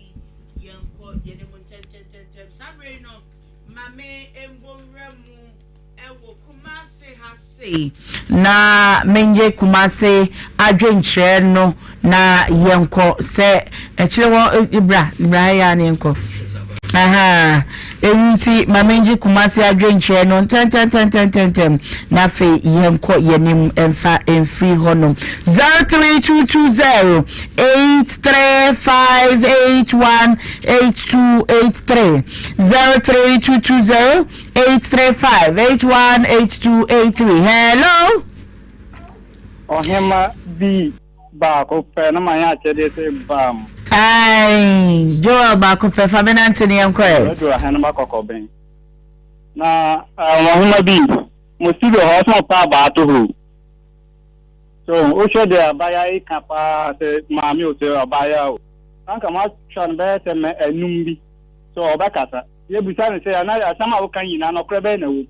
yɛnkɔ yɛn mu ntɛntɛntɛntɛm. Saa berɛ yi no, ma me mbɔ nwura mu wɔ Kumase ha sei na menyɛ Kumase adwenkyerɛ no na yɛnkɔ sɛ akyire hɔ bra bra ha yi ara na yɛnkɔ. Ahaa eyi nti ma mengye Kumasi adwenkyerɛ no ntɛntɛntɛntɛntɛm na afei yɛnkɔ yɛnim mfa mfiri hɔnom. 03220 83581 8283 03220 835 81 8283 Hello. Ɔhemma bi. Baako pɛ na mayɛ akyɛdeɛ sɛ bam. Ae Joel baako pɛ fa me nante ne yɛnkɔ ɛ. Bɛduru ahenema kɔkɔben. Na ɔhema bi mo studio hɔ ɔsɛ ɔpɛ abaa to hɔ o. So wohwɛ deɛ abaayewa yi ka paa sɛ maame o sɛ abaayewa o. Anka moatwa no bɛyɛ sɛ mɛ anum bi sɛ ɔbɛkasa. Yɛbisa no sɛ ana asɛm a woka nyinaa nɔkorɛ bɛyɛ na ɛwɔ mu.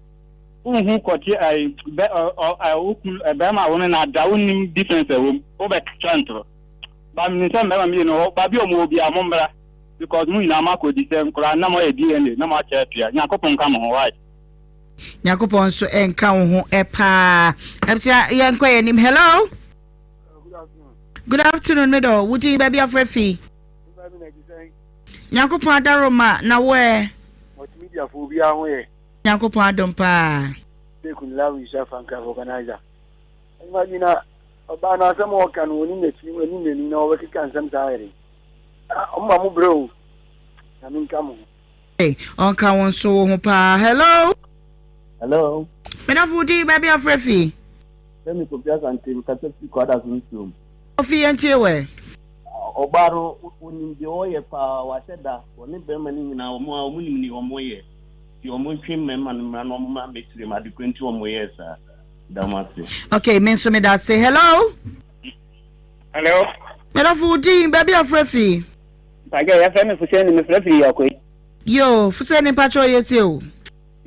Wonhu kɔte ɛyi bɛ ɔ ɔ ɛ wo kunu ɛ bɛrima a wo ne no ada wonnim difference a ɛwɔ mu wobɛtwa ntorɔ. Ba menim sɛ mmarima mmienu hɔ baabi a wɔn wɔ biara mommra because mo nyinaa moakɔdi sɛ nkwadaa na moayɛ DNA na moakyɛ atua. Nyankopɔn nka mo ho wai. Nyankopɔn nso nka wo ho paa. Abusua yɛnkɔ yɛn anim. Hello. Good afternoon, me dɔ. Wo din baabi afrɛ fi. Nyankopɔn adaroma na wo ɛ. Multimedia fo obiara ho yɛ. Nyankopɔn adom paa. Teku Lawi Hyɛ Fankraf organizer. Ɛnma bi na ɔbaa no asɛm a ɔka no ɔnim n'akyi ɔnim n'anim na ɔbɛkeka nsɛm saa yɛre. Ah, ɔmo ma mo brɛ o. Nyame nka mo ho. Hey, ɔnka wo nso wo ho paa. Hello. Hello. Medafo wo din baabi afrɛ fi. Femi Kofi Asante mekasa fi Kwadaso nsuom. Kofi yɛntie wɛ. Ɔbaa no onim deɛ ɔyɛ paa wahyɛ da ɔne bɛrima no nyinaa wɔn a wɔn nim deɛ wɔn yɛ nti wɔn ntwe mmarima no mmra na wɔn mmra mmɛkyerɛ mu adekora nti wɔn yɛɛ saa da mo ase. Okay, me nso meda ase. Hello. Hello. Medafo wo din baabi afrɛ fi. Mpakyɛw yɛfrɛ me Fuseni mefrɛ firi Yɔkoe. Yoo Fuseni mpakyɛw yɛtie o.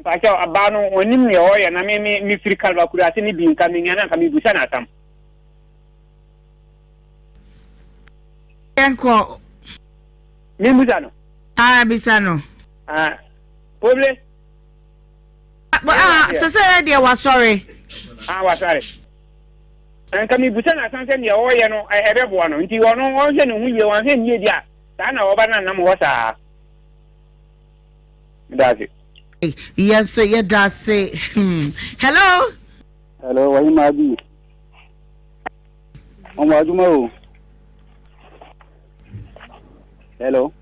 Mpakyɛw abaa no onim nea ɔyɛ na me me mefiri Kalba kurase ne bi nka menya na nka mebusa no asɛm. Yɛnkɔ. Membusa no. Ah bisa no. Ah poble. Ah sɛ sɛ yɛ deɛ wasɔre. Ah wasɔre. Nka mebisa no asan sɛ nea ɔreyɛ no ɛbɛboa no nti ɔno ɔnhwɛ ne ho yie wanhwɛ ne yie deɛ a saa na ɔba no anam hɔ saa. Meda ase. Yɛn nso yɛda ase. Hmm. Hello. Hello, wɔn maa bi. Wɔn adwuma o. Hello.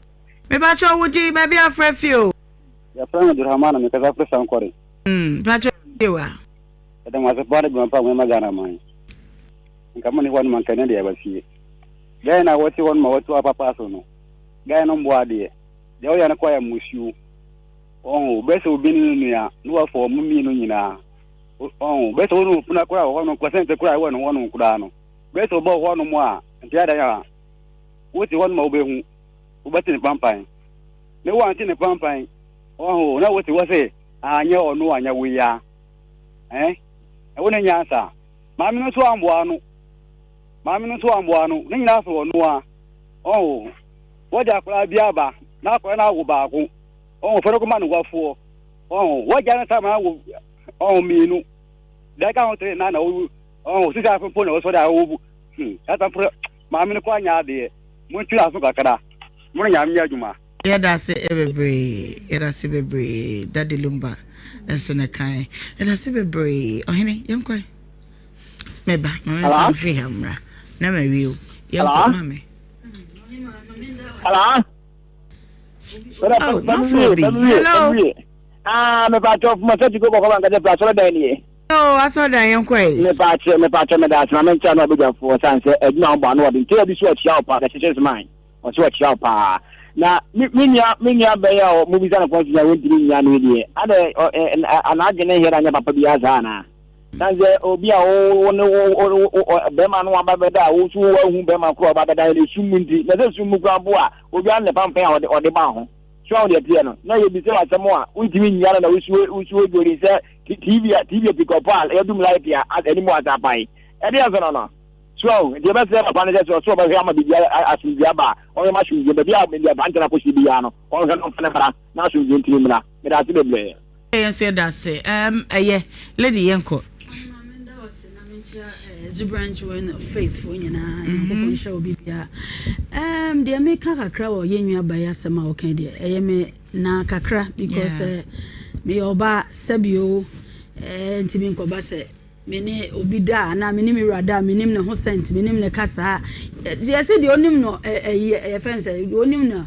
Mebakyɛ wo din baabi afrɛ fi o. Yɛfrɛ no Abdulrahman na mekasa frɛ Sankɔre. Hmm, mebakyɛ wa. Yɛda mo ase paa ne dwuma pa a moyɛ ma Ghana man. Nka mo ne hɔ no ma nka ɛnɛ deɛ yɛba fie. Guy no a wɔte hɔ no ma wɔte hɔ apapa so no, guy no mboa adeɛ. Deɛ ɔyɛ no kɔ yɛ mmusuo. Ɔho, bɛsɛ obi ne ne nua na wafa wɔn mmienu nyinaa. Ɔho, bɛsɛ wɔn opuna koraa wɔ hɔ no, kɔsɛnte koraa ɛwɔ ne hɔ no koraa no. Bɛsɛ ɔbɔ hɔ nom a, nti adan a, wote hɔ no ma wobɛhu, wobɛte ne pampan. Ne wante ne pampan, ɔho, na wote hɔ sɛ, anyɛ ɔno anyɛ wo ya. Eh, ɛwo ne nyansa. Maame no nso amboa no. Maame no nso amboa no. Ne nyinaa so ɔno a. Ɔho, wɔde akwadaa bi aba, na akwadaa no awo baako. Ɔho, fɛ no kɔma no wafoɔ. Ɔho, wɔgya no saa ma awo, ɔho mmienu. Deɛ ɛka ho tere na na ɔwu. Ɔho, sisi afo mpo na ɔsɔre a ɔwu. Hmm, ɛsa mpo maame no kɔ anya adeɛ. Montwe aso kakra. Mo ne nyame nyɛ adwuma. Yɛda ase bebree, yɛda ase bebree, Daddy Lumba nso na ɛkae. Yɛda ase bebree, ɔhene yɛnkɔ ɛ. Meba, ma memfa mfiri ha mmra na mawie o. Yɛnkɔ ma me. Hello. Oh, mafo bi. Hello. Ah, me pa cho ma sɛ tiko kɔkɔ ba nkɛtɛ pra sɔrɔ dan nie. Oh, asɔrɔ dan yɛnkɔ ɛ. Me pa kyɛ, me pa kyɛ me da asema me nkyɛn na ɔbɛgyafoɔ san sɛ adwuma ho bɔ ano ɔden. Tɛ bi so akyia wo pa, the churches mine. Ɔse ɔkyea wo paa. Na me me nua me nua bɛyɛ a mobisa no kɔnsi a wɔntumi nnya no yi deɛ adɛ anadwene nhɛ da nyɛ papa biara saa anaa? San sɛ obi a wo ne wo bɛrima no aba bɛda a wo so woahu bɛrima korɔ ɔba bɛda no sum mu nti na sɛ sum mu koraa mpo a obiara ne pampan a ɔde ɔde ba ho so ahu deɛ teɛ no na yɛbisa wo asɛm a wontumi nnya no na wosuo wosuo dwori sɛ TV a TV apikɔpɔ a yɛdum light a anim asa apae ɛde ɛso no no So ahu? Nti yɛbɛsrɛ papa no sɛ sɛ ɔsɛ ɔbɛhwɛ ama biribi asomdwoe aba a, ɔnhwɛ ma asomdwoe baabi a baabi a aberante no akɔhyɛ biara no, ɔnhwɛ na ɔmfa no mmra na asomdwoe ntumi mmra. Meda ase bebree. Yɛn nso yɛda ase. Um, ɛyɛ. Lady, yɛnkɔ. Exuberant Women of Faith foɔ nyinaa Nyankopɔn nhyira obi biara. Um, deɛ meka kakra wɔ yɛn nua ba yi asɛm a ɔka deɛ ɛyɛ me na kakra because yeah. uh, meyɛ ɔbaa sɛbio eh, ntumi nkɔba sɛ Me ne obi da a, anaa me ne me wura da a, menim ne ho scent, menim ne kasaa. Yɛse deɛ onim no, ɛyi, yɛfrɛ no sɛ, deɛ onim no,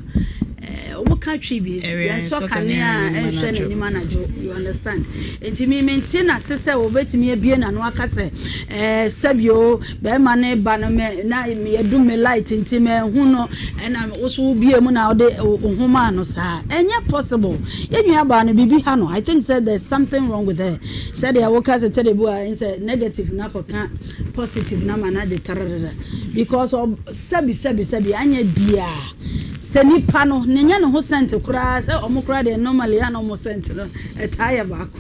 wɔn ka twi bi, yɛnsɔ kanea a ɛnhwɛ n'anim anadwo, you understand? Nti me mente n'ase sɛ wɔbɛtumi abie n'ano aka sɛ, ɛɛ, sɛbio, bɛrima ne ba no, me, na yɛdum me light nti manhu no, ɛna wo so wobie mu na wode wo ho maa no saa. Ɛnyɛ possible. Yɛn nuabaa no, biribi ha no. I think sɛ there's something wrong with her. Sɛdeɛ woka sɛ tɛdɛ bi wɔ a nsɛ negative no akɔka positive no ama no agye trrr because ɔ sɛbi sɛbi sɛbi anyɛ biaa sɛ nipa no ne nyɛ ne ho scent koraa sɛ ɔmo koraa deɛ normally a na ɔmo scent no ɛtaa yɛ baako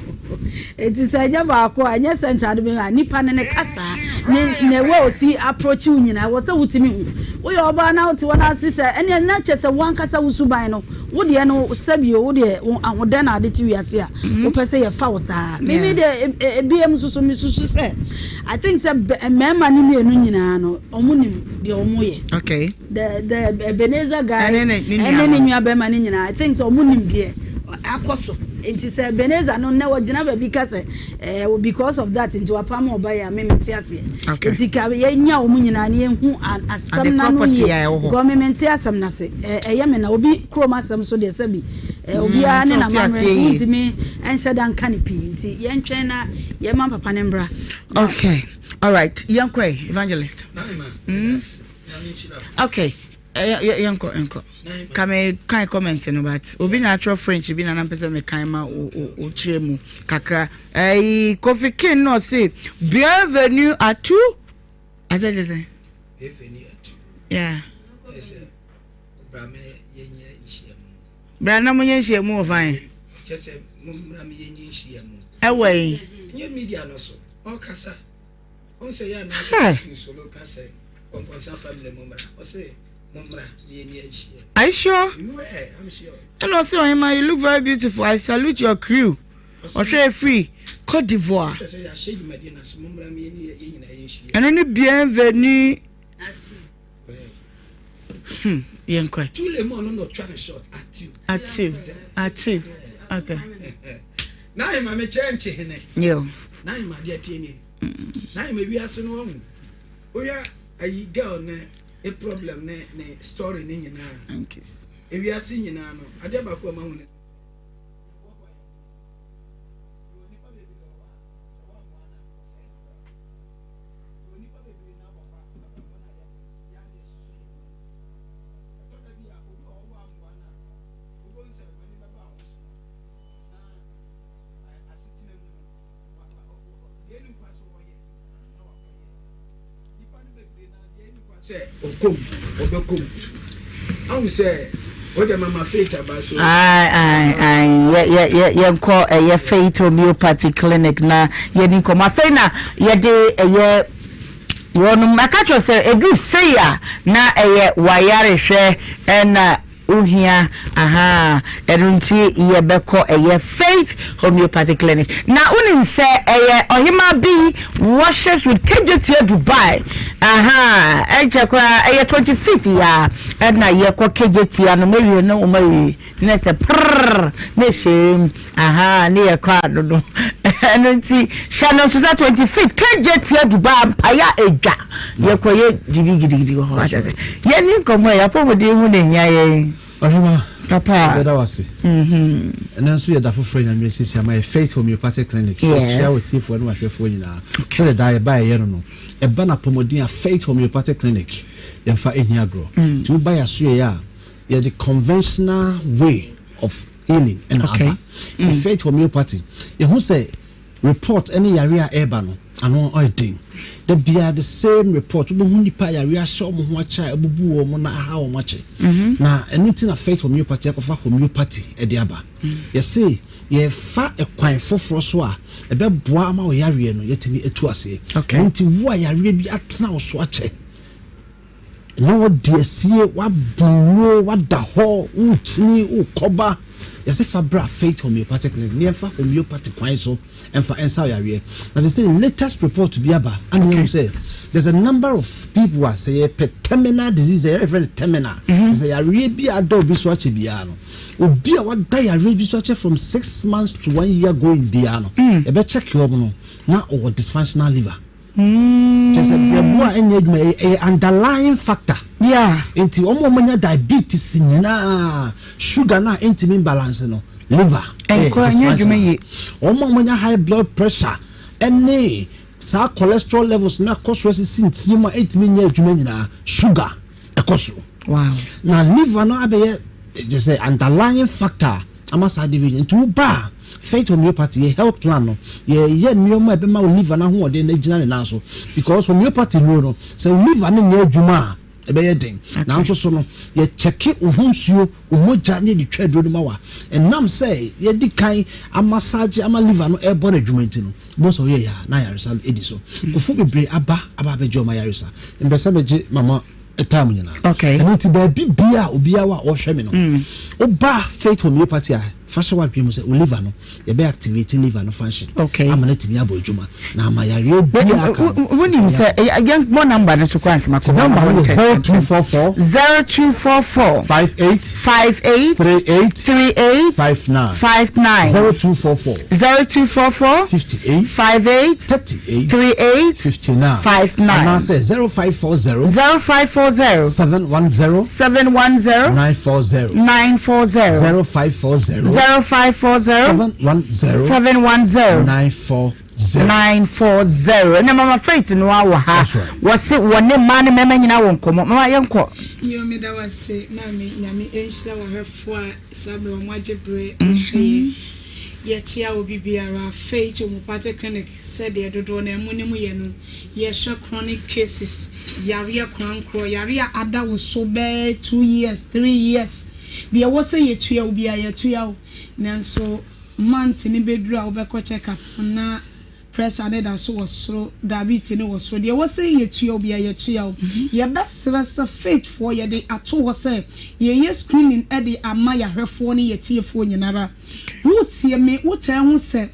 eti sɛ ɛnyɛ baako a ɛnyɛ scent ade bi a nipa no ne kasaa ne ne wɔ osi approach wo nyinaa wɔ sɛ wotumi hu woyɛ ɔbaa na wote wɔn ase sɛ ɛneɛ na kyɛ sɛ wankasa wo suban no Wo deɛ no sɛbi o, wo deɛ wo ahodɛ na ade te wiase a wopɛ sɛ yɛfa wo saa. Me me deɛ ebiem nso so mesusu sɛ I think sɛ mmarima no mmienu nyinaa no wɔn nim deɛ wɔn yɛ. Okay. The the Ebenezer guy ɛne ne nua bɛrima no nyinaa I think sɛ wɔn nim deɛ akɔ so. Nti sɛ Ebenezer no nnɛ ɔgyina baabi ka sɛ ɛɛ because of that nti wapam ɔba yi a me mente aseɛ. Nti ka yɛnya wɔn nyinaa na yɛhu asɛm no ano yie because me mente asɛm no ase. Ɛyɛ me na obi kurom asɛm so deɛ sɛbi obiara ne n'amammerɛ nti wontumi nhyɛ da nka no pii nti yɛntwɛn na yɛma papa no mbra. Okay, alright, yɛnkɔ ɛ evangelist. Mm. Okay, yɛnkɔ yɛnkɔ. Ka me kan comment no but obi na atwerɛ French bi na na mpɛ sɛ me kan ma o o kyerɛ mu kakra. Ɛyi Kofi King na ɔse bienvenue à tout. Asɛ kyerɛ sɛ. Bienvenue à tout. Yeah. Ɛsɛ bra me yɛnyɛ nhyiamu. Bra na mo nyɛ nhyiamu wɔ fan. Kyerɛ sɛ mo mmra me yɛnyɛ nhyiamu. Ɛwɔ yi. Nyɛ media no so. Ɔkasa. Are you sure? Ɛna ɔsɛ ɔhema you look very beautiful I salute your crew. Ɔhwɛ efiri Cote d'Ivoire. Ɛno ne bienvenue. Hmm, yɛn kɔ. Atiu, atiu, okay. Na ahema me kyɛ nkye hene. Yo. Na ahema adeɛ tie nie. Na ahema wiase no wahu. Wohwɛ ayi girl ne e problem ne ne story ne nyinaa. Ewiase nyinaa no adeɛ baako a mahu ne. Sɛ ɔkɔm ɔbɛkɔm ahu sɛ wode mama faith aba so. Yɛnkɔ ɛyɛ Faith Homeopathy Clinic na yɛni nkɔmmɔ. Afei na yɛde ɛyɛ wɔnom aka kyerɛ sɛ ɛduru sei a na ɛyɛ wayarehwɛ ɛna Wohia ahaa ɛno nti yɛbɛkɔ ɛyɛ Faith Homeopathy Clinic na wonim sɛ ɛyɛ ɔhemaa bi worships with Kejetia Dubai ahaa ɛnkyɛ koraa ɛyɛ 25th yi ara ɛna yɛkɔ Kejetia no mawie no wɔn awie na ɛsɛ prrr na ɛhyɛm ahaa ne yɛkɔ ano no ɛno nti hyɛ no nso sɛ 25th Kejetia Dubai mpaeɛ a ɛdwa Yɛkɔyɛ biribi gidigidi wɔ hɔ akyɛ sɛ yɛne nkɔmmɔ a yɛapɔmuden ho na ehia yɛn. Ɔhema, Papa. yɛbɛda wo ase. Mhm. Ɛnɛ nso yɛ da foforɔ a Nyame asiesie ama yɛ Faith Homeopathic Clinic. Yes. Yɛkyia w'atiefoɔ ne w'ahwɛfoɔ nyinaa. Sɛdeɛ daa yɛba a yɛyɛ no no, ɛba no apɔmuden a Faith Homeopathic Clinic yɛmfa nni agorɔ. Nti woba yɛn asoɛeɛ a, yɛde conventional way of healing ɛna aba. Nti Faith Homeopathy, yɛhu sɛ Report ne yareɛ a ɛreba no ano yɛ den. Da biara the same report. Wobɛhu nnipa a yareɛ ahyɛ wɔn ho akyɛ a abubu wɔn na aha wɔn akyɛ. Mhm. Na ɛno nti na Faith Homeopathy akɔfa homeopathy de aba. Mm. Yɛse yɛfa ɛkwan foforɔ so a ɛbɛboa ama wo yareɛ no yɛatumi atu aseɛ. Ɛno nti wo a yareɛ bi atena wo so akyɛ Na wɔde asie, woaboro, woada hɔ, worekyini, worekɔba. Yɛse fa bra Faith Homeopathic Clinic na yɛmfa homeopathy kwan so mfa nsa wo yareɛ. Na sesei latest report bi aba ama yɛahu sɛ there's a number of people a sɛ yɛpɛ terminal disease a yɛfrɛ no terminal, kyerɛ sɛ yareɛ bi a ada obi so akyɛ biara no, obi a wada yareɛ bi so akyɛ from 6 months to one year going biara no, yɛbɛ check wɔn no na ɔwɔ dysfunctional liver. Kyerɛ sɛ brɛbo a ɛnyɛ adwuma ɛyɛ ɛyɛ underlying factor. Yeah. Nti wɔn a wɔanya diabetes nyinaa sugar no a ɛntumi balance no liver ɛyɛ Ɛnkɔ ɛnyɛ adwuma dysfunctional. yie. Wɔn a wɔanya high blood pressure ɛne saa cholesterol levels no akɔ soro asisi ntini mu a ɛntumi nyɛ adwuma nyinaa sugar ɛkɔ soro. Wow. Na liver no abɛyɛ kyerɛ sɛ underlying factor ama saa ade wei nyinaa. Nti woba a, Faith Homeopathy, yɛ health plan no, yɛyɛ nneɛma a ɛbɛma wo liver no ahoɔden no agyina ne nan so. Because homeopathy nnuro no, sɛ wo liver no nyɛ adwuma a, ɛbɛyɛ den. Nanso so no, yɛkyɛke wo ho nsuo, wo mogya ne yɛde twa aduro no ma wo a, ɛnam sɛ yɛadi kan amassage ama liver no ɛrebɔ no adwuma nti no, wobɛhu sɛ woyɛeɛ a na ayaresa no adi so. Nkurɔfoɔ bebree aba aba abɛgye wɔn ayaresa. Mepɛ sɛ megye mama time nyinaa. Okay. Ɛno nti baabi bia a obiara wɔ a ɔhwɛ me no, woba Faith Homeopathy a, Fa hyɛ w'adwene mu sɛ wo liver no, yɛbɛ activate liver no function ama no atumi abɔ adwuma na ama yareɛ biara aka no. Wonim sɛ yɛn bɔ number no so kɔ ansɛm akɔ. Number no yɛ 0244 0244 58 58 38 38 59 59 0244 0244 58 58 38 38 59 59 anaasɛ 0540 0540 710 710 940 940 0540 0540 710 710 940 940 ɛna mama faith no awɔ ha wɔse wɔne mmaa ne mmarima nyinaa wɔ nkɔmmɔ mama yɛnkɔ. Yoo meda wo ase maame Nyame nhyira w'ahwɛfoɔ a saa berɛ wɔn agye berɛ rehwɛ yɛn. Yɛkyea obi biara Faith Homeopathic Clinic sɛdeɛ dodoɔ no ara mu nim yɛ no yɛhwɛ chronic cases yareɛ korankorɔ yareɛ a ada wo so bɛyɛ 2 years 3 years deɛ ɛwɔ sɛ yɛtua wo biara yɛtua wo nanso month no bɛduru a wobɛkɔ check up no na pressure no da so wɔ soro, diabetes no wɔ soro, deɛ ɛwɔ sɛ yɛtua wo biara yɛtua wo. Yɛbɛsrɛ sɛ Faith foɔ yɛde ato hɔ sɛ yɛyɛ screening de ama yɛahwɛfoɔ ne yɛtiefoɔ nyinara. Wotie me, wotaa hu sɛ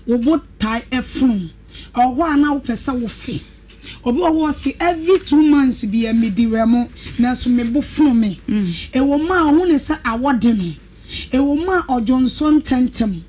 wo bo tae fono, ɛwɔ hɔ a na wopɛ sɛ wofe. Obi wɔ hɔ ɔse every 2 months biara medi wɛmo nanso me bo fono me. Ɛwɔ mu a ɔhu ne sɛ awɔ de no, ɛwɔ mu a ɔdwonsɔ ntɛntɛm.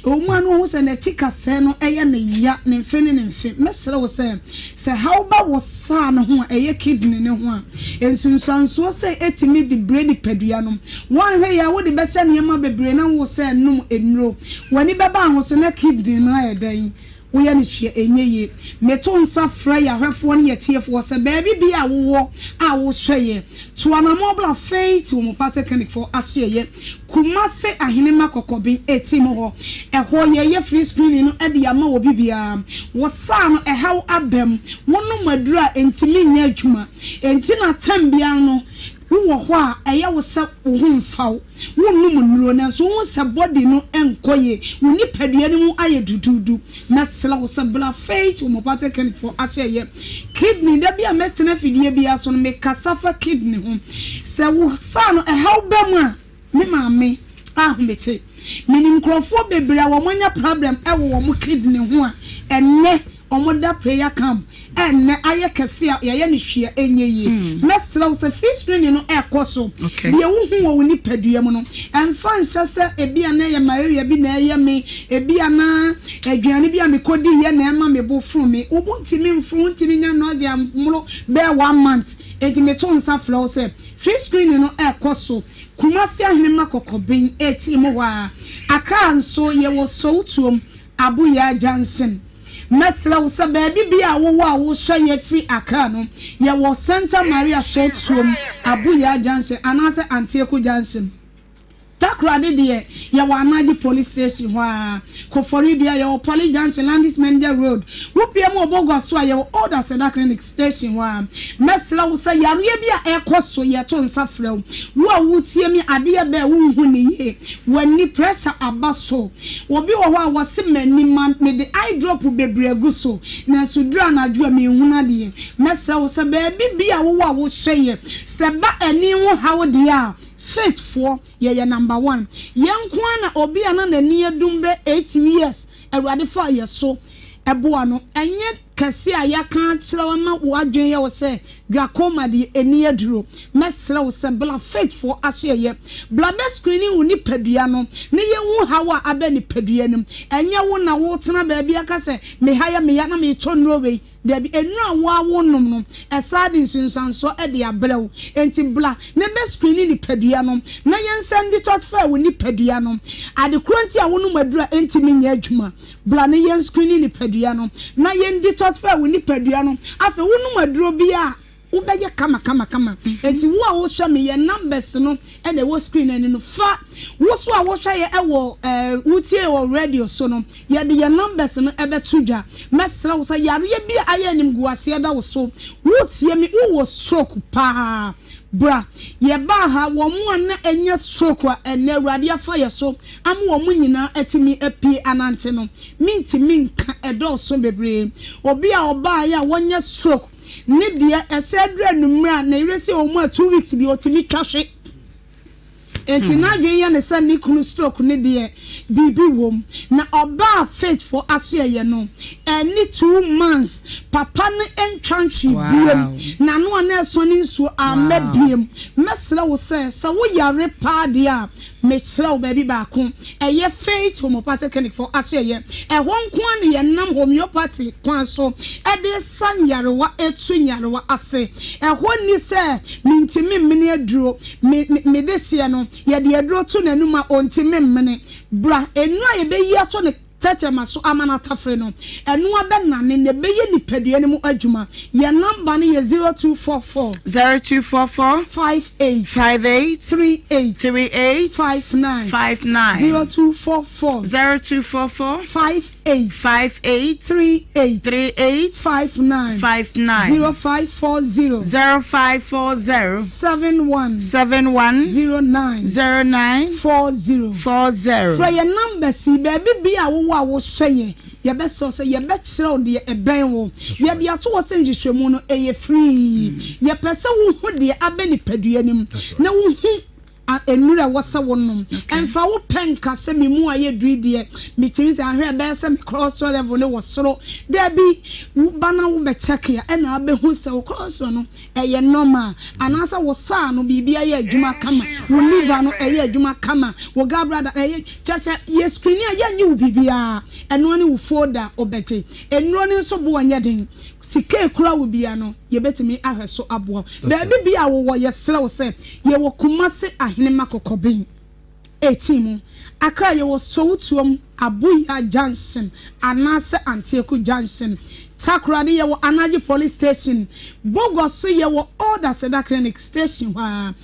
Ɛwɔ mu a na ohu sɛ n'akyi kasɛɛ no yɛ no ya, ne mfe ne ne mfe. Mɛsrɛ wo sɛ, sɛ haw ba wo saa no ho a, ɛyɛ kidney no ho a, nsunsuansoɔ sɛ ɛtumi de brɛ nipadua no. Woanhwɛ yie a, wode bɛhyɛ nneɛma bebree na wo sɛ nom nnuro. W'ani bɛba ho so na kidney no ayɛ dɛn? Woyɛ no hwee a, ɛnyɛ yie. Meto nsa frɛ yɛn ahwɛfoɔ ne yɛn atiefoɔ sɛ baabi biara a wowɔ a wohwɛ yɛn, tu anammɔn bra Faith Homeopathic Clinic foɔ asoɛeɛ, Kumase Ahenema Kɔkɔben Etim hɔ. Ɛhɔ yɛyɛ free screening no de ama obi biara. Wo saa no ɛhaw aba mu, wonom aduro a ɛntumi nyɛ adwuma. Enti na tɛm biara no wowɔ hɔ a ɛyɛ wo sɛ wo ho mfa wo. Wonnom nnuro nanso wohu sɛ body no nkɔ yie, wo nipadua no mu ayɛ duduudu. Mɛsrɛ wo sɛ bra Faith Homeopathic Clinic foɔ ahyɛyɛ. Kidney, da bi a mɛtena afidie biara so no mekasa fa kidney ho. Sɛ wo saa no ɛhaw ba mu a, me maame ahomete. Menim nkurɔfoɔ bebree a wɔn anya problem wɔ wɔn kidney ho a ɛnnɛ wɔn da prayer camp ɛnnɛ ayɛ kɛse a yɛayɛ no hwee a ɛnyɛ yie. Mɛsrɛ wo sɛ free screening no ɛrekɔ so. Deɛ wohu wɔ wo nipadua mu no, ɛmfa nhyɛ sɛ ebia na ɛyɛ malaria bi na ɛyɛ me, ebia na aduane bi a mekɔdiiɛ na ɛma me bo fono me. Wo bo ntumi mfono, wontumi nya nausea mmoro bɛyɛ one month. Enti meto nsa frɛ wo sɛ free screening no ɛrekɔ so. Kumasi Ahenemma Kɔkɔben ɛretie mu hɔ ara. Accra nso yɛwɔ Sowutuom, Abuya Junction. Mɛsrɛ wo sɛ baabi biara a wowɔ a wohwɛ yɛ firi Accra no, yɛwɔ Santa Maria Sowutuom, Abuya Junction anaasɛ Antieku Junction. Takoradi deɛ, yɛwɔ Anagye Police Station hɔ ara. Koforidua, yɛwɔ Poly Junction, Landis Manager Road. Wopue mu wɔ Bogua so a, yɛwɔ Old Aseda Clinic Station hɔ ara. Mɛsrɛ wo sɛ yareɛ bi a ɛrekɔ so, yɛto nsa frɛ wo. Wo a woretie me, adeɛ bɛn a wonhu no yie, w'ani, pressure aba so. Obi wɔ hɔ a, wɔse m'ani ma mede eye drop bebree agu so, nanso duru anadwo a menhunu adeɛ. Mɛsrɛ wo sɛ baabi bi a wowɔ a wohwɛ yɛ, sɛ ɛba ani ho haw deɛ a, Faith foɔ, yɛyɛ number one. Yɛn nko ara na obi a na n'ani adum bɛ 8 years, Awurade faa yɛ so boa no. Ɛnyɛ kɛse a yɛaka akyerɛ wo ama w'adwene yɛ wo sɛ glaucoma deɛ ɛnni aduro. Mɛsrɛ wo sɛ bla Faith foɔ asoɛeɛ. Bla bɛ screening wo nipadua no na yɛnhu haw a aba nipadua no mu. Ɛnyɛ wo na wotena baabi aka sɛ me ha yɛ me ya na meretɔ nnuro wei. Dabi, nnuro a wo ara wonom no, ɛsaa de nsunsuansoɔ de abrɛ wo. Enti bla na bɛ screening nipadua no na yɛnsan detoxify wo nipadua no. Ade korɔ nti a wonom aduro a ɛntumi nyɛ adwuma. Bla na yɛn screening nipadua no na yɛn detoxify wo nipadua no. Afei wonom aduro biara a, wobɛyɛ kama kama kama. Enti wo a wohwɛ me, yɛn numbers no na ɛwɔ screen no ani no, fa. Wo nso a wohwɛ yɛ wɔ ɛɛ wotie wɔ radio so no, yɛde yɛn numbers no bɛto dwa. Mɛsrɛ wo sɛ yareɛ bi a ayɛ animguaseɛ da wo so, wotie me, wowɔ stroke paa, bra. Yɛbaa ha, wɔn a na anya stroke a ɛnnɛ Awurade afa yɛn so ama wɔn nyinaa atumi apue anante no, mentumi nka, ɛdɔɔso bebree. Obi a ɔbaeɛ a wanya stroke, Ne deɛ ɛsɛ duru anummerɛ a ne yere se ɔmu a 2 weeks bi ɔtumi twa hwe. Enti n'adwene yɛ no sɛ ne kunu stroke no deɛ biribi wom. Na ɔbaa Faith foɔ asoɛeɛ no, ɛnni 2 months papa no ntwa nhwee biom. N'ano a na ɛsɔne nsuo amma biom. Mɛsrɛ wo sɛ, sɛ wo yare paa deɛ a, Mekyerɛ wo baabi baako, ɛyɛ Faith Homeopathic Clinic foɔ asoɛeɛ. Ɛhɔ nko ara na yɛnam homeopathy kwan so de sa nyarewa, tu nyarewa ase. Ɛhɔ nni sɛ mentumi mmene aduro, me, me, me dehyeɛ no, yɛde aduro to n'anum a ɔntumi mmene. Bra, nnuro a yɛbɛyi ato ne tɛkyerɛma so ama no atafere no, ɛno ara bɛnane na ɛbɛyɛ nipadua no mu adwuma. Yɛn nɔmba no yɛ 0244. 0244. 58. 58. 38. 38. 59. 59. 0244. 0244. 58. 58. 38. 38. 59. 59. 0540. 0540. 71. 71. 09. 09. 40. 40. Frɛ yɛn numbers yi, baabi biara a wowɔ a wohwɛ yɛn, yɛbɛsrɛ wo sɛ yɛbɛkyerɛ wo deɛ ɛbɛn wo. Yɛde ato hɔ sɛ nhwehwɛmu no, ɛyɛ free. Yɛpɛ sɛ wohu deɛ aba nipadua no mu, na wohu nnuru a ɛwɔ sɛ wonom. Ɛmfa wo pɛ nka sɛ me mu ayɛ duru yi deɛ, metumi sɛ ahwɛ ɛbɛyɛ sɛ me cholesterol level no wɔ soro. Dabi, woba na wobɛ check a, ɛna wobɛhu sɛ wo cholesterol no ɛyɛ normal anaasɛ wo saa no biribi ayɛ adwuma kama, wo liver no ɛyɛ adwuma kama, wo gallbladder ɛyɛ, kyerɛ sɛ yɛ screen a yɛnnye wo biribiara, ɛno ara ne wo folder a wobɛgye. Nnuro no nso boɔ nyɛ den, sika ekura wo biara no yɛbɛtumi ahwɛ so aboa wo. Baabi biara a wowɔ yɛsrɛ wo sɛ yɛwɔ Kumasi Ahenema Kɔkɔben. 18 mu. Accra yɛwɔ Sowutuom, Abuya junction anaasɛ Antieku junction. Takoradi yɛwɔ Anagye police station. Bogoso yɛwɔ Old Aseda clinic station hɔ ara.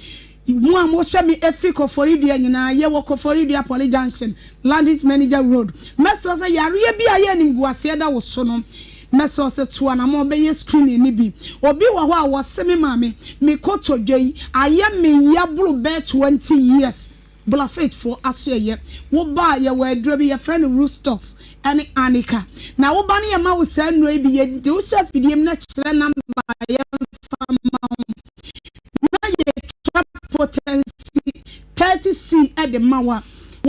Mo a mohwɛ me ɛfiri Koforidua nyinaa yɛwɔ Koforidua Poly junction, Landit Manager road. Mɛsrɛ sɛ yareɛ bi a ɛyɛ animguaseɛ da wo so no, Mɛsrɛ wo sɛ tu anamɔn bɛyɛ screening no bi. Obi wɔ hɔ a wɔse me maame, me kotodwe yi ayɛ me ya boro bɛyɛ 20 years. Bla Faith foɔ asoɛyɛ. Wo ba a yɛwɔ aduro bi yɛfrɛ no Roostox ɛne Arnica. Na wo ba no yɛma wo saa nnuro yi bi yɛde wo hyɛ afidie mu na kyerɛ number a yɛmfa mma wo na yɛtwa potency 30C de ma wo a,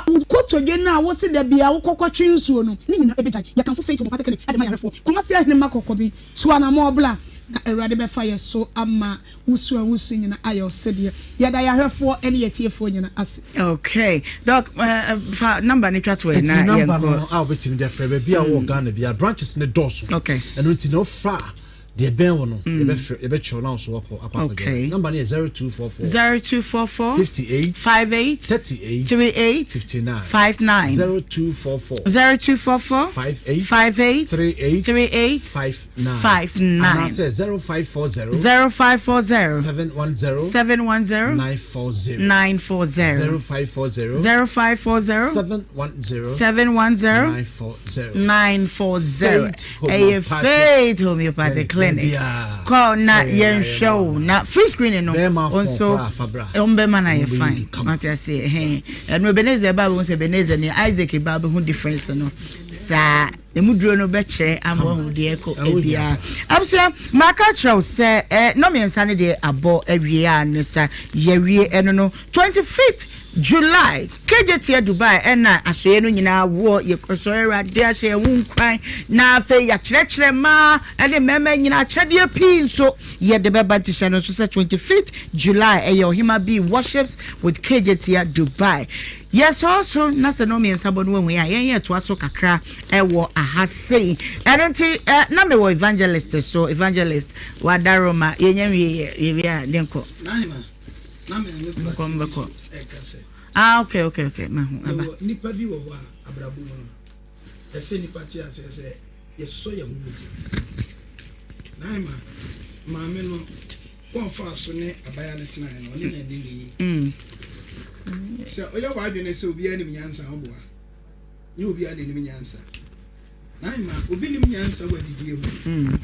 wo kotodwe no a wose da biara wokɔ kɔtwe nsuo no, ne nyinaa ɛbɛgyae. Yɛkamfo Faith Homeopathic Clinic de ma yarefoɔ. Kumasi Ahenemma Kɔkɔbi, tu anamɔn bra na Awurade bɛfa yɛ so ama wo su a wosu nyina ayɛ ɔsɛdeɛ. Yɛda yɛahwɛfoɔ ne yɛatiefoɔ nyina ase. Okay. Doc, uh, fa number no twa to ɛ na yɛnkɔ. Number no a wobɛtumi de afrɛ baabi a wɔ Ghana biara branches no dɔɔso. Okay. Ɛno nti na wofa a Deɛ ɛbɛn wo no, yɛbɛfrɛ, yɛbɛkyerɛw na wo nso wakɔ akɔ akɔgye. Okay. Number no yɛ 0244. 0244. 58. 58. 38. 38. 59. 59. 0244. 0244. 58. 58. 38. 38. 59. 59. Anaasɛ 0540. 0540. 710. 710. 940. 940. 0540. 0540. 710. 710. 940. 940. Ɛyɛ Faith Homeopathic Clinic. Kɔ na yɛnhwɛ wo na free screening no nso ɔmbɛma no ayɛ fine. Wate aseɛ ɛhɛn. Ɛno Ebenezer ba bɛhu sɛ Ebenezer ne Isaac ba bɛhu difference no saa emu duro no bɛkyerɛ ama wahu deɛ ɛkɔ ebiara. Abusua maka kyerɛ wo sɛ ɛ nnɔmmiɛnsa no deɛ abɔ awie a ne sa yɛwie ɛno no 25th July, Kejetia Dubai ɛna asoeɛ no nyinaa woɔ yɛkɔsɔre Awurade ahyɛ yɛn ho nkuran na afei yɛakyerɛkyerɛ mmaa ɛne mmarima nyinaa akyɛdeɛ pii nso yɛde bɛba nti hyɛ no nso sɛ 25th July ɛyɛ Ɔhema Bee Worships with Kejetia Dubai yɛsɔɔ so na sɛ no mmiɛnsa bɔ no wahu yɛ a yɛn yɛ toa so kakra ɛwɔ aha sei ɛno nti ɛ na mewɔ evangelist so evangelist wadaroma yɛnya wie yɛ yɛwie a ne nkɔ Na me ne Nkɔ kwasi bi mbɛkɔ. so ɛka sɛ. Ah okay okay okay mahu aba. Yɛwɔ nnipa bi wɔ hɔ a abrabɔ mu no ɛsɛ nnipa te aseɛ sɛ yɛsosɔ yɛn ho mu. Naima maame no kɔn faa so ne abaya no tenaeɛ no ɔne n'ani ne yi. Mm. Sɛ ɔyɛ w'adwene sɛ obiara nim nyansa ɔboa. Nyɛ obiara na nim nyansa. Naima obi nim nyansa wɔ adidie mu. Mm.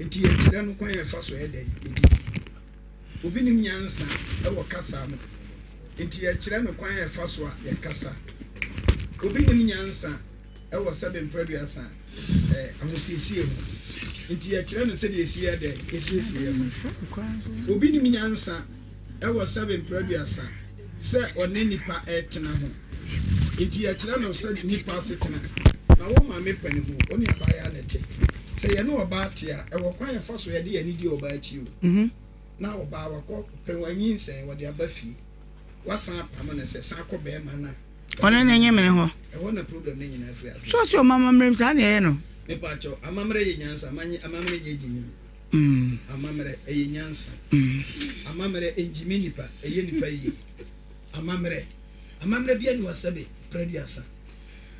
Nti yɛkyerɛ no kwan yɛfa so ɛdɛ yɛdidi. Obi nim nyansa wɔ kasa mu, enti yɛkyerɛ no kwan a ɛfa so a yɛkasa. Obi nim nyansa wɔ sɛbe mprɛduasa ahosiesie ho, enti yɛkyerɛ no sɛdeɛ yɛsi yɛ dɛn yɛsiesie yɛn ho. Obi nim nyansa wɔ sɛbe mprɛduasa. sɛ ɔne nipa ɛtena ho. Nti yɛkyerɛ no sɛ nipa asetena. Na wo maame panin mu, wo ne abaayaa na ɛte. Sɛ yɛne ɔbaa te a, ɛwɔ kwan yɛfa so yɛde yɛn ani di ɔbaa akyi o. Na ɔbaa wakɔ pɛ wanyinsɛn, wɔde aba fie. Wasan apamo no sɛ san kɔ bɛrima no a. Ɔno ne nye mene hɔ. Ɛhɔ na problem no nyinaa firi ase. So ɔsi ɔmo amammerɛ mu saa na ɛyɛ no. Mepa kyɛw, amammerɛ yɛ nyansa, amammerɛ nyɛ gyimi. Amammerɛ ɛyɛ nyansa. Amammerɛ ngyimi nipa, ɛyɛ nipa yie. Amammerɛ, amammerɛ bi ani wɔ sɛbe prɛduasa.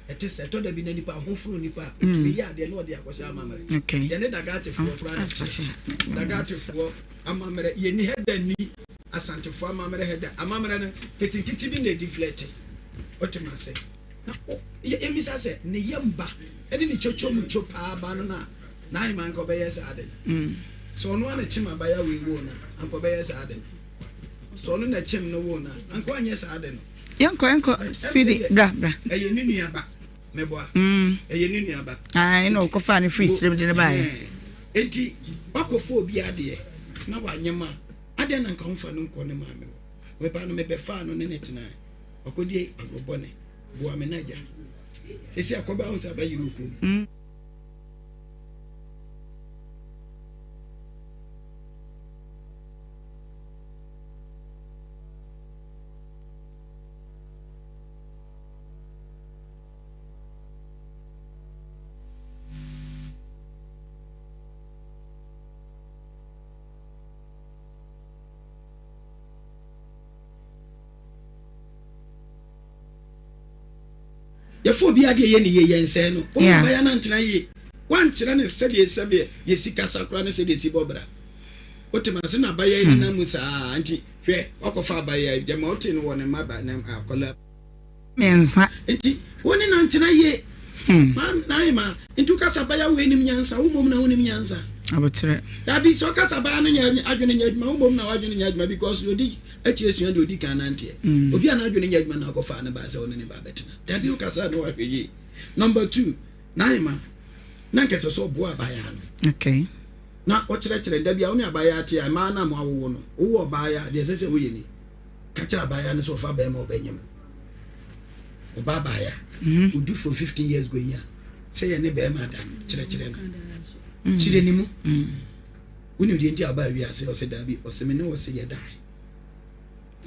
Ɛte sɛ ɛtɔ da bi na nipa ho funu nipa a, otumi yɛ adeɛ na ɔde akɔhyɛ amammerɛ. Yɛne Dagatefoɔ koraa na ɛteɛ. Dagatefoɔ amammerɛ, yɛnni hɛ da nni Asantefoɔ amammerɛ hɛ da. Amammerɛ no, nketenkete bi na ɛdi flɛte. Wote m'ase? Na o, yɛmmisa sɛ, ne yam ba ne ne kyokyo mu kyo paa ba no na n'ahema anka ɔbɛyɛ saa ade no? Sɛ ɔno ara na kyem abaya wei woo no a, anka ɔbɛyɛ saa ade no? Sɛ ɔno na kyem no woo no a, anka ɔnyɛ saa ade no? Yɛnkɔ, yɛnkɔ, Speedy, bra, bra. Ɛyɛ ne nua ba, mɛboa. Ɛyɛ ne nua ba. Ae, na ɔkɔfaa no firi serem de no baeɛ. Enti, wakɔfa obi adeɛ na wanyem a, adɛn na anka womfa no nkɔ ne maame hɔ? Me ba no, mebɛfaa no ne no tenae. Wakɔdi agorɔ bɔne. Boa me na agya. Seesei akɔba ahu sɛ abɛyere wo kurom. Yɛfa obi adeɛ yɛ ne yie yɛnsɛe no. Wo Yeah. bɛyɛ no antena yie. Woankyerɛ no sɛdeɛ sɛdeɛ yɛsi kasa koraa ne sɛdeɛ yɛsi bɔ bra. Wote ma ase na abayɛ yi nenam mu saa nti hwɛ wakɔfa abayɛ yi gyama wote no wɔ ne mma ba ne akwadaa. Mmiɛnsa. Nti wo ne no antena yie. Ma Naima nti wokasa abaya wei nim nyansa wo mmom na wonim nyansa. Aboterɛ. Dabi sɛ ɔkasa abaya no nyɛ adwene nyɛ adwuma wo mmom na w'adwene nyɛ adwuma because deɛ ɔdi akyire sua deɛ ɔdi kan nanteɛ. Obi a n'adwene nyɛ adwuma na akɔfa ne ba sɛ ɔne ne ba bɛtena. Dabi wokasa na wahwɛ yie. Number two Naima na nka ɛsɛ sɛ ɔboa abaayaa no. Okay. Na ɔkyerɛkyerɛ da bi a wo ne abaayaa te a mmaa no a mo awowo no wowɔ ɔbaayaa deɛ ɛsɛ sɛ woyɛ ni. Ka kyerɛ abaayaa no sɛ ɔfa bɛrima ɔbɛnyem. Ɔbaa abaayaa. Ɔdu from 15 years going a sɛ yɛ ne bɛrima da no kyerɛkyerɛ no. Kyerɛ ne mu. Wonim deɛ nti a ɔbaa wiase ɔsɛ daabi ɔsɛ me ne ɔsɛ yɛ dae.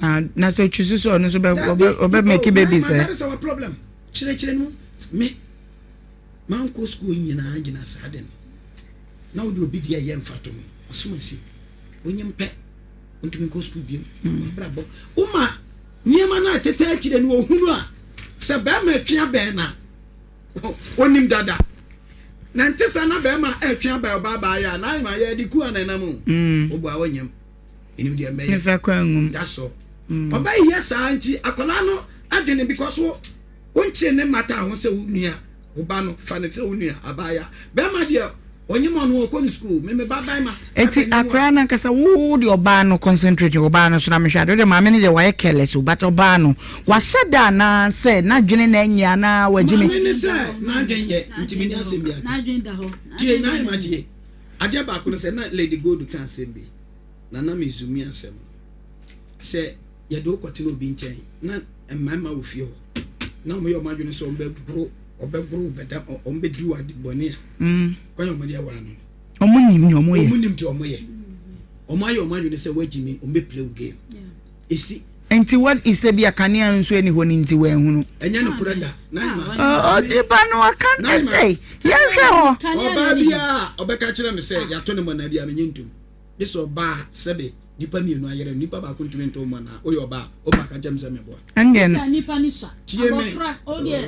Ah, na sɛ otwi so sɛ ɔno nso bɛ ɔbɛ ɔbɛ make baby sɛ. That is our problem. Kyerɛkyerɛ no me mankɔ school nyinaa gyina saa de no. Na wode obi deɛ ɛyɛ mfato ho. Ɔsom asi. Wonyim pɛ. Wontumi nkɔ school biom. Wabrabɔ. Woma nneɛma no a ɛteta akyire no ohunu a sɛ bɛrima atwe abɛn na onim dada. Na nte saa na bɛrima ɛtwe abɛn ɔbaa baa yɛ a na ayɛ ma yɛ de ku a na ɛnam o. Woboa wonyim. Enim deɛ mbɛyɛ. Nfa kwan ngum. That's all. Ɔbɛ yɛ saa nti akwadaa no adwene because wo wonkyere ne mmata ho sɛ wo nua wo ba no fa ne sɛ wo nua abaayewa bɛrima deɛ ɔnyem ɔno ɔkɔ ne school me me ba bɛrima. Eti akwadaa no ankasa wo deɛ ɔbaa no concentrate ɔbaa no so na mehwɛ ade deɛ maame no deɛ wayɛ careless o but ɔbaa no wahyɛ da anaa sɛ n'adwene na ɛnyɛ anaa wagye mi. Maame ne sɛ n'adwene yɛ nti mi ni asɛm bi aka tie n'ayɛ ma tie adeɛ baako no sɛ na Lady Gold ka asɛm bi. na na mizumi asɛm no. Sɛ yɛde wo kɔtena obi nkyɛn na mmarima wɔ fie hɔ na wɔyɛ wɔn adwene sɛ wɔbɛgoro wɔbɛgoro bɛda wɔbɛdi wo ade bɔne a mm. kwan a wɔde awa no wɔn nim nea wɔyɛ wɔn nim deɛ wɔyɛ wɔn ayɛ wɔn adwene sɛ wɔagyi mi wɔn bɛ play wo game esi. Nti what if sɛ bi a kanea nso ɛni hɔ no nti wɔanhunu. Ɛnyɛ nokorɛ da. Ɔde ba no aka ɛɛ yɛnhwɛ hɔ. Ɔbaa biara ɔbɛka kyerɛ me sɛ yɛato ne mmɔnaa bi a menye ntom. Gye sɛ ɔbaa a sɛbe nnipa mmienu ayere no, nipa baako ntumi nto mmɔ anaa? Woyɛ ɔbaa a, woma ka kyerɛ me sɛ meboa. Ɛndeɛ no. Tie me.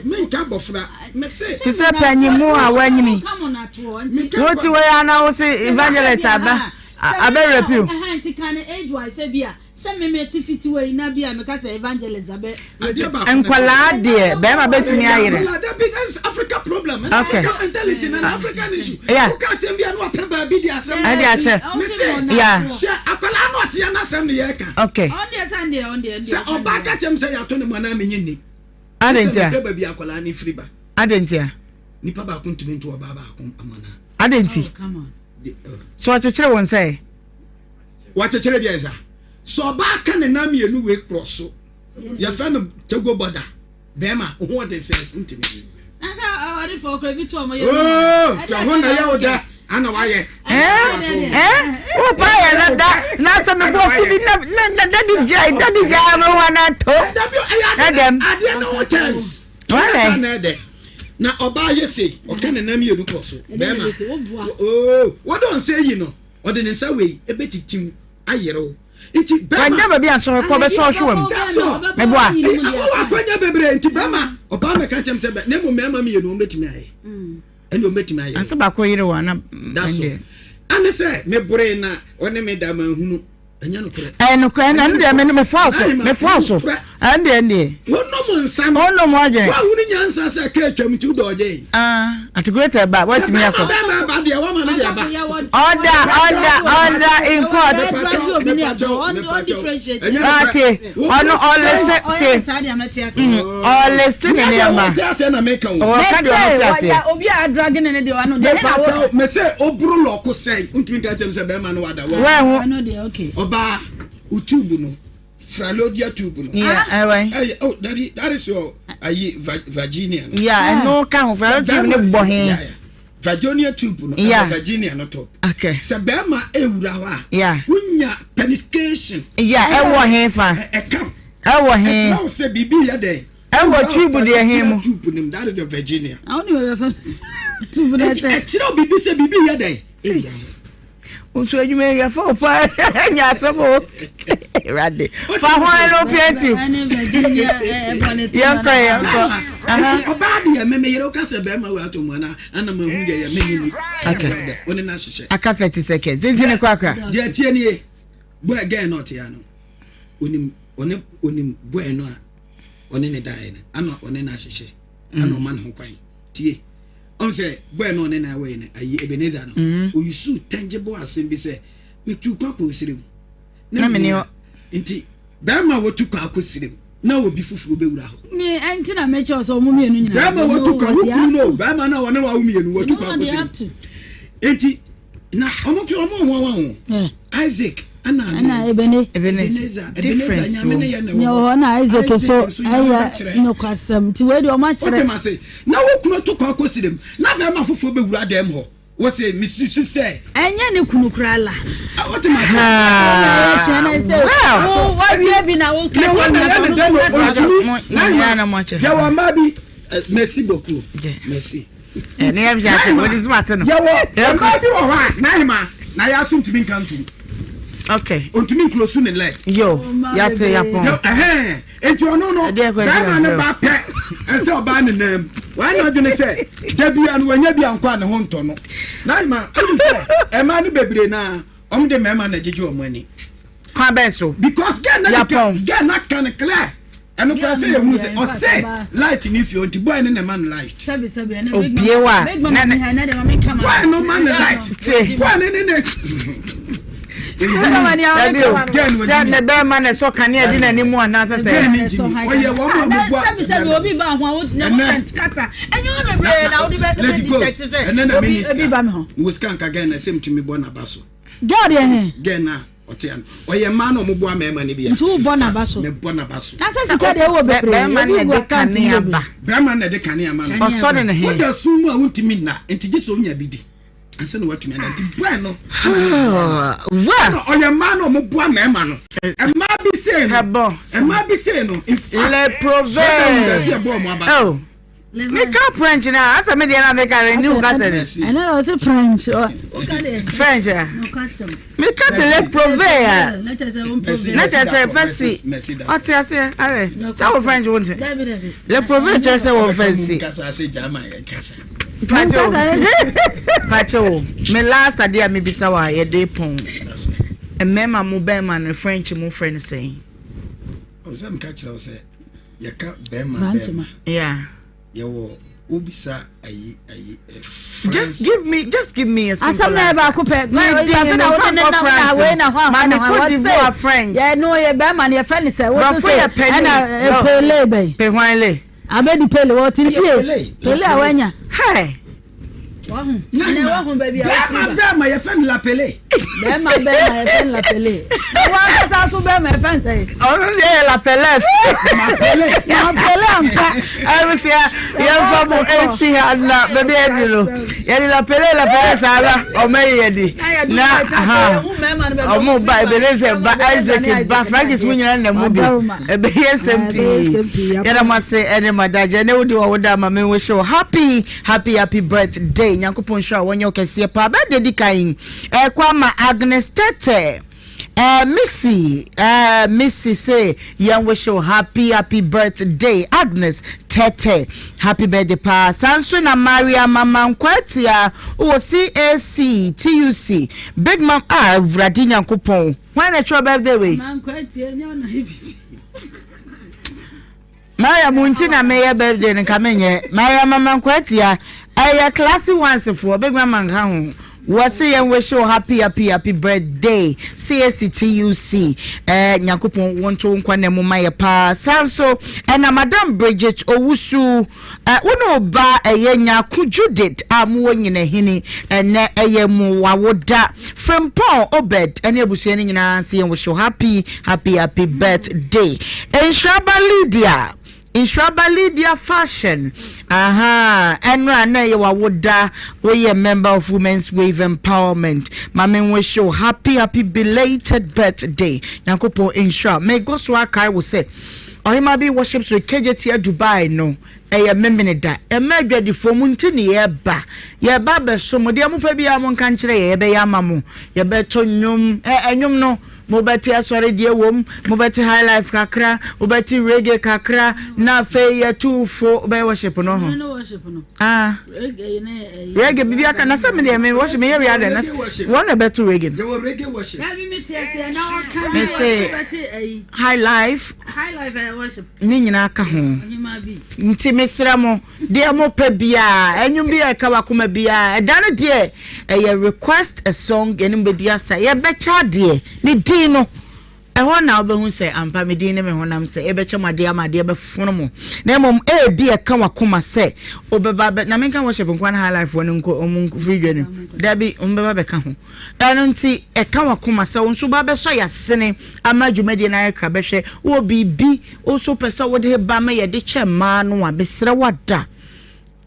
Menka abɔfra. Mese. Te sɛ panyimu a wanyini. Wote wei ara na wo se evangelist aba abɛ rape you. Sɛ me me te fitiwa yi na bi a meka sɛ evangelist abɛ. Nkwadaa deɛ bɛrima bɛtumi ayere. Nkwadaa dabi that's Africa problem and okay. Africa mentality and African issue. Yeah. Woka asɛm bi a na wapɛ baabi de asɛm. Ɛde ahyɛ. Me se. Yeah. Hyɛ akwadaa no ɔte na asɛm ne yɛ ka. Okay. Sɛ ɔbaa ka kyɛm sɛ yɛato ne mu anaa menye nni. Adɛn ntia? Sɛ mehwɛ baabi akwadaa no firi ba. Adɛn ntia? Nipa baako ntumi nto ɔbaa baako amana. Adɛn nti? So ɔkyekyere wɔn sɛ. Wakyekyere deɛ nsa. Sɛ ɔbaa ka ne nan mmienu wei korɔ so. Yɛfrɛ no Togo border. Bɛrima, wo ho ɔden sɛ ntumi. Na sɛ awarefoɔ kora bi to ɔmo yɛ. Oo, tɛ ho na yɛ wo dɛ, ana wayɛ. Wo pa yɛ na da na sɛ me bɔ fi bi na na dadi gya dadi gya me wa na to. Na dɛm. Adeɛ no wo terms. Why? Na ɛdɛ. Na ɔbaa yɛ sei, ɔka ne nam mmienu kɔ so. Bɛrima. Oo, wɔdɔ nsa yi no, ɔde ne nsa wei ebetitiw ayerɛw. Nti bɛrima. Wanya baabi a sɔre kɔ bɛsɔ ɔhwe wam. That's all. Meboa. Wowɔ akwanya bebree nti bɛrima ɔbaa mɛka kyɛm sɛ bɛ na mmom mmarima mmienu wɔn bɛtumi ayɛ. Ɛnna wɔn bɛtumi ayɛ. Ansa baako yere wɔ ana. That's all. Ane sɛ meboree na ɔne me da manhunu. Ɛnyɛ nokorɛ. Ɛyɛ nokorɛ na ɛno deɛ me mefoa so mefoa so ɛno deɛ ɛno deɛ. Wonom nsa no. Wonom adwene. Woahunu nyansa sɛ kaa atwam nti wodɔ ɔgye. Ah, atikulate ba watumi akɔ. Bɛrima bɛrima ba deɛ wama no deɛ ba. Order order order in court. Ate ɔno ɔliste te ɔliste ne nneɛma. Ɔka deɛ ɔno te aseɛ. Obi a adrage ne ne deɛ ɔno deɛ ɛna wɔ. Mese oburu lɔko sɛn ntumi nka kyɛm sɛ bɛrima no wada. Wɛho. Ɔbaa o tube no. Fralodia tube no. Yeah, ɛwɛ. Ɛyɛ oh dabi that is your ayi Virginia no. Yeah, ɛno ka ho Fralodia tube ne bɔ he. Virginia tube no. Yeah. Virginia no top. Okay. Sɛ bɛrima ewura hɔ a. Yeah. Wunya penetration. Yeah, ɛwɔ he fa. Ɛka. Ɛwɔ he. Ɛkyerɛ wo sɛ biribi yɛ dɛn. Ɛwɔ tube deɛ he mu. Tube nim that is the Virginia. Awo ni bɛ fɛ tube na ɛkyɛ. Ɛkyerɛ wo biribi sɛ biribi yɛ dɛn. Ewura hɔ. Nso adwuma yi yɛfa wo paa nya asɛm o awurade fa ho European tube yɛnkɔ yɛnkɔ ɔbaa deɛ me meyere woka sɛ bɛrima wei atɔ mu ana ana mahu deɛ yɛ menye ni okay wo ne no ahyehyɛ aka 30 seconds nti ne korakora deɛ tie nie boy girl no ɔte ya no onim ɔne onim boy no a ɔne ne daeɛ no ana ɔne no ahyehyɛ ana ɔma ne ho kwan tie ɔn sɛ boy no ɔne na awɔ yi no ayi Ebenezer no mm. oyusu tangible asɛm bi sɛ metu kɔ akɔ osire mu na mene hɔ nti bɛrima wotu kɔ akɔ sire mu na obi foforɔ bɛwura hɔ. mi ɛnti na mekyɛ sɛ ɔmo mmienu nyinaa. bɛrima wotu kɔ wo kunu no bɛrima na ɔne wa wo mmienu wotu kɔ akɔ sire mu nti na ɔmo kí ɔmo wɔn wɔn o Isaac ɛna ɛna ebene Ebenezer Ebenezer nyame ne yɛ na ɛwɔ hɔ na Isaac so ɛyɛ nokwasɛm nti wei deɛ ɔmo akyerɛ. Wote ma se na wo kunu to kwan kɔ sirem na bɛrima foforɔ bɛwura dɛm hɔ wose mesusu sɛ. Ɛnyɛ ne kunu koraa la. Wote ma se. Well wawie bi na wo ka kyerɛ ne na ɔno so na yɛwɔ mmaa bi merci beaucoup merci. Ne yɛ bi ase wɔde suma ate no. Yɛwɔ mmaa bi wɔ hɔ a n'ahema na yɛ aso ntumi nka ntum. Okay. Ontumi nkulosu ne leg. Yo, yate yapɔn. Ɛhɛn, nti ɔno no, bɛrima no ba pɛ, ɛsɛ ɔbaa ne nan mu. Wɔn na adwene sɛ, dabi ano wɔnyɛ bi ankɔ a ne ho ntɔ no. N'ahema, ɛnu sɛ, ɛmaa no bebree naa, wɔn de mmarima na gyegye wɔn ani. Kwan bɛn so? Because girl na girl na kan clear. Ɛno koraa sɛ yɛhunu sɛ ɔsɛ light ne fie nti boy no na ɛma no light. Obie wa na ne boy no ma no light. Boy no ne ne. Dabi o sɛ ne bɛrima na ɛsɔ kanea di n'anim anaasɛ sɛ. Ɔyɛ wɔn a wɔn bu a. Sɛbi sɛbi obi ba ho a wo ne ho sɛnt kasa ɛnyɛ wɔn bebree na wode bɛ Lady Gold detect sɛ ɛnɛ na obi minister ebi ba mi ho. wɔ sika nka gɛn na ɛsɛ mtumi bɔ n'aba so. Girl deɛ he. Gɛn na ɔte ano ɔyɛ mmaa na ɔmo boa mmarima no bi a. Nti wo bɔ n'aba so. Mɛ bɔ n'aba so. Na sɛ sika deɛ wɔ bebree. Bɛrima na ɛde kanea ba. Bɛrima na ɛde kanea ma no. Ɔsɔ ne ne he. Woda sum mu a wontumi nna nti gye sɛ onya bi di ansa na watumi ada nti bɔɛ no. Well. Ɔyɛ mmaa na ɔmo boa mmarima no. Mmaa bi sei no. Mmaa bi sei no. In fact. Le proverbe. Oh. Meka French na asɛ me deɛ na meka no ni wo kasa ni. Ɛno na ɔse French. Woka deɛ. French a. Meka sɛ le prove a. Na kyerɛ sɛ fɛsi. Ɔte aseɛ arɛ. Sɛ wo French wo nte. Le prove kyerɛ sɛ wɔ fɛsi. Pakyɛ o. Pakyɛ o. Me last adeɛ a mebisa wa yɛde pɔn. Mmarima mo bɛrima no French mo frɛ no sɛn? Ɔsɛ meka kyerɛ wo sɛ yɛka bɛrima bɛrima. Yeah. Yɛwɔ wobisa ayi ayi eh, France. Just give me just give me a simple answer. Asɛm na yɛ baako pɛ. Me di ne no fa nkɔ France. Wei na hɔ a na hɔ Cote d'Ivoire French. Yɛ no yɛ bɛrima no yɛfrɛ ne sɛ. Brɔfo yɛ pennies. Ɛna pele bɛn. Pe hwan le? Abedi pele wɔ ti fie. Pele a wanya. Hey. Bɛɛma bɛɛma yɛfrɛ no lapele. Bɛɛma bɛɛma yɛfrɛ no lapele. Na wankasa so bɛɛma yɛfrɛ no sɛn? Ɔno deɛ yɛ lapelɛs. Mapele. Mapele ampa. Ɛbusua yɛmfa mo nsi ha na baabi a yɛdi no yɛde lapele lapele saa na ɔmo ayi yɛ di na ha ɔmo ba Ebenezer ba Isaac ba Francis mu nyinaa na mu bi ɛbɛyɛ nsɛm pii yɛda mo ase ɛne mo adagye ɛne wodi wɔ woda ama me nwohyɛ wɔ happy Happy happy birthday Nyankopɔn nhyira wo ɔnyɛ wo kɛseɛ paa birthday di kan ɛkɔ ama Agnes Tete eh, Missy eh, Missy say yɛn wish you happy happy birthday Agnes Tete happy birthday paa saa nso na Maria Mama Nkwatia wɔ CAC TUC Big Mom a ah, Awurade Nyankopɔn hwan na ɛkyerɛ birthday wei Mariam nti na meyɛ birthday no nka menyɛ Mariam mama nkwatia ɛyɛ classy ones foɔ big mama nka ho wɔse yɛn wish you happy happy happy birthday CACTUC eh, nyankopɔn wɔnto wo nkwa na mu ma yɛ paa saa nso ɛna madam Bridget Owusu eh, wo ne wo ba ɛyɛ Nyako Judith a mowɔ nyinahini ɛnɛ ɛyɛ mo wawoda Frimpong Obed ɛne abusua no nyinaa nso yɛn wish you happy happy happy birthday Nhyiraba Lydia Nhyiraba Lydia Fashion aha ɛno a na ɛyɛ wawoda woyɛ member of Women's Wave Empowerment ma me wish you happy happy belated birthday Nyankopɔn nhyira mekɔ so akae wo sɛ Ɔhema bi worships with Kejetia Dubai no Ɛyɛ Memeneda. Ɛmma adwadifoɔ, mo nti ne yɛreba. Yɛreba abɛsom mo. Deɛ mopɛ biara monka nkyerɛ yɛn, yɛbɛyɛ ama mo. Yɛbɛto nnwom. Ɛ, nnwom no, mobɛte asɔre deɛ wom, mobɛte high life kakra, mobɛte reggae kakra, na afei yɛtu fo, wobɛyɛ worship no ho. Ah. Reggae, biribi aka, na sɛ me deɛ, me worship, meyɛ wia dɛ, na sɛ, wɔn na ɛbɛto reggae no. Me se, high life. Ne nyinaa ka ho. Nti mesrɛ mo, deɛ mopɛ biara, ɛnwom bi a ɛka wakoma biara, ɛda no deɛ ɛyɛ request a song, yɛne mo bɛdi asa, yɛbɛkyɛ adeɛ, ne din no, ɛhɔ na wobɛhu sɛ ampa me din ne me honam sɛ yɛbɛkyɛ mo adeɛ ama adeɛ bɛfono mo. Na mmom ebi ɛka wakoma sɛ wobɛba bɛ, na menka worship nkoa na high life foɔ no nko, ɔmo mfiri dwa no mu. Dabi, ɔmo bɛba bɛka ho. Ɛno nti, ɛka w'akoma sɛ wo nso woba abɛsɔ yɛn asene ama dwumadie no ayɛ krabɛhwɛ. Wowɔ biribi wo nso wopɛ sɛ wode ba ma yɛde kyɛ mmaa no a, mesrɛ wo ada.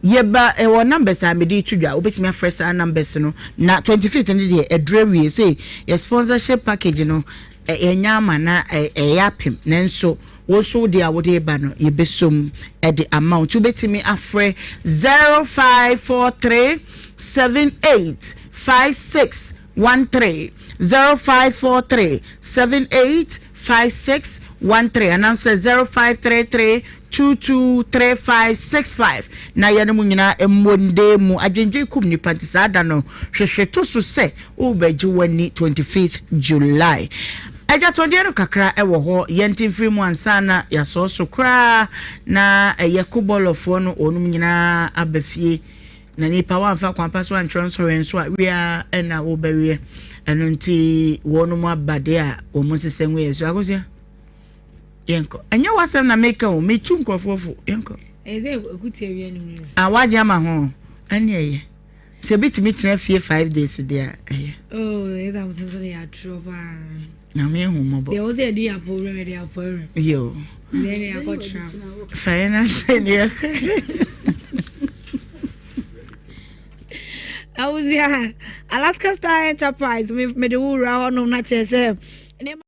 Yɛba ɛwɔ numbers a mede reto dwa, wobɛtumi afrɛ saa numbers no. Na 25th no deɛ ɛduru awie. Sei yɛ sponsorship package no yɛanya ama na ɛyɛ apem nanso wo nso wo deɛ a wode reba no yɛbɛsɔ mu de ama wo. Nti wobɛtumi afrɛ 0543 78 56 13 0543 78 56 13 anaasɛ 0533 22 35 65 na yɛne mo nyinaa mmɔ nde mu. Adwendwen kum nipa nti saa da no hwehwɛ to so sɛ wobɛgye w'ani 25th July. Adwatɔdeɛ no kakra wɔ hɔ yɛnte mfiri mu ansa na yɛasɔɔ so koraa na ɛyɛ kobɔlɔfoɔ no wɔnom nyinaa aba fie. Na nipa wamfa kwan pa so antwerɛ nsɔhwɛ nso a, wie ara na wobɛweɛ. Ɛno nti wɔnom aba deɛ a wɔn nsesa ngu yɛn so. Akosua, yɛnkɔ. Ɛnyɛ w'asɛm na meka o, metu nkurɔfoɔ fo. Yɛnkɔ. Ɛyɛ sɛ ɛkuti awia no mu. Ah, wagye ama ho. Ɛne ɛyɛ. Sɛ ebi tumi tena fie 5 days deɛ a, ɛyɛ. Oh, ɛyɛ sɛ abosonso no yɛ atorɔ paa. Nyame ehu mmɔbɔ. Deɛ wɔ sɛ yɛde yɛ apɔ wura yɛde apɔ wura. Yo. Deɛ ne akɔtra. Fa yɛn ase ne yɛkɔ. Awusia, Alaska Star Enterprise, mede wo wura hɔnom na kyerɛ sɛ nneɛma.